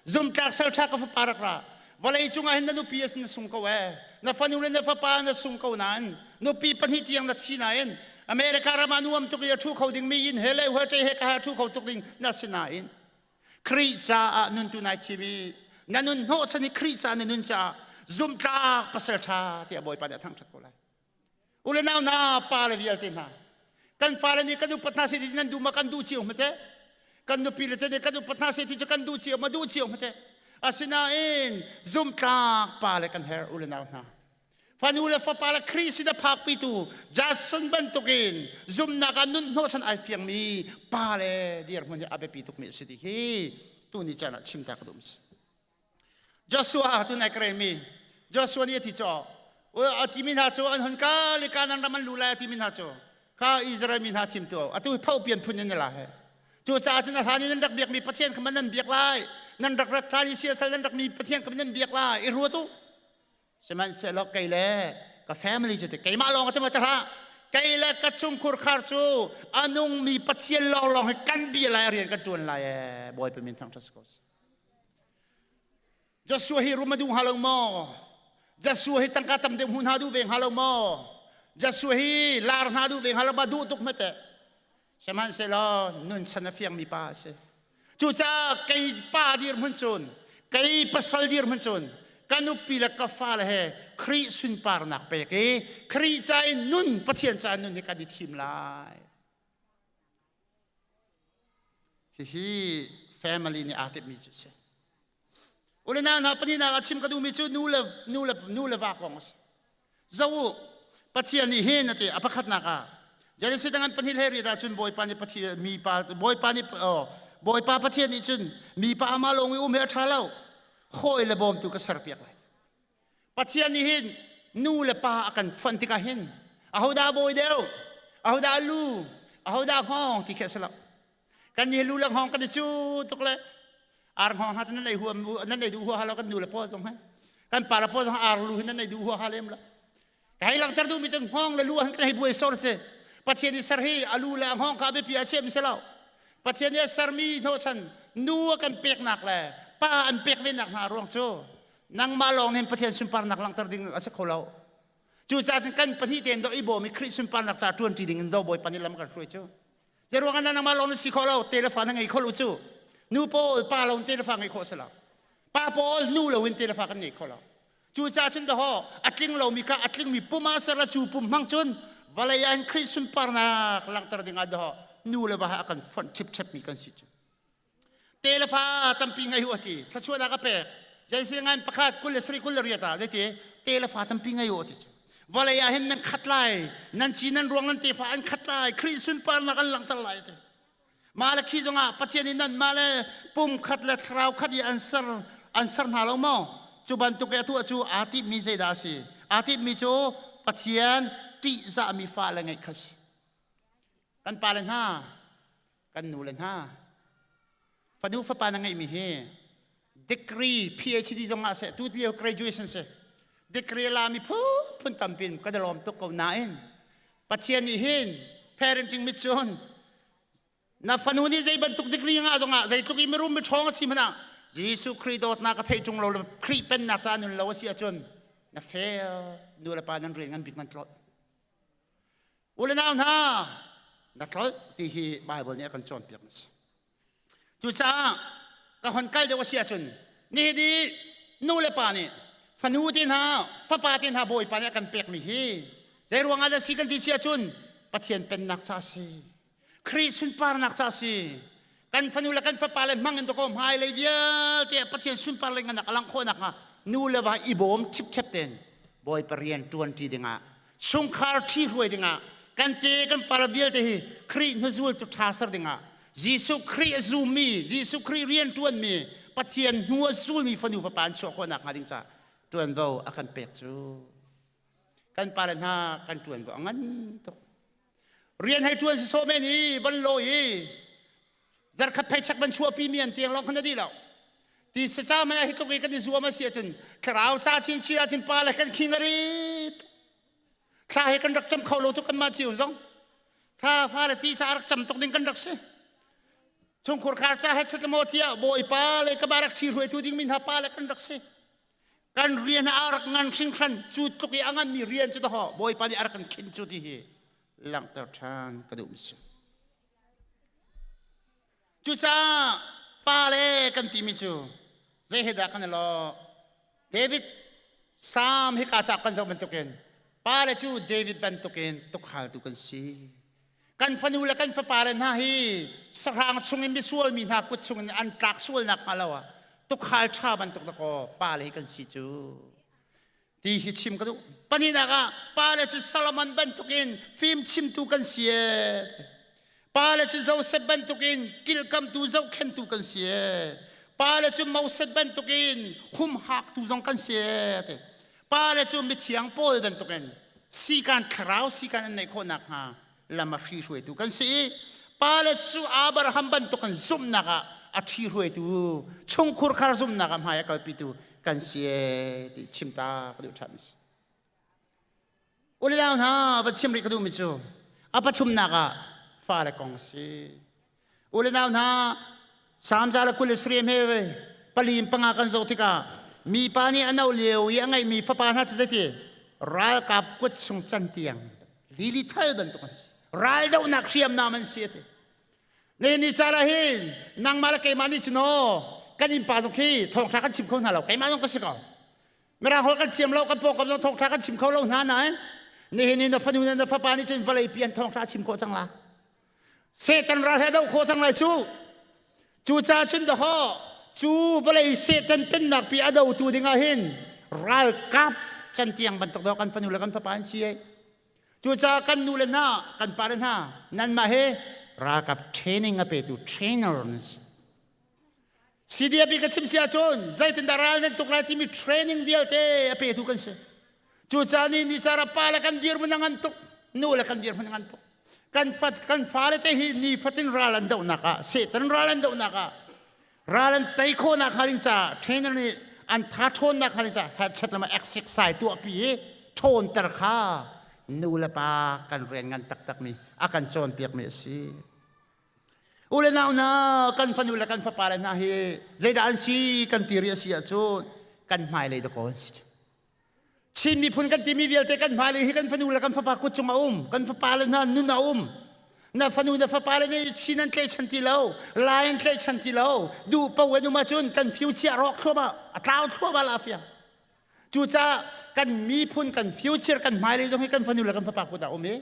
[SPEAKER 1] zumtlak salṭha ka fapa rak ra. Vawlei cungah hin na nupi a na sung ko ee. Na fanu le na fapa na sung ko nain nupi pahnih tiang na thi nain America ram ah nuam tuk i a ṭhu kho dingmi inn he le he he ka he ṭhu kho tuk ding na si nain Khrih caah nun tu nai thim i na nun hnawhchan i Khrih caah na nun caah zumtlak pasal ṭha tiah Bawipa nih a thangṭhat ko lai. U le nau hna pa le vialte hna kan fale nih kan upat hna seh ti nan duh ma kan duh cio hmete kan nupi le te nih kan upat hna seh ti cu kan duh cio ma duh cio hmete asinain zumtlak pa le kan herh u le nau hna fanu le fapa le Khrih sin a phakpitu Jason bantukin zumnak ah nun hnawhchan ai fiangmi pa le dirhmun hi a biapi tukmi a si ti hi tuni caan ah chim ta ka duh si Joshua tu nai ka relmi Joshua nih a ti cu a timi hna cu an hun kal i Kanaan ram an lu lai a timi hna cu kha Israel mi hna chim tu atu pho pian phun in la he cucaah cun a hlan in nan rak biakmi Pathian kha nan biak lai nan rak rat hlan i siasal nan rak mi Pathian kha nan biak lai i ruat u Sihmanhsehlaw kei le ka family cu ti keimah lawng ka ti hlah kei le ka chungkhur khar cu a nungmi Pathian lawnglawng hi kan bia lai rian kan ṭuan lai ee Bawipa min thangṭhat si ko seh. Joshua hi rum a duh hnga lo maw? Joshua hi tangka tam deuh hmu hna duh ve hnga lo maw? Joshua hi lar hna duh ve hnga lo ma duh tuk hmete. Sihmanhsehlaw nun chan a fiangmi pa a si. Cucaah kei pa dirhmun cun, kei pasal dirhmun cun, ka nupi le ka fale he Khrih sunparnak pek i Khrih ca in nun, Pathian ca in nun hi kan i thim lai. Hihi family nih aa timhmi cu a si. Ule nau hna pahnihnak ah chim ka duhmi cu nu le nu le nu le va kong a si. Zo u, Pathian nih hin a ti a pakhatnak ah Genesis ngan pahnih hlei riat ah cun Bawipa nih Pathian mipa Bawipa nih oh, Bawipa Pathian nih cun mipa amah lawng i um hi a ṭha lo hawi le bawmtu ka serpiak lai. Pathian nih hin nu le pa a kan fonh tikah hin ahodah bawi deuh ahodah lu ahodah hngawng ti khi a si lo. Kan nih lu le hngawng kan i cu tuk le ar hngawng hna cu nan ei huam nan ei duh huaha lo kan nu le paw zong he kan pa le paw zong ar lu hi nan ei duh huaha lem lo ka hei langhter duhmi cu hngawng le lu ah kan hei buai sor si Pathian nih ser hi a lu le a hngawng kha a biapi a chiah si lo Pathian nih a sermi hnawhchan nu a kan peknak le pa an pek venak hna ruang cu nangmah lawng nih Pathian sunparnak langhter ding a si kho lo cucaah cun kan pahnih tein do i bawm i Khrih sunparnak ca ṭuanṭi ding in do Bawipa nih lam kan hruai cu Zeiruang ah nangmah lawng na si khawh lo telefa na ngei kho lo cu. Nu pawl pa lo in telefa ngei khawh si lo. Pa pawl nu lo in telefa kan ngei kho lo. Cucaah cun dahaw a tling lomi kha a tlingmi pum ah ser la cu pum hmang cun vawlei ah hin Khrih sunparnak langhter ding ah dahaw nu le va a kan fonh ṭhipṭhepmi kan si cu. Te le fa tampi ngei u a ti. Thluachuahnak a pek. Zeisi ngan pakhat 20 le sarih 28 ah zeiti te le fa tampi ngei u a ti cu. Vawlei ah hin nan khat lai, nan ci nan ruang nan tefa an khat lai, Khrih sunparnak an langhter lai a ti. Mah le khi zongah Pathian nih nan mah le pum khat le thlarau khat i an ser. An ser hna lo maw? Cu bantuk i a tuah cu aa timhmi zeidah a si? Aa timhmi cu Pathian ṭihzahmi fale ngeih kha si. Kan pale hna, kan nule hna, fanu fapa na ngeihmi hi degree PhD zong ah seh tu lio graduation si degree lami phunphun tampin kan i lawm tuk ko nain Pathian nih hin parenting mit cun Na fanu nih zei bantuk degree ngah zongah zeitluk i mirum miṭhawng a si hmanh ah Jesuh Khrih dawtnak a theih ṭung lo le Khrih pennak ca nun lo a si ahcun na fail nu le pa nan rian ngan bik nan tlolh. U le nau hna na tlolh ti hi Bible nih a kan cawnpiak mi si. Cucaah ka hon kal deuh a si ahcun nihin i nu le pa nih fanu te hna fapa te hna Bawipa nih a kan pekmi hi zei ruangah dah si kan ti si ahcun Pathian pennak ca a si. Khrih sunparnak ca si. Kan fanu le kan fapa le hmang in dakaw hmailei vialte Pathian sunpar le ngannak a langh khawh nakhnga nu le va i bawm ṭhipṭhep tein Bawipa rian ṭuan ṭi dingah chungkhar ṭhi hruai dingah kan te kan fale vialte hi Khrih hnuzul tu ṭha ser dingah Jesuh Khrih a zummi Jesuh Khrih rian ṭuanmi Pathian hnu a zulmi fanu fapa an chuah khawh nakhnga ding caah ṭuanvo a kan pek cu kan pale hna kan ṭuanvo a ngan tuk Rian hei ṭuan si sawh men i van lawi i zarkhat pheichak van chuahpi mi an tiang lawng khan a dih lo. Ti saca mei ah hi tluk i kan i zuam a si ahcun thlarau ca chinchin ahcun pa le kan khing a rit. Thla he kan rak cam kho lo tuk kanmah cio zong. Thla fa le ti ca rak cam tuk ding kan rak si. Chungkhur khar ca he chat maw tiah bawipa le ka ba rak ṭhi hruaitu ding mi hna pa le kan rak si. Kan rian a rak ngan hringhran cu tluk i a nganmi rian cu dawh Bawipa nih a rak kan khin cu ti hi langhter ṭhan ka duh mi si. Cucaah pa le kan timi cu zei he dah kan i lawh? David Psalm hika ca kan zoh bantukin pa le cu David bantukin tukhaltu kan si. Kan fanu le kan fapa le hna hi sahrang chungin misual mi hna kut chungin an tlak sual nakhnga lo ah tukhal ṭha bantuk dakaw pa le hi kan si cu ti hi chim ka duh. Pahnihnak ah pa le cu Solomon bantukin fim chimtu kan si ee. Pa le cu Joseph bantukin kilkamtu zohkhentu kan si ee. Pa le cu Moses bantukin humhaktu zong kan si ee. Ti. Pa le cu mithiang Paul bantukin sikan thlarau sikan an neih khawh nakhnga lam a hrihruaitu kan si i pa le cu Abraham bantukin zumhnak ah a ṭhihruaitu chungkhur khar zumhnak ah hmai a kalpitu kan si ee ti chim ta ka duh ṭhan si. Ulilau hna va chim rih ka duhmi cu a pathumnak ah fale kong a si. U le nau hna, Salm za le 20 le sarih he pali in panga kan zoh tikah mipa nih a no lio i a ngeihmi fapa hna cu zeiti ralkap kut chung cantiang lili thal bantuk an si raldohnak hriamnam an si a ti ne ni cara hin nangmah le keimah nih cun aw kan innpa zong khi thawngṭha kan chim kho hna lo keimah zong ka si ko Mirang holh kan thiam lo kan pawngkam zong thawngṭha kan chim kho lo hna nain nihin ni na fanu na fapa nih cun vawlei pi an thawngṭha chim khawh cang la Satan ral he doh khawh cang lai cu cucaah cun dawhaw cu vawlei Satan pennak pi a dotu dingah hin ralkap cantiang bantuk dawh kan fanu le kan fapa an si ai cucaah kan nu le hna kan pa le hna nanmah he ralkap training a petu trainer nan si CDF i ka chim si ahcun zeitindah ral nan tuk lai timi training vialte a petu kan si. Cucaah ni ni cara pa le kan dirhmun a ngan tuk, nu le kan dirhmun a ngan tuk. Kan fat kan fale te hi ni fatin ral an dohnak ah, Satan ral an dohnak ah, ral an tei khawhnak hnga ding caah trainer nih an tha ṭhawnnak hnga ding caah headset lama exercise tuahpi i ṭhawnter kha nu le pa kan rian ngan taktakmi a kan cawnpiakmi a si. U le nau hna, kan fanu le kan fapa le hna hi zeidah an si kan ti rih a si ahcun kan hmailei dakaw an si. Chin miphun kan timi vialte kan hmailei hi kan fanu le kan fapa kut cung a um, kan fapa le hna nun a um. Na fanu na fapa le nih Chin an tlaihchan ti lo, Lai an tlaihchan ti lo, duh paoh an um ahcun kan future rawk thluahmah, a tlau thluahmah la fiang. Cucaah kan miphun, kan future, kan hmailei zong hi kan fanu le kan fapa kut ah um i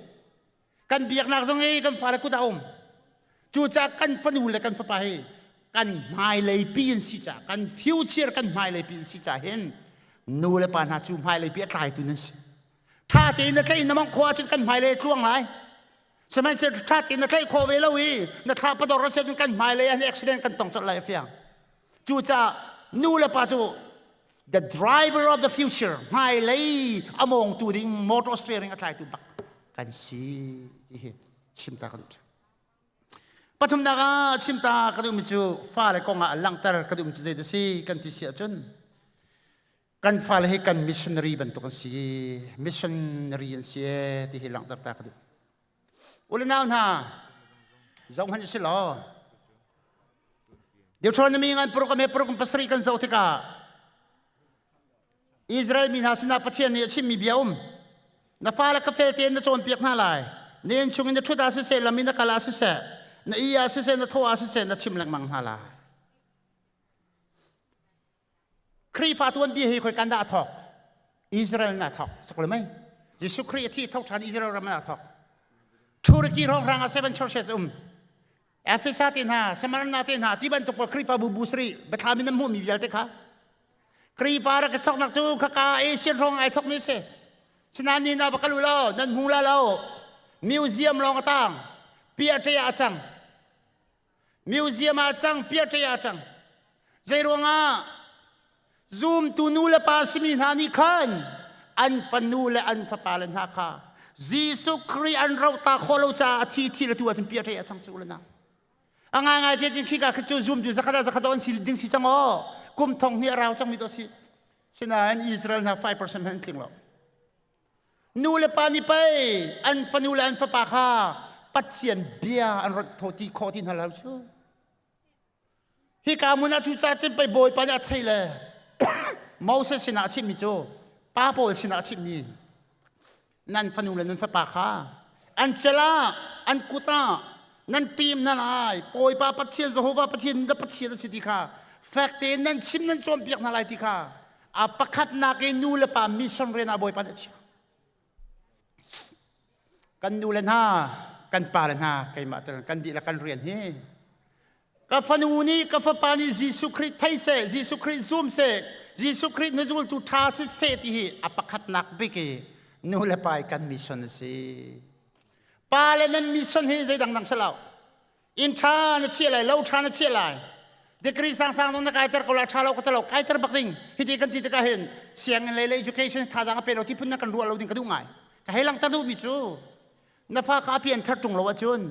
[SPEAKER 1] Kan biaknak zong hi kan fale kut ah um. Cucaah kan fanu le kan fapa hi kan hmailei pi an si caah kan future kan hmailei pi an si caah hin nu le pa hna cu hmailei pi a tlaitu nan si. Ṭha tein na tlaih na mawngh khawh ahcun kan hmailei a tluang lai. Sihmanhsehlaw ṭha tein na tlaih khawh ve lo i na thla pador a si ahcun kan hmailei ah accident kan tong colh lai a fiang. Cucaah Nu le pa cu the driver of the future hmailei a mawngtu ding motor steering a tlaitu bak kan si ti hi chim ta ka duh. Pathumnak ah chim ta ka duhmi cu fale kong ah langhter ka duhmi cu zei dah si kan ti si ahcun kan fale hi kan missionary bantuk an si missionary an si e ti hi langhter ta ka duh. U le nau hna zoh hmanh si law Deuteronomy ngan paruk a me paruk pasarih kan zoh tikah Israel mi hna sinah Pathian nih a chimmi bia um. Na fale ka fel tein na cawnpiak hna lai. Na inn chung in na ṭhut ah siseh, lam in na kal ah siseh, na i ah siseh, na thaw ah siseh, na chim lengmang hna lai. Khrihfa tuanbia hi khoi kan dah a thawk? Israel na thawk. Sakul mei. Jesuh Khrih a thi thawk ṭhan Israel ram ah thawk. Turkey hrawnghrang ah seven churches um. Efesa te hna, Smyrna te hna, ti bantuk pawl Khrihfabu bu sarih biathlam in nan hmuhmi vialte kha Khrihfa rak i thawknak cu khaka Asian hrawng ai thawkmi si. Sinain ni na va kal u law nan hmu la lo. Museum lawng a tang. Piahṭe ah a cang. Museum ah a cang, piahṭe ah a cang. Zei ruangah Zumtu nu le pa simi hna nih khan an fanu le an fapale hna kha Jesuh Khrih an rohta khawh lo caah a thi thi le tu ahcun piahṭe a cang cu le na. A ngaingai te cun khika khi cu zumtu zakhat ah zakhat on si ding si cang aw. Kum thong hnih a rau cangmi to si. Sinain Israel hna 5% hmanh an tling lo. Nu le pa nih pei an fanu le an fapa kha Pathian bia an rat thaw ti khawh ti hna lo cu. Hika hmun ah cucaah cun pei Bawipa nih a thei le Moses sinah a chimmi cu pa pawl sinah a chimmi nan fanu le nan fapa kha an cel ah an kut ah nan tim hna lai Bawipa Pathian Jehovah Pathian na Pathian a si ti kha fek tein nan chim nan cawnpiak hna lai ti kha a pakhatnak i nu le pa mission rian ah Bawipa nih a chiah. Kan nu le hna, kan pa le hna, keimah tel kan dihlak kan rian hi ka fanu nih ka fapa nih Jesuh Khrih thei seh, Jesuh Khrih zum seh, Jesuh Khrih na zultu ṭha si seh ti hi a pakhatnak bik i nu le pa i kan mission a si. Pa le nan mission hi zei dangdang si lo. Inn ṭha na chiah lai, lo ṭha na chiah lai. Degree sangsang zong na kaiter ko la ṭha lo ka ti lo, kaiter bak ding. Hiti kan ti tikah hin sianginn lei le education thazaang a pe lo ti phun na kan ruah lo ding ka duh ngai. Ka hei langhter duhmi cu na fa kha a pian thar ṭung lo ahcun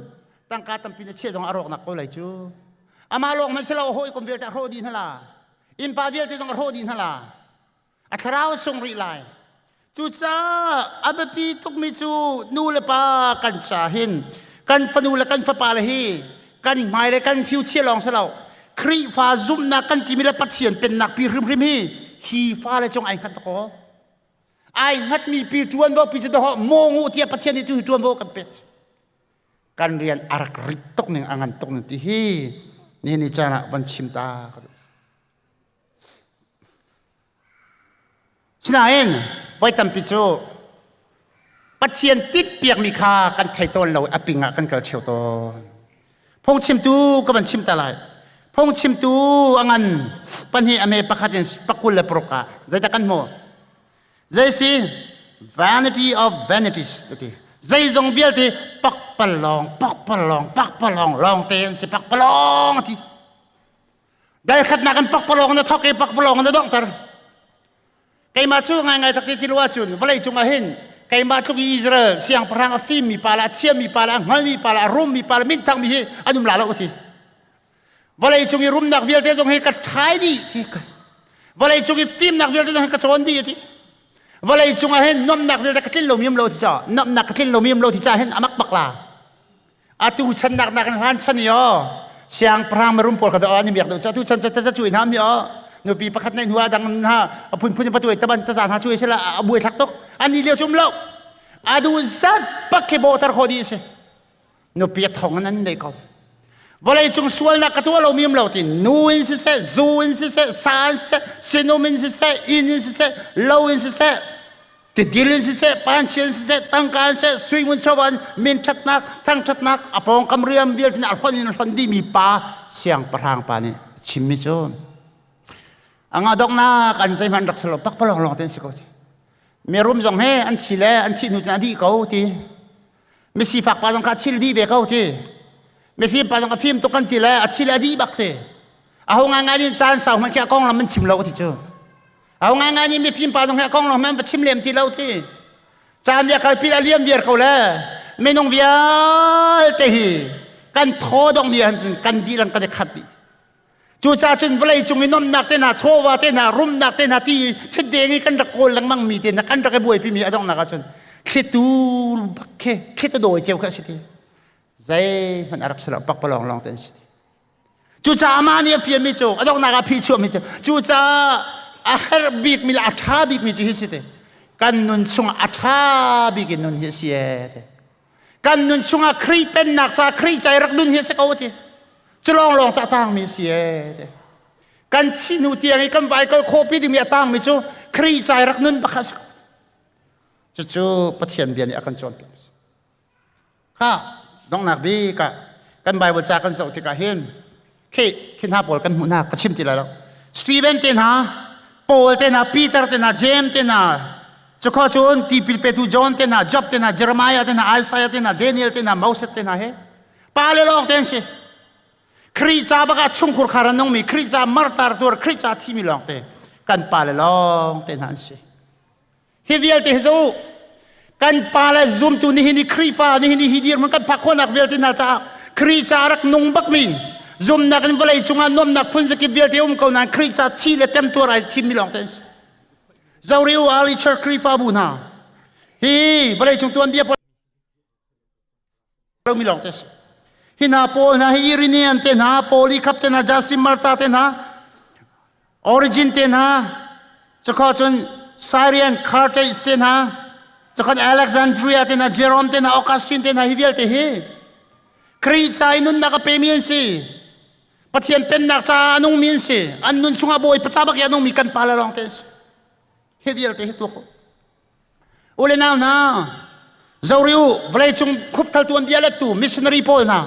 [SPEAKER 1] tangka tampi na chiah zong a rawknak ko lai cu. Amah lawng hmanh si lo hawikom vialte a hrawh dih hna la. Innpa vialte zong a hrawh dih hna la. A thlarau a sung rih lai. Cucaah a biapi tukmi cu nu le pa kan ca hin kan fanu le kan fapa le hi kan hmai le kan future lawng si lo Khrihfa zumhnak kan timi le Pathian pennak pi hrimhrim hi hi fale cung ai hngat ko ai hngatmi pi ṭuanvo pi cu doh maw tiah Pathian nih tu hi ṭuanvo kan pek kan rian a rak rit tuk ning a ngan tuk ning ti hi ni ni caan ah van chim ta ka duh Sinain voi tampi cu Pathian tinhpiakmi kha kan thei tawn lo a ping ah kan kal ṭheo tawn. Phungchimtu ka van chim ta lai. Phungchimtu a ngan pahnih a me pakhat in pakul le paruk ah zeidah kan hmuh? Zei si? Vanity of vanities ti. Zeizong vialte pakpalawng, pakpalawng, pakpalawng lawng te an si pakpalawng ti. Dal khatnak in pakpalawng na thawk i pakpalawng na donghter. Keimah cu ngaingai tak ti lo ahcun vawlei cungah hin keimah tluk i Israel siangpahrang a fimmi pa le a thiammi pa le a hngalmi pa le a rummi pa le minthangmi hi an um la lo ti. Vawlei cung i rumnak vialte zong hi ka ṭhai dih ti. Vawlei cung i fimnak vialte zong hi ka cawn dih ti. Vawlei cungah hin nuamhnak vialte ka tlin lomi um lo ti ca nuamhnak ka tlin lomi um lo ti ca hin a mak bak la. Atu chan nak nak in hlan chan i aw siangpahrang mirum pawl kha an i miak deuh atu chan ca cuai hna mi aw nupi pakhat nei hnu ah dang hna a phunphun in patuai taban taza hna cuai sila a buai thlak tuk an ni lio cum lo adu zat pak khi bawhter kho dih si nupi a thong in an nei ko vawlei cung sualnak ka tuah lo mi um lo ti nu in siseh zu in siseh sa in siseh sinum in siseh inn in siseh lo in siseh Tidil in siseh, panchia in siseh, tangka in siseh, sui ngun chawva in min ṭhatnak, thangṭhatnak, a pawngkam riam vialte in a hlon in a hlon dihmi pa siangpahrang pa nih a chimmi cu a nga donghnak an zeihmanh rak si lo pakpalawng lawng te an si ko ti. Mirum zong he an thi le an thih hnu cun a dih ko ti. Misifak pa zong kha a thil dih ve ko ti. Mifim pa zong a fim tuk kan ti le a thil a dih bak ti. Aho ngaingai nih caan sau hmanh khi a konglam an chim lo ti cu. Aho ngaingai nih mifim pa zong hi a konglam an va chim lem ti lo ti. Caan nih a kalpi a liam viar ko le minung vialte hi kan thaw dong ni han cun kan dilang kan i khat dih. Cucaah cun vawlei cung i nomnak te hna, chawva te hna, rumnak te hna ti thitdeng i kan rak kawl lengmang mi te hna kan rak i buaipi mi a donghnak ahcun thlitu bak khi thlitu dawi ceu kha a si ti. Zeihmanh a rak si lo, pakpalawng lawng te an si ti. Cucaah amah nih a fialmi cu a donghnak ah phi chuahmi cu cucaah a herh bikmi le a ṭha bikmi cu hi si ti. Kan nun chungah a ṭha bik in nun hi a si ee ti. Kan nun chungah Khrih pennak ca Khrih ca i rak nun hi a si ko ti. Cu lawnglawng ca tangmi si ee ti. Kan thih hnu tiang i kan vai kal khawhpi dingmi a tangmi cu Khrih ca i rak nun bak a si ko. Cucu Pathian bia nih a kan cawnpiak. Kha donghnak bik ah kan Bible ca kan zoh tikah hin khi khi hna pawl kan hmuh hna ka chim ti lai lo. Stephen te hna, Paul te hna, Peter te hna, James te hna, cukho cun tipil petu John te hna, Job te hna, Jeremiah te hna, Isaiah te hna, Daniel te hna, Moses te hna he pa le lawng te an si. Khrih ca bak ah chungkhur khar an nungmi, Khrih ca martar tuar, Khrih ca thimi lawng te kan pa le lawng te hna an si. Hi vialte hi cu kan pa le zumtu nihin i Khrihfa nihin i hi dirhmun kan phak khawhnak vialte hna caah Khrih ca rak nung bakmi zumnak in vawlei cungah nuamnak phun zakip vialte um ko nain Khrih ca thi le temtuar ai thimmi lawng te an si. Zoriu Ali Church Khrihfabu hna hi vawlei cung tuanbia pawl lomi lawng te si. Hi hna pawl hna hi Irenaean te hna, Polycarp te hna, Justin Martyr te hna, Origin te hna, cukho cun Syrian Carthage te hna, cukhan Alexandria te hna, Jerome te hna, Augustine te hna hi vialte hi Khrih ca i nunnak a pemi an si. Pathian pennak caah a nungmi an si. An nun chungah Bawipa ca bak i a nungmi kan pa le lawng te an si. Hi vialte hi tuak u. U le nau hna, zori u, vawleicung khupthaltu an bia lettu missionary pawl hna,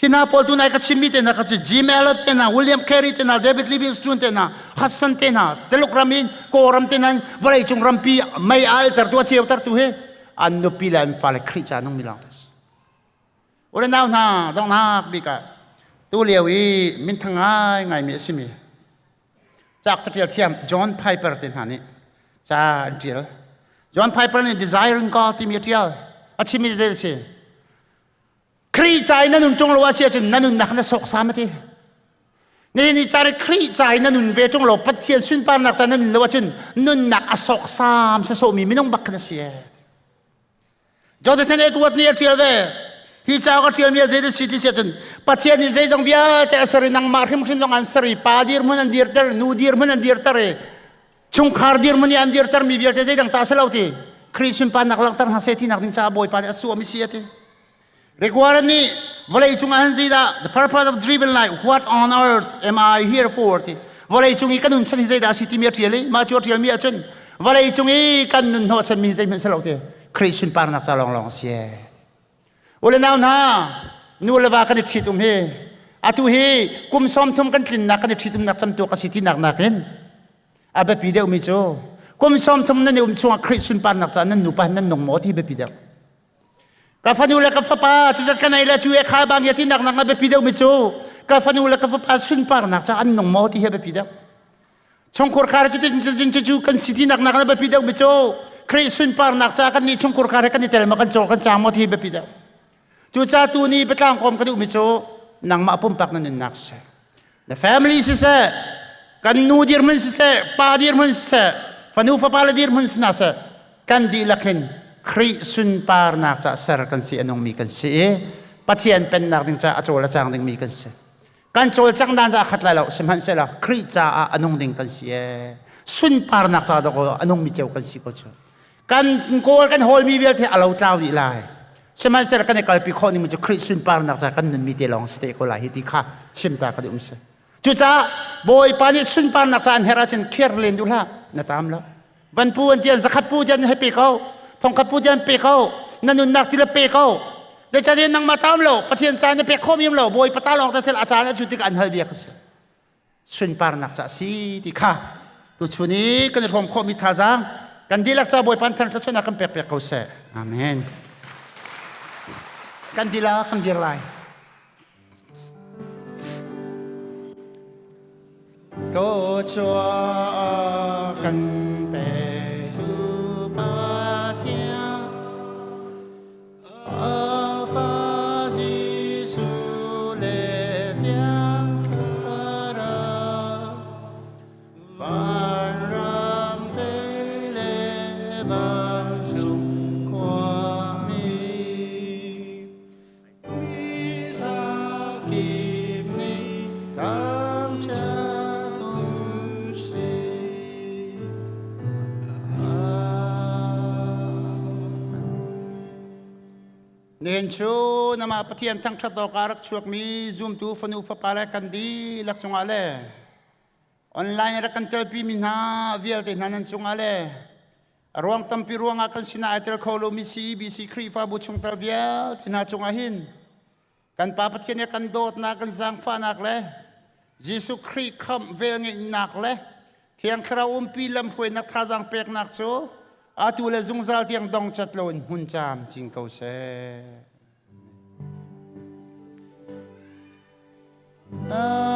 [SPEAKER 1] hi hna pawl tu nai ka chimmi te hna kha cu Jim Elliot te hna, William Carey te hna, David Livingstone te hna, Hudson te hna, Tuluk ram in Kawlram te hna vawleicung rampi mei a altertu a ceutertu hi an nupi le an fale Khrih ca nungmi lawng te si. U le nau hna, donghnak bik ah tu lio i minthang ngaingaimi a simi Cauk caṭial thiam John Piper te hna nih ca an ṭial. John Piper nih Desiring God timi a ṭial. A chimmi zei a si? Khrih ca i na nun ṭung lo a si ahcun na nunnak na sawksam a ti. Nihin ni ca Khrih ca i na nun ve ṭung lo Pathian sunparnak ca na nun lo ahcun nunnak a sawksam sasawmi minung bak khan a si. Jonathan Edward nih a ṭial ve. Hi cauk a ṭialmi ah zei si ti si ahcun Pathian nih zeizong vialte a ser i nangmah hrimhrim zong an ser i pa dirhmun an dirter, nu dirhmun an dirter i chungkhar dirhmun i an dirtermi vialte zeidang ca si lo ti Khrih sunparnak langhter hna seh tinak ding caah Bawipa nih a suahmi si a ti. Rick Warren nih vawlei cung ah hin zeidah the purpose of driven life what on earth am I here for ti vawlei cung i ka nun chan hi zeidah a si timi a ṭial i mah cu a ṭialmi ahcun vawlei cung i kan nun hnawhchanmi hi zeihmanh si lo ti Khrih sunparnak ca lawnglawng a si u le nau hna nu le va kan i ṭhitum hi atu hi kum 30 kan tlinnak kan i ṭhitumnak camtuak a si tinak nakin a biapi deuhmi cu kum 30 nan i um chungah Khrih sunparnak ca nan nupa nan nung maw ti biapi deuh Ka fanu le ka fapa cuzat ka nei le cu e kha bang ya ti nak nak a biapi deuh mi cu ka fanu le ka fapa sunparnak ca an nung maw ti hi a biapi deuh. Chungkhur khar cu tin cu cu kan si ti nak nak a biapi deuh mi cu Khrih sunparnak ca kan nih chungkhur khar he kan i tel ma kan cawl kan cang maw ti hi biapi deuh. Cu ca tu ni biatlang kawm ka duh mi cu nangmah pumpak na nunnak siseh na family siseh kan nu dirhmun siseh pa dirhmun siseh fanu fapa le dirhmun sina seh kan dihlak hin Khrih sunparnak ca ser kan si a nungmi kan si i Pathian pennak ding ca a cawl a cang dingmi kan si kan cawlcang dan ca khat lai lo sihmanhsehlaw Khrih caah a nung ding kan si ee sunparnak ca dawk a nungmi ceu kan si ko cu kan kawl kan hawlmi vialte a lo tlau dih lai sihmanhsehlaw kan i kalpi khawh ning cu Khrih sunparnak ca kan nunmi te lawng si te ko lai hi ti kha chim ta ka duh um si cucaah Bawipa nih sunparnak ca an herh ahcun khiar len duh hlah na tam lo van pu an tian zakhat pu tian hei pe ko thongkhat pu tian pe ko na nunnak ti le pe ko zeicahtiah nangmah tam lo Pathian ca na pek khawh mi lo Bawipa ta lawng ta sel a caan a cu tik an hal bia ka si sunparnak ca si ti kha tuchun i kan i hrawm khawhmi thazaang kan dihlak ca Bawipa than thluachuahnak kan pek pek ko seh amen kan dihlak kan dir lai. Thluachuah kan petu Pathian A Fa Jesuh le Thiang Thlarau Vanram te le vancung khuami Mizakip nih thangṭhat u sih. Nihin cu namah Pathian thangṭhat awkah rak chuakmi zumtu fanu fapa le kan dihlak cungah le online rak kan telpimi hna vialte hna nan cungah le A ruang tampi ruangah kan sinah ai tel kho lomi CEBC Khrihfabu chungtel vialte hna cungah hin kan Pa Pathian he kan dawtnak, kan zaangfahnak le Jesuh Khrih khamh velngeihnak le Thiang Thlarau umpi lamhruainak thazaang peknak cu atu le zungzal tiang dongcat loin hmun camcin ko seh. Amen.